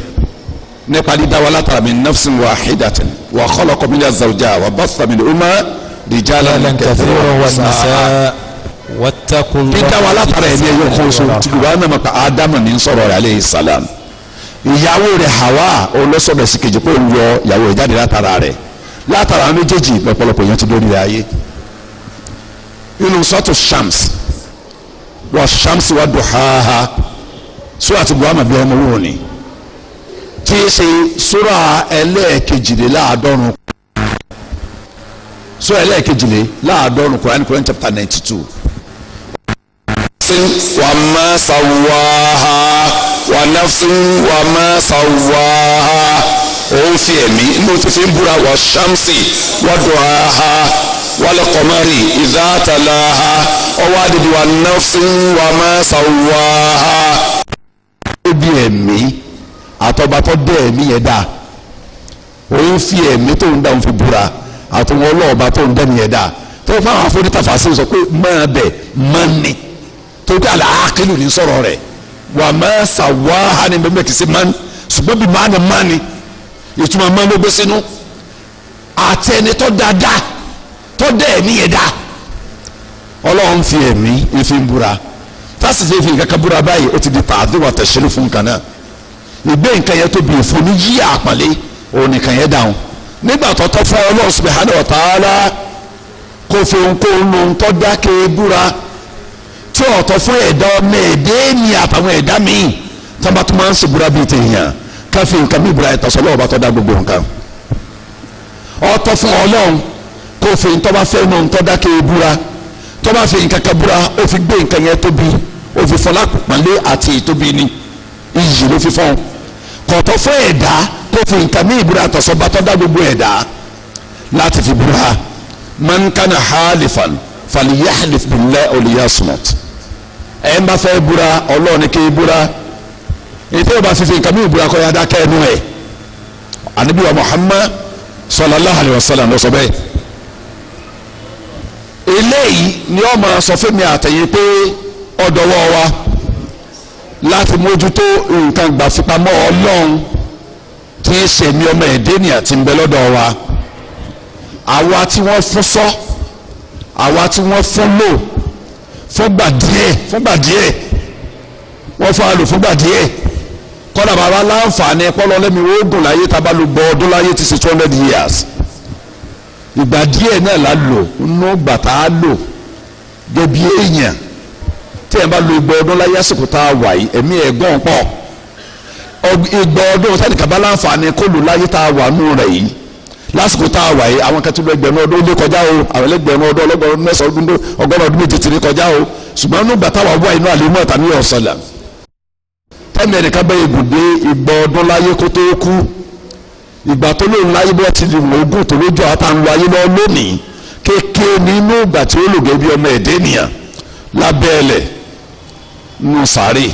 nípa dídá wa látara min nafsin wahidatin wa khalaqa minha zawjaha wa batha minhuma rijalan kathiran wa nisaa. Dídá wa látara ẹ̀mí ẹ̀yọ kan oṣù tí gbogbo àwọn ọmọ Ádámù ní sọ̀rọ̀ rẹ̀ alayhi salam. Ìyàwó rẹ̀ Hawa olóṣọ̀bẹ̀ sí kejì pé òun yọ ìyàwó rẹ̀ jáde látara rẹ̀. Látara àwọn méjèèjì lọ́pọ̀lọpọ̀ èèyàn ti lórí ayé. Inú sọ́tò Shams wa Shams wa duhaha, sura àti Muhammad bí ọmọ wò ni, tí í ṣe sura ẹlẹ́ẹ̀kejìléláàádọ́rùn, sura ẹlẹ́ẹ̀kejìléláàádọ́rùn, Quran chapter 92. Wa ma sawaha wa nafsin wa ma sawaha, òun fi ẹ̀mí inú tó fi ń búra, wa shamsi wa duhaha wal qamari idha talaha, ọwọ́ àdìdì wa nafsin wa ma sawaha. Ó bí ẹ̀mí àtọ́ba tó dé ẹ̀mí yẹn dá, òun fi ẹ̀mí tó ń dá òun fi búra, àtọwọ́ ọlọ́ọ̀ba tó ń dẹ́mi yẹn dá. Tó fáwọn afọ́nítàfà sí sọ pé máa bẹ̀ máa ní tó kí àlàákìlù ní sọ̀rọ̀ rẹ̀ wà má sàwáhà ní bẹ́ẹ̀ kìí ṣe máa ní, ṣùgbọ́n bí máa ní máa ní ìtumọ̀ máa ló gbé sínú. Àti ẹni tó dáadáa tó dé ẹ̀mí yẹn dá, Ọlọ́run fi ẹ̀mí ìfi ń búra. Tásìsì fi nǹkan kan búra báyìí, ó ti di tààdé wà tẹ̀sílù fún nǹkan náà. Ìgbé nǹkan yẹn tóbi ìfún ní yí àpàlẹ́ òun nìkan yẹn dáhùn. Nígbà tó tọ́ fún Ọlọ́run subhanahu wa ta'ala kó fi ohunkóhun lóhun tó dákẹ́ búra, tí ọ̀tọ̀ fún ẹ̀dá ọmọ ẹ̀dẹ́ ní àtàwọn ẹ̀dá míì tó bá tún máa ń ṣe búra bíi tèèyàn, ká fi nǹkan mí búra ẹ̀tọ́ sọlọ́ọ̀ bá tó dá gbogbo nǹkan. Ọ̀tọ̀ fún Ọlọ́run kó fi ntọ́ bá fẹ́ lóhun tó dákẹ́ búra, tó bá fi nǹkan kan búra, ó fi gbé nǹkan yẹn tóbi, ó fi fọlá pọ̀nlé àti ìtóbi ni iyì ló fi fọ́n. Kọ̀tọ̀ fún ẹ̀dá kó fi nǹkan mí búra tọ̀sọ̀ba tó dá gbogbo ẹ̀dá láti fi búra. Man kana halifan falyahlif billahi aw liyasmut. Ẹ̀ ń bá fẹ́ búra, Ọlọ́run kì í búra. Ètò ìbá fífi nǹkan mí búra kọ́ ya dákẹ́ ẹnu ẹ̀. Ànábì wa Muhammad sallallahu alayhi wa sallam ló sọ bẹ́ẹ̀. Eléyìí ni ó máa sọ fún mi àtẹ̀yìn pé ọ̀dọ̀wọ́ wa láti mójútó nǹkan gbàfipamọ́ Ọlọ́run tí í ṣe mi ọmọ ẹ̀dẹ́ ni àti ń bẹ lọ́dọ̀ wa. Àwa tí wọ́n fún sọ, àwa tí wọ́n fún lò fúngbà díẹ̀, fúngbà díẹ̀ wọ́n fún alò fúngbà díẹ̀. Kọ́dà bàbá láǹfààní pọ́lọ́ lẹ́mi oògùn láyé tábà ló gbọ́ ọdún láyé ti ṣe 200 years. Ìgbà díẹ̀ náà la lò nínú ìgbà tá a lò gẹ́bí èèyàn. Tí ẹ̀ bá lo ìgbà ọdún láyé àsìkò tá a wà yìí, ẹ̀mí ẹ̀ gbọ́n pọ̀. Ìgbà ọdún sẹ́nìkan bá láǹfààní kó lò láyé tá a wà nù rẹ̀ yìí lásìkò tá a wà yìí, àwọn kan ti lọ ẹgbẹ̀rún ọdún ó lé kọjá o, àwọn ẹlẹgbẹ̀rún ọdún ọlọ́gọ́rùn mẹ́sàn-án ọdún ọgọ́rùn ọdún méje ti rí kọjá o. Ṣùgbọ́n nígbà táwa wà inú àlè mọ́ tàbí ọ̀sọ̀là tẹ́mi ẹnìkan bẹ́ẹ̀ ibùdó ìgbà ọdún láyé kó tó kú, Ìgbà tó lóun láyé bọ́ ti lè wọ́n ogún tó lójú àwọn tá à ń lo ayé lọ lónìí kékeré nínú ìgbà tí ó lò gẹ́gẹ́ bí ọmọ ẹ̀dẹ́ ènìyàn lábẹ́ ẹlẹ̀ nù sáré,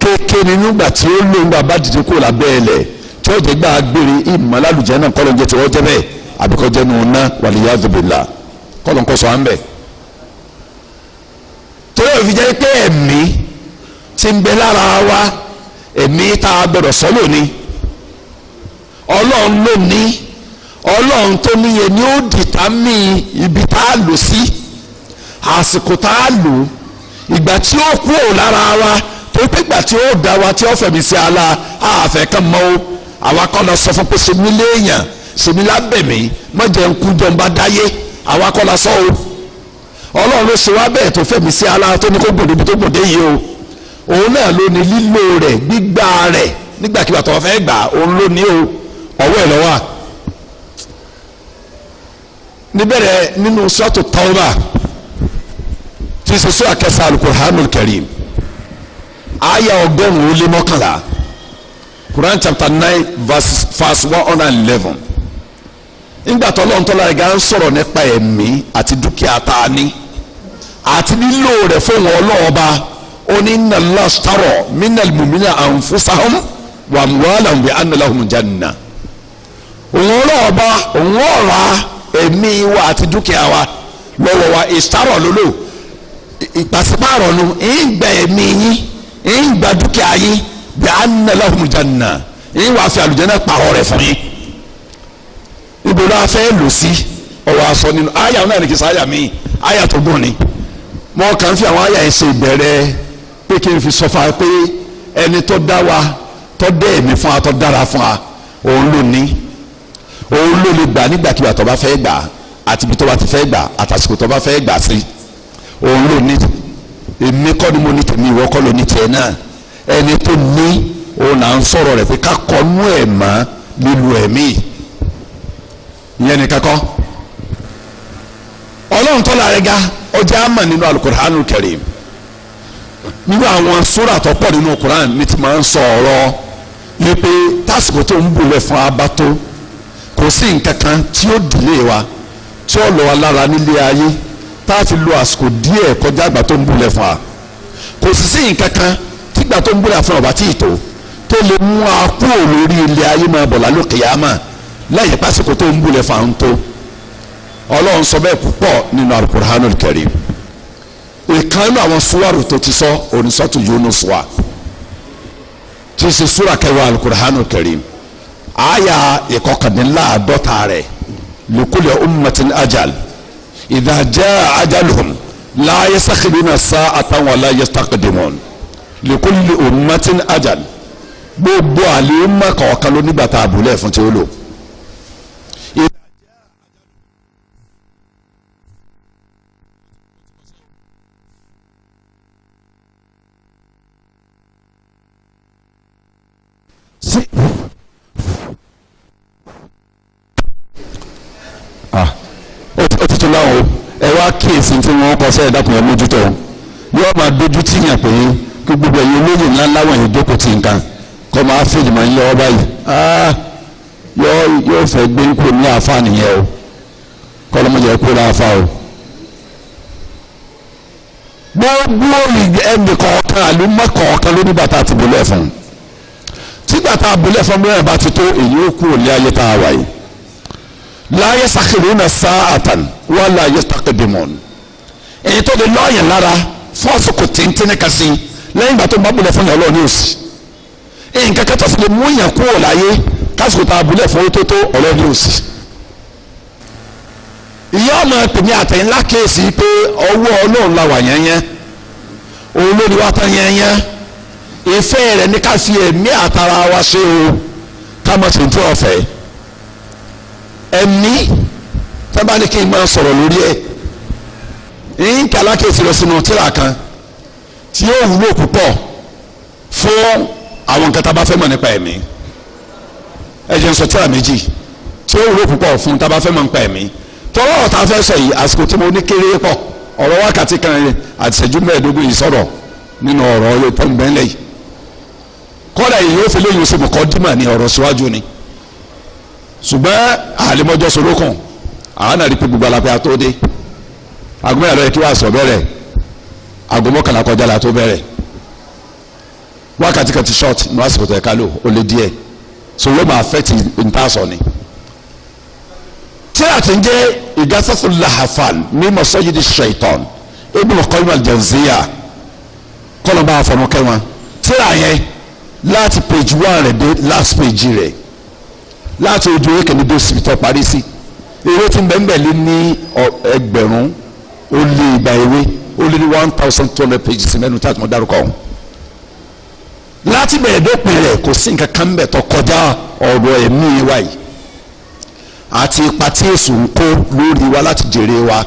kékeré nínú ìgbà tí ó lò ńgbà bá dìde kúrò lábẹ́ ẹlẹ̀ tí ó jẹ́ gbà gbére ìmọ̀lálùjẹ́ náà kọ́ ló ń jẹ́ tí wọ́n jẹ́ bẹ́ẹ̀ àbíkọ́ jẹ́ nù ná wàlíyá zubila kọ́ ló ń kọ́ sọ à ń bẹ̀. Torí òfin jẹ́ pé ẹ̀mí tí ń bẹ lára wa, ẹ̀mí tá a gbọ́dọ̀ sọ lónìí, Ọlọ́run ló ní, Ọlọ́run tó níye ni ó dìtámì ibi tá a lò sí, àsìkò tá a lò, ìgbà tí ó kú ò lára wa, tó pé ìgbà tí ó dá wa tí ó fẹ̀mí sí ala àfẹ́ kan mọ́ o. Àwa kọ́ la sọ fún pé sèmi léèyàn, sèmi lábẹ̀mí, mọ̀jẹ̀ ń kú jọba dáyé, àwa kọ́ la sọ o. Ọlọ́run ló ṣe wá bẹ́ẹ̀ tó fẹ̀mí sí ala tó ní kó gùn débi tó gùn dé yìí o. Òun náà ló ní lílo rẹ̀, gbígbà rẹ̀ nígbàkigbà tó fẹ́ gbà, òun ló ní o, ọwọ́ ẹ̀ lọ́wọ́ à. Níbẹ̀rẹ̀ nínú Suratu Tawbah tí í ṣe sura kẹfà Al-Qur'anul Karim, àyà 111, Quran chapter 9 verse 111. Nígbà tó Ọlọ́run tọ́lá ẹ̀gá ń sọ̀rọ̀ nípa ẹ̀mí àti dúkìá tá a ní àti lílo rẹ̀ fún wọn Ọlọ́run ọba, ó ní inna Allaha ishtara minal mu'minina anfusahum wa amwalahum bi anna lahum janna. Òun Ọlọ́run ọba òun ọ̀ra ẹ̀mí wa àti dúkìá wa lọ́wọ́ wa, ìsítárọ̀ lólò ìpàsípàrọ̀ nu, ń gba ẹ̀mí yín, ń gba dúkìá yín, bi anna lahum janna, ń wàá fi àlùjánnà pààrọ̀ rẹ̀ fún yín. Ibo la fẹ́ lò sí ọ̀rọ̀ aṣọ nínú àyà náà ní kí sáyà mi àyà tó gùn ni mo kàn fi àwọn àyà yẹn ṣe ìbẹ̀rẹ̀ pé kí n fi sọ fún wa pé ẹni tó dá wa, tó dé ẹ̀mí fún wa, tó dára fún wa, òun ló ní, òun ló lè gbà nígbàkigbà tó bá fẹ́ gbà, àti ibi tó bá ti fẹ́ gbà, àtàsìkò tó bá fẹ́ gbà sí, òun ló ní. Èmi kọ́ ni mo ní tèmi, ìwọ kọ́ ló ní tiẹ̀ náà. Ẹni tó ní òun là ń sọ̀rọ̀ rẹ̀ pé ká kọ́nú ẹ̀ mọ́ lílu ẹ̀mí ìyẹn nìkan kọ́. Ọlọ́run tó lára ga ọjà àmà nínú Al-Qur'anul Karim, nínú àwọn sórà tó pọ̀ nínú Qur'an ní ti máa ń sọ ọ̀rọ̀ ní pé tásìkò tó ń bùlẹ̀ fún abató, kò sí nǹkan kan tí ó dìlé wa, tí ó lọ wa lára nílé ayé tá a fi lo àsìkò díẹ̀ kọjá àgbà tó ń bùlẹ̀ fún wa. Kò sì sí nǹkan kan tígbà tó ń bùlẹ̀ fún ọba tí ì tó tó lè mú a kúrò lórí ilé ayé máa bọ̀ lálẹ́ kìyàmá lẹ́yìn pásìkò tó ń bùlẹ̀ fún àwọn tó. Ọlọ́run sọ bẹ́ẹ̀ púpọ̀ nínú Al-Qur'anul Karim. Ìkan nínú àwọn súwárù tó ti sọ onísọ́tù Yunus wa tí í ṣe súrà kẹwàá Al-Qur'anul Karim, àyà 49 rẹ̀, likulli ummatin ajal idha jaa ajaluhum la yastakhiruna sa'atan wa la yastaqdimun. Likulli ummatin ajal, gbogbo àlè umma kọ̀ọ̀kan ló nígbà tá a bùlẹ̀ fún tí ó lò. Ó ti tún láwọn ẹ wá kíyèsí tí wọ́n kọ sẹ́yìn dákun ẹ mójútó yóò máa dojú tì yàn pé kí gbogbo ẹ̀yin olóyè ńlá ńlá wọ̀nyí jókòó tì nǹkan kọ́ máa fèjì máa ń lọ́wọ́ báyìí, yóò fẹ́ gbé kúrò ní àáfà nìyẹn o, kọ́ ló mọ̀ jẹ́ kúrò láàfà o. Gbogbo ẹnì kọ̀ọ̀kan àlùmọ́ kọ̀ọ̀kan ló ní bàtà àti bòlẹ̀ fún, tí bàtà àbòlẹ̀ fún mìíràn bá ti tó èyí ó kúrò ní ayé tá a wà yìí. La yastakhiruna sa'atan wala yastaqdimun. Èyí tó lè lọ́ọ̀yàn lára fún àsìkò tíntínní kan sí lẹ́yìn ìgbà tó ń bá bulẹ̀ fún yàn Ọlọ́run ní òsì. Nǹkan kan tó sì lè mú yàn kúrò láyé kásìkò tá a bulẹ̀ fún ó tó tó Ọlọ́run ní òsì. Ìyá ọmọ tèmi àtẹ̀yìn lákèésí pé ọwọ́ Ọlọ́run la wà yẹnyẹn, òun ló ní wá tán yẹnyẹn. Ìfẹ́ rẹ̀ ní ká fi ẹ̀mí àtara wa ṣe o, ká má ṣe tí ọ̀fẹ́. Ẹ̀mí tábà ní kí n máa sọ̀rọ̀ lórí ẹ̀ ń kàlákèsí lọ sínú tírà kan tí yóò wúlò púpọ̀ fún àwọn nǹkan tá a bá fẹ́ mọ̀ nípa ẹ̀mí. Ẹ jẹ́ n sọ tírà méjì tí yóò wúlò púpọ̀ fún tá a bá fẹ́ mọ̀ nípa ẹ̀mí. Tọ́wọ́ ọ̀tá fẹ́ sọ yìí àsìkò tí mo ní kéré pọ̀, ọ̀rọ̀ wákàtí kan àti ìṣẹ́jú 15 yìí sọ̀rọ̀ nínú ọ̀rọ̀ tó ń bẹ́ńlẹ̀ yìí. Kọ́dà yìí yóò fi lóyún oṣù mọ̀kọ́ dìmọ̀ ní ọ̀rọ̀ síwájú ni. Ṣùgbọ́n àlèmọ́jọ́ sorókùn àwọn náà rí pé gbogbo alápẹ́ àtó dé. Aago mẹ́rin lọ́yẹ kí wàá sọ bẹ̀rẹ̀, aago mọ́kànlá kọjá la tó bẹ̀rẹ̀. Wákàtí kan ti short ní àsìkò tó yẹ ká lò ó lé díẹ̀, so yóò máa affect ntaasọ ni. Tíra ti ń jẹ́ Igasatul Lahafan ní Masayidi Shaitan Ibn Qayyim al-Jawziyya kọ́lọ́ba àfọ̀mọ́kẹ́ wọn. Tíra yẹn láti page 1 rẹ̀ dé last page rẹ̀, láti ojú ewé kìíní dé síbi tó parí sí, ewé tí ń bẹ́ẹ̀ bẹ́ẹ̀ lé ní 2,200 ewé, ó lé ní 1,200 pages mẹ́nu tí a ti mọ̀ dárúkọ ọ̀hún. Láti bẹ̀rẹ̀ dópin rẹ̀ kò sí nǹkan kan bẹ̀ tó kọjá ọ̀rọ̀ ẹ̀mí wa yìí àti ipa tí èṣù ń kó lórí wa láti jèrè wa,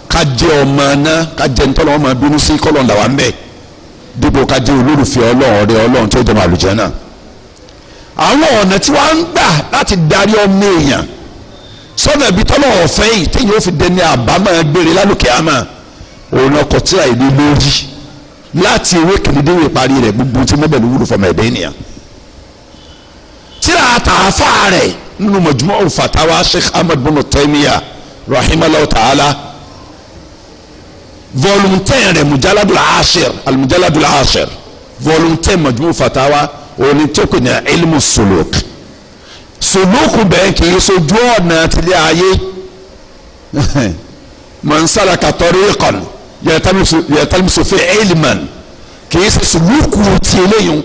ká jẹ́ ọmọ náà, ká jẹ́ ntọ́lọ́ ọmọ bínú sí kọ́lọ̀ ńlá wa ń bẹ̀, dípò ká jẹ́ olólùfẹ́ Ọlọ́run, ọ̀rẹ́ Ọlọ́run tí ó jẹ́ màlúùjẹ́ náà. Àwọn ọ̀nà tí wọ́n ń gbà láti darí ọmọ èèyàn sọ́nà ibi tọ́lọ̀ ọ̀fẹ́ yìí téèyàn ó fi dẹni àbámọ̀ gbére lálùkẹ́ àmà, òun ọkọ̀ tí àìní lórí láti ewé kìnìdéwé parí rẹ̀ gbogbo tí mẹ́bẹ̀lú wúlò fọmọ ẹ̀dẹ́ ènìyàn. Tíra àtàfà rẹ̀ nínú Majmu' Fatawa Sheikh Ahmad bin Taymiyyah rahimahu ta'ala, volume 10 rẹ̀ Mujalladul Ashir, al-Mujalladul Ashir, volume 10 Majmu' Fatawa, òní tó kò ní ilmu suluk. Suluku bẹ́ẹ̀ kì í sojú ọ̀nà tìlẹ̀ ayé. Man salaka tariqan yaltamisu fi ilman, kì í ṣe suluku ti eléyìí.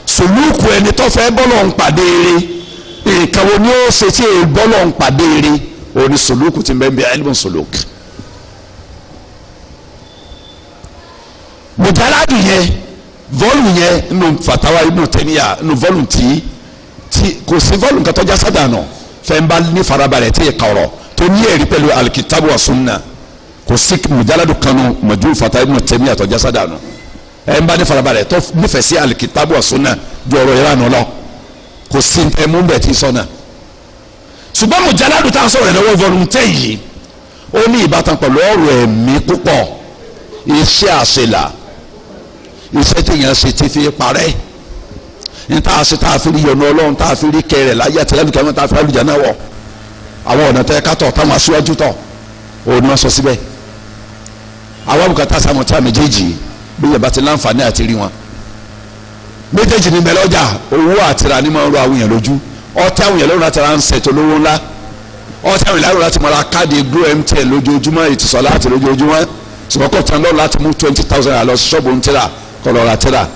Suluku ẹni tó fẹ́ bọ́lọ̀ ń pàdé eré, nǹkan wo ni ó ṣe tí èyí bọ́lọ̀ ń pàdé eré, òní suluku ti bẹ́ẹ̀ bí ilmu suluk. Mujaladu yẹn, volume yẹn nínú Fatawa Ibn Taymiyyah, nínú volume tí kò sí volume kan tó já sádànù fẹ́ẹ́ bá ní farabalẹ̀ tí yẹ kọ̀rọ̀ tó ní ẹ̀rí pẹ̀lú alikitabu wa sunna, kò sí mujaladu kanu Majmu' Fatawa Ibn Taymiyyah tó já sádànù. Ẹ̀ ń bá ní farabalẹ̀ tó nífẹ̀ẹ́ sí alikitabu wa sunna ju ọ̀rọ̀ yẹn lánàá lọ, kò sí ẹmú bẹ̀ tí sọ̀nà. Ṣùgbọ́n mujaladu tá a sọ̀rọ̀ lọ́wọ́ volume 10 yìí, ó ní ìbátan pẹ̀lú ọ̀rọ̀ ẹ̀mí púpọ̀, iṣẹ́ àṣelà, iṣẹ́ tí yẹn ṣe ti fi parẹ́, níta ṣe tá a fi rí yọnu Ọlọ́run, tá a fi rí kẹrẹ̀ láyé àti lálùkẹ́ wọn, tá a fi àlùjá náà wọ̀, àwọn ọ̀nà tẹ́ ká tọ̀ táwọn aṣíwájú tọ̀ òun ni wọ́n sọ síbẹ̀. Àwọn àbùkátà sáwọn tí a méjèèjì bí yẹn bá ti láǹfààní àti rí wọn méjèèjì ní mẹlọ́jà, owó àtìrà ni máa ń ro àwọn èèyàn lójú. Ọtí àwọn èèyàn lọ́rùn láti ra ń ṣètò lówó ńlá, ọtí àwọn èèyàn lọ́rùn láti máa ra káàdì Glo MTN lójoojúmọ́, ìtìsọ̀lá àti lójoojúmọ́, ṣùgbọ́n kò tán lọ́rùn láti mú 20,000 lọ sí ṣọ́ọ̀bù ń tẹ́lá kọlọ́ra tẹ́lá.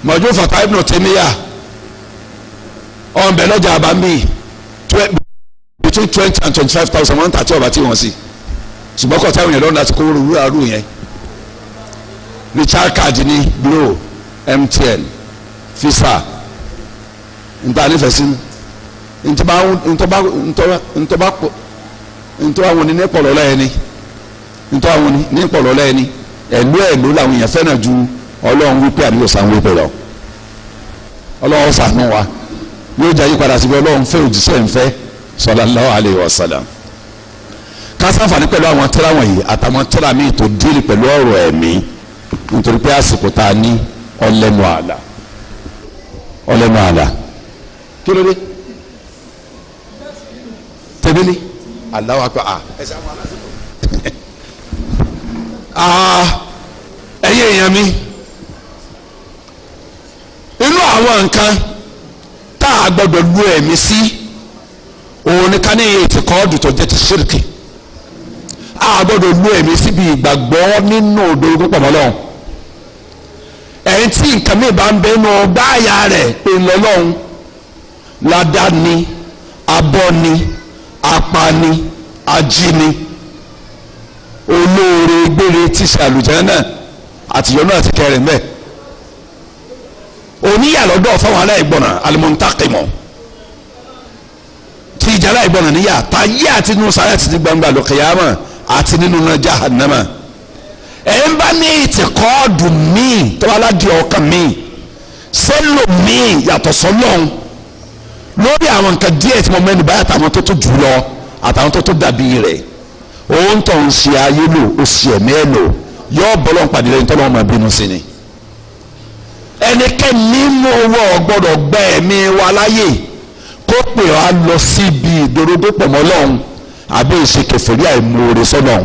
Majmu' Fatawa Ibn Taymiyyah ọ̀nbẹ lọ́jà àbámi between 20 and 25,000 wọ́n ń tà tí ọba tí wọ́n sí, ṣùgbọ́n kò táwọn èèyàn lọ́rùn láti kó wúrú àrú yẹn. Richard card ní Glo MTN Visa nta nífẹ̀ẹ́ sí ntọ́ba wọn ni ní pọ̀lọ́lá ẹni, ntọ́ba wọn ni ní pọ̀lọ́lá ẹni, ẹ̀lú ẹ̀lú làwọn èèyàn fẹ́ràn ju Ọlọ́run wípé àdúgbò sàn wípé lọ. Ọlọ́run ṣàánú wa, yóò jẹ́ àyípadà síbi Ọlọ́run fẹ́ òjíṣẹ́ ń fẹ́ sallallahu alayhi wa sallam. Kásáfàní pẹ̀lú àwọn tírà wọ̀nyí àtàwọn tírà míì tó díìlì pẹ̀lú ọ̀rọ̀ ẹ̀mí, nítorí pé àsìkò tá a ní ọlẹ́nu àlà, ọlẹ́nu àlà. Kí ló dé? Tẹ̀mí ni Allahu akbar. Ẹ̀yin èèyàn mi, inú àwọn nǹkan tá a gbọ́dọ̀ lu ẹ̀mí sí òun ni ká ní ètìkọ́ọ̀dù tó jẹ́ ti ṣírìkì. A gbọ́dọ̀ lu ẹ̀mí síbi ìgbàgbọ́ nínú òdo pọ̀ mọ́ Ọlọ́run. Ẹ̀yìn tí nǹkan mi bá ń bẹ nù báyà rẹ̀ pé ńlọlọ́run ládàáni, abọ́ni, apani, ajíni, olóore gbére tí ṣe àlùjánnà àtìyọ́nú àti kẹrin bẹ́ẹ̀, oníyàlọ́dọ̀ fáwọn aláìgbọ̀nà alimuntakimọ̀ tí ìjà aláìgbọ̀nà níyà táyé àti nínú sáré àti gbangba lọ́kìyàmà àti nínú náà jahannama. Ẹ̀ ń bá ní ìtìkọ́ọ̀dù míì tó bá ládìí ọkàn míì sẹ́lò míì yàtọ̀ sọ́lọ́hún lórí àwọn nǹkan díẹ̀ tí mo mẹ́nu báyà àtàwọn tó tó jù lọ àtàwọn tó tó dàbí rẹ̀, òun tó ń ṣe ayé lò ó ṣe ẹ̀mí ẹ̀ lò, yóò bọ́lọ́ pàdé lẹ́yìn tọ́lọ́ máa bínú sí ni. Ẹnikẹ́ni nínú owó gbọ́dọ̀ gbẹ ẹ̀mí wa láyè kó pè wá lọ síbi ìdorodó pọ̀ mọ́ Ọlọ́run àbí ìṣe kèfèrí àìmoore sọ́lọ́run.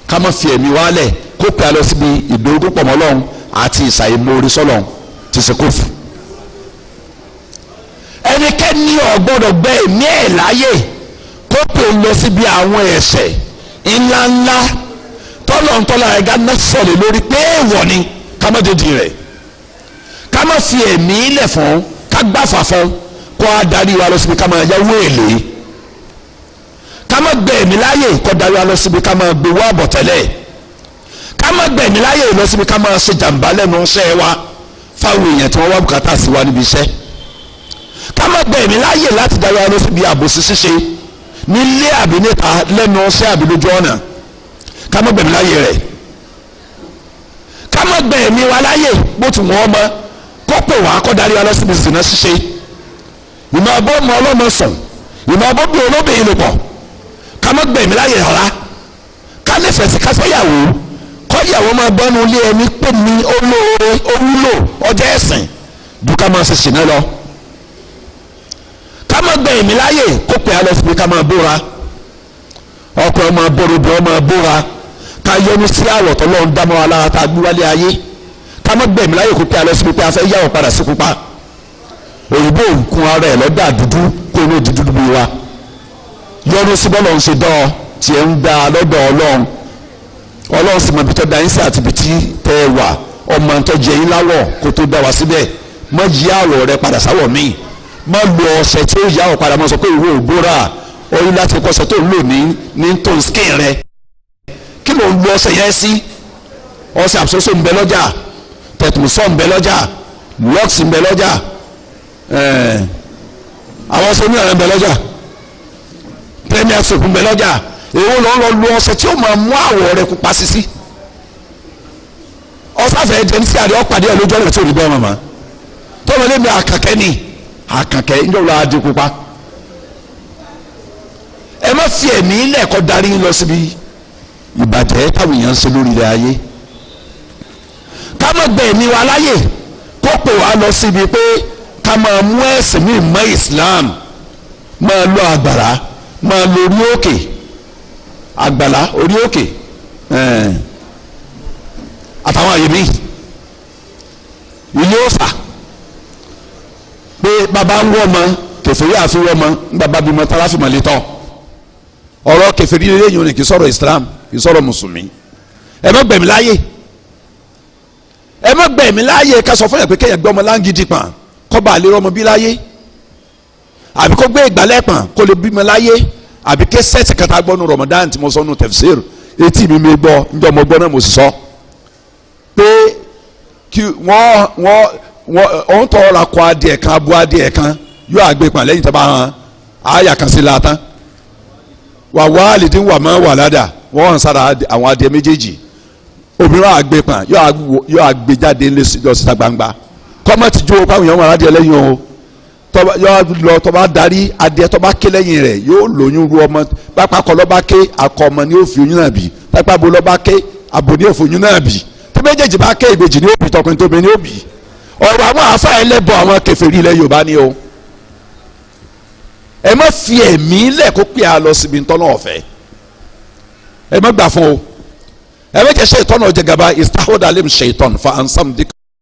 Ká má fi ẹ̀mí wálẹ̀ kó pè wá lọ síbi ìdorodó pọ̀ mọ́ Ọlọ́run àti ìṣàìmoore sọ́lọ́run ti ṣe kófù. Ẹnikẹ́ni ò gbọ́dọ̀ gbẹ ẹ̀mí ẹ̀ láyè kó pè lọ síbi àwọn ẹ̀ṣẹ̀ ńláńlá tọ́lọ̀ntọ́lá ẹ̀gá náà sọ̀rọ̀ lórí pé èèwọ̀ ni ká má dédì rẹ̀, ká má fi ẹ̀mí lẹ̀ fún, ká gbàfà fún kó a darí wa lọ síbi ká máa yáwó èlé, ká má gbẹ ẹ̀mí láyè kó darí wa lọ síbi ká máa gbowó àbọ̀tẹ́lẹ̀, ká má gbẹ ẹ̀mí láyè lọ síbi ká máa ṣe jàǹbá lẹ́nu iṣẹ́ wa fáwọn èèyàn tí wọ́n wá bùkátà sí wa níbi iṣẹ́, ká má gbẹ ẹ̀mí láyè láti darí wa lọ síbi àbòsí ṣíṣe nílé àbí níta lẹ́nu iṣẹ́ àbí lójú ọ̀nà, ká má gbẹ̀mí láyè rẹ̀, ká má gbẹ̀mí wa láyè bó ti wọ́n mọ́ kó pè wá kó darí wa lọ síbi ìsìnà ṣíṣe, ìmọ̀ abọ́ ọmọ ọlọ́mọ sùn, ìmọ̀ abọ́ bí olóbìnrin lò pọ̀, ká má gbẹ̀mí láyè rárá, ká nífẹ̀ẹ́ sí ká fẹ́yàwó, kọ́yàwó máa bọ́nu ilé ẹni pé ní olóore olúlò ọjọ́ ẹ̀sìn ju ká máa ṣe ṣìnà lọ, ká má gbẹ̀mí láyè kó pè á lọ síbi ká máa bóra, ọkọ ọmọ bóra obìnrin ọmọ bóra, ká yọnu sí àwọ̀ tó lọ́n dámọ́ wa lára tá a gbé wálé ayé, ká má gbẹ̀mí láyè kó pé a lọ síbi pé a fẹ́ yàwó padà sí pupa, òyìnbó òkun ara ẹ̀ lọ́dà dúdú kó inú di dúdú bí wa, yọnu sí bọ́lọ̀ ń ṣe dán ọ tiẹ̀ ń da lọ́dọ̀ Ọlọ́run, Ọlọ́run sì mọ ibi tó da yín sí àti ibi tí tẹ́ ẹ wà, ọmọ tó jẹ yín láwọ̀ kó tó dá wa síbẹ̀, má yí àwọ̀ rẹ padà sáwọ̀ míì, má lo ọṣẹ tí ó yá ọ̀ padà, má sọ pé ìwé òbóra orí láti kọsẹ̀ tó ń lò ní tó ń skin rẹ, kí ló ń lo ọṣẹ yẹn sí? Ọṣẹ àbùsọ̀sọ̀ ń bẹ lọ́jà, tẹ̀tùmùsọ̀ ń bẹ lọ́jà, lọ́ọ̀sì ń bẹ lọ́jà, àwọn ọṣẹ oníyàrá ń bẹ lọ́jà, premier soap ń bẹ lọ́jà, èwo ló ń lọ lo ọṣẹ tí ó máa mú àwọ̀ rẹ pupa sisi? Ọṣàfẹ́ jẹ́ ní sí àrẹ ọ̀pàdé ẹ̀ lójú ọ̀rẹ́ tí ò ní bẹ́ẹ̀ mọ̀mọ́ tọ́mọ lé mi àkànkẹ́ ni àkànkẹ́ ń jọ́ lọ́ọ́ adi pupa. Ẹ má fi ẹ̀mí lẹ́ẹ̀kọ́ darí lọ síbi ìbàjẹ́ táwọn èèyàn ń ṣe lórí ilẹ̀ ayé, ká má gbẹ ẹ̀mí wa láyè kó pè wá lọ síbi pé ká máa mú ẹ̀sìn míì mọ́ Islam, máa lọ àgbàrá, máa lọ orí òkè, àgbàlá orí òkè àtàwọn àyè míì, ilé òòṣà pé bàbá ń wọ́ ọmọ kẹfẹ́rí àfi wọ́ ọmọ ń bàbá bímọ tara fi mọ̀ létọ́. Ọ̀rọ̀ kẹfẹ́rí lẹ́yìn òní kì í sọ̀rọ̀ Islam, kì í sọ̀rọ̀ mùsùlùmí. Ẹ má gbẹ̀mí láàyè, ẹ má gbẹ̀mí láàyè ká sọ fún yàn pé kéèyàn gbé ọmọ láǹgídì pọ̀n kó bá lè rọmọ bí láyé, àbí kó gbé ìgbálẹ̀ pọ̀n kó lè bímọ láyé, àbí ké sẹ́ẹ̀tì kata gbọ́ nu Ramadan tí mo sọ nu tafsir etí mi mi gbọ́ njọ́ mo gbọ́ náà mo sì sọ pé kí wọ́n wọ́n wọ́n òun tọ́ ra kọ adìẹ kan abo adìẹ kan yóò àgbẹ̀ pọ̀n lẹ́yìn tó bá hàn áyà kan sí la tán wà wálìdín wà mọ́ wà ládà wọ́n hàn sára àwọn adìẹ méjèèjì, obìnrin àgbẹ̀ pọ̀n yóò àgbẹ̀ jáde lọ síta gbangba kọ́mọ́ ti jó báwọn èèyàn wọn adìẹ lẹ́yìn o, yóò lọ tó bá darí adìẹ tó bá ké lẹ́yìn rẹ̀ yóò lóyún ru ọmọ, pápá kọ lọ́ba ké akọ ọmọ ni yóò fi oyún náà bì, pápá bo lọ́ba ké abo ni yóò fi oyún náà bì, tí méjèèjì bá ké ìbejì ni yóò bì, tọkùnrin tóbi ni yóò bì. Ọ̀rọ̀ àwọn àáfàá ẹlẹ́bọ àwọn kèfèrí ilẹ̀ Yorùbá ni o. Ẹ má fi ẹ̀mí lẹ̀ kó pè á lọ síbi ntọ́nà ọ̀fẹ́, ẹ má gbà fún o, ẹ má jẹ́ ṣe ìtọ́nà ọ̀jẹ̀ gàba istahwada alayhim shaytan fa ansam dik.